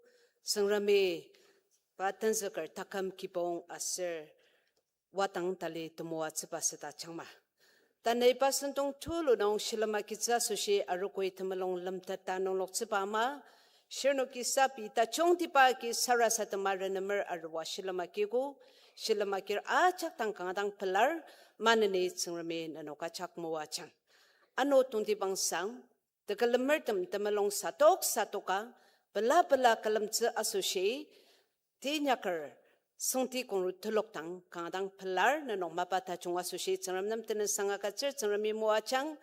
Tsüngremi pa tenzüker taküm kibong aser wadang tali temoatsüba süta jangma. Tanü iba sentong tulu nung shilem agitsü asoshi arogoi temulung lemteta nungloktsüba ama, shirnoki sabi tajungtiba agi sarasadema renemer arua shilem agigo, shilem agir ajak dang kanga dang pelar, maneni Tsüngremi nenok ajak moajang. Ano tongtibang sang, tekülemertem temulung sadok sadoka, pela pela külemtsü asoshi, tinyaker, songti kongru telok dang kanga dang pelar, nenok mapa tajung asoshi Tsüngrem nem tenüngsang agütsür, Tsüngremi moajang,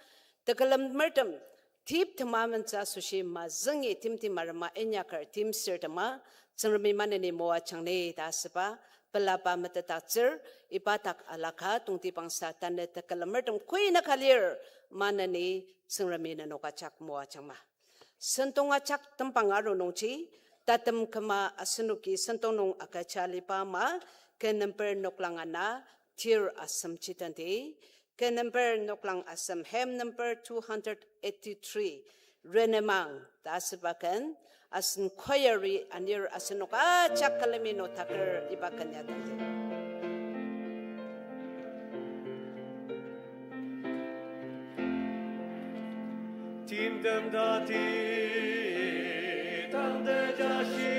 tekülemertem tip tema amentsü asoshi mazüngi timtem arema inyaker timsür tema, Tsüngremi maneni moajang ni ta asüba, pelaba metetdaktsür, iba dak alaka tongtibangsa tanü tekülemertem koinaka lir, maneni Tsüngremi nenok ajak moajangma. Sentong ajak tembang aru nungji, tatem küma asenoki sentong nung agüja aliba ama, kü number noklang ana, tir asem jitenti, kü number noklang asem, hymn number two hundred eighty-three, Renemang ta asüba ken, asen choir-i anir asenok ajak külemi notaker iba ken ya tenti. Timtem tati tangte jashi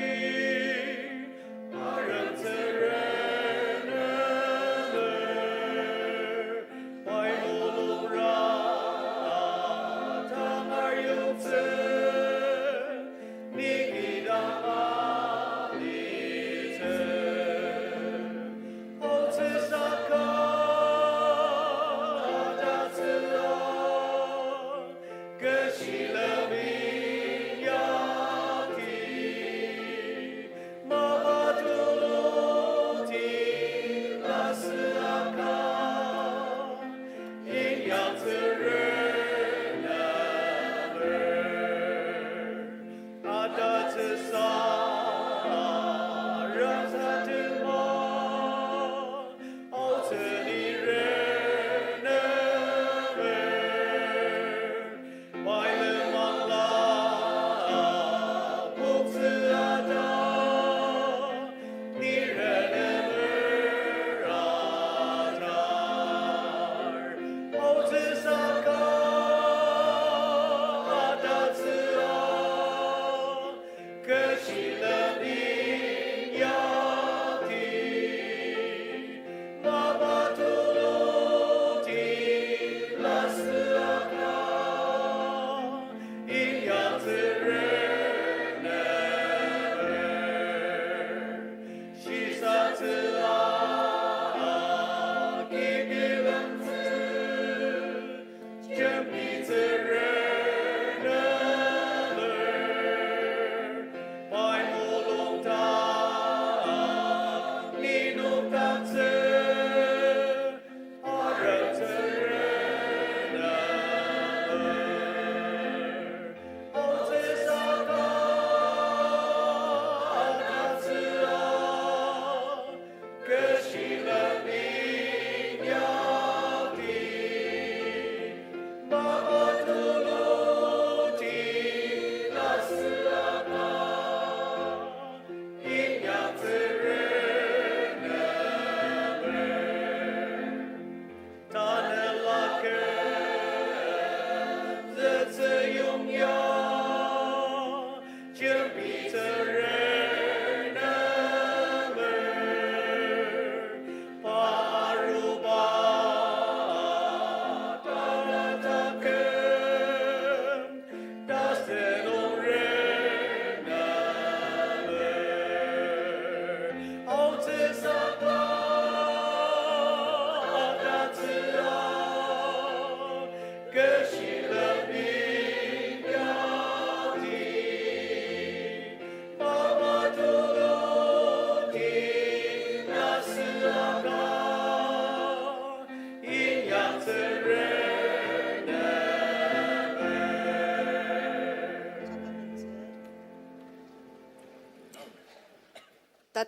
arem tsüren rener, pai mulungra tangar yoktsü, ni kidang alitsü, otsü saka atatsüla, kü shilemi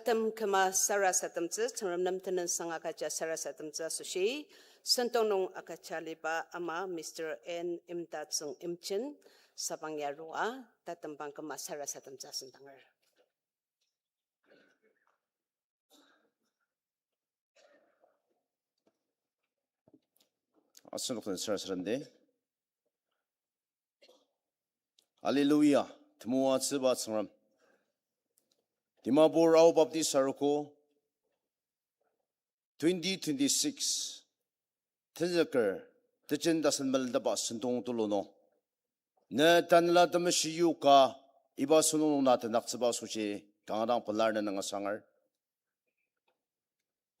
Tem küma sarasademtsü, Tsüngrem nem tenüngsang agüja sarasademtsü asoshi, sentong nung agüja aliba ama Mister N. Imtatsüng Imchen, sabang ya rua, tatembang küma sarasademtsü asendanger. Asenok den sarasademdi. Hallelujah, temoatsüba Tsüngrem. Dimapur Ao Baptist Arogo, twenty twenty-six, tenzüker, tejen tasen melenteba sentong tulu nung, ne Tanela Temeshi yoka, iba sentong nung na tenaktsüba asoshi kanga dang pelar ne nüngsanger.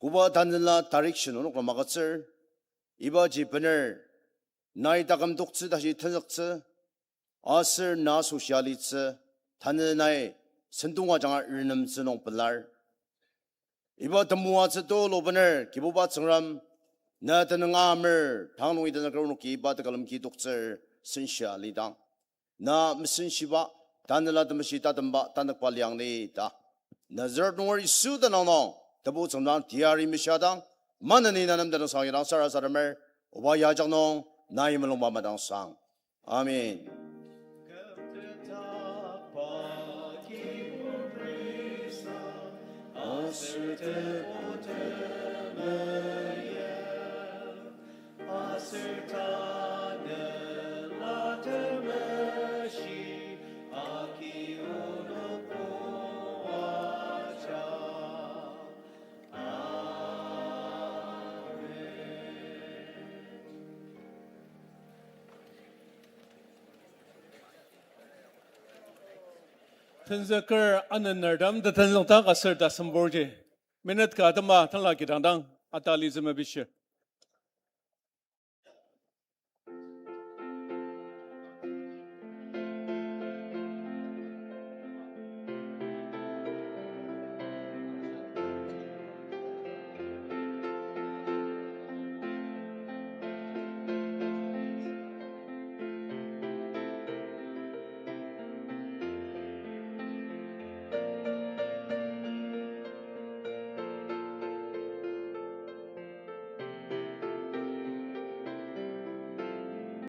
Koba Tanela direction onok la magütsür, ibaji bener, nai taküm toktsü tashi tenzüktsü, aser na asoshi alitsü, tanü nai sentong ajanga renemtsü nung pelar. Iba temoatsü tulu bener, Kibuba Tsüngrem, na tenüng amer, tang nungi tenzüker onoki iba tekülem ki toktsür, sensa lidang, na mesenshiba, Tanela Temeshi tatemba tanükba liang ni ta, Nazaret nunger Yisu tenüng nung, Tebu Tsüngrem dang teyari meshidang, maneni na nem tenüngsang idang sarasademer, oba yajak nung, nai mulungba madangsang. Amen. Tenzüker anenertem tetenzükdak aser tasemburji minute ka atema tala kidang dang atali zümabishir.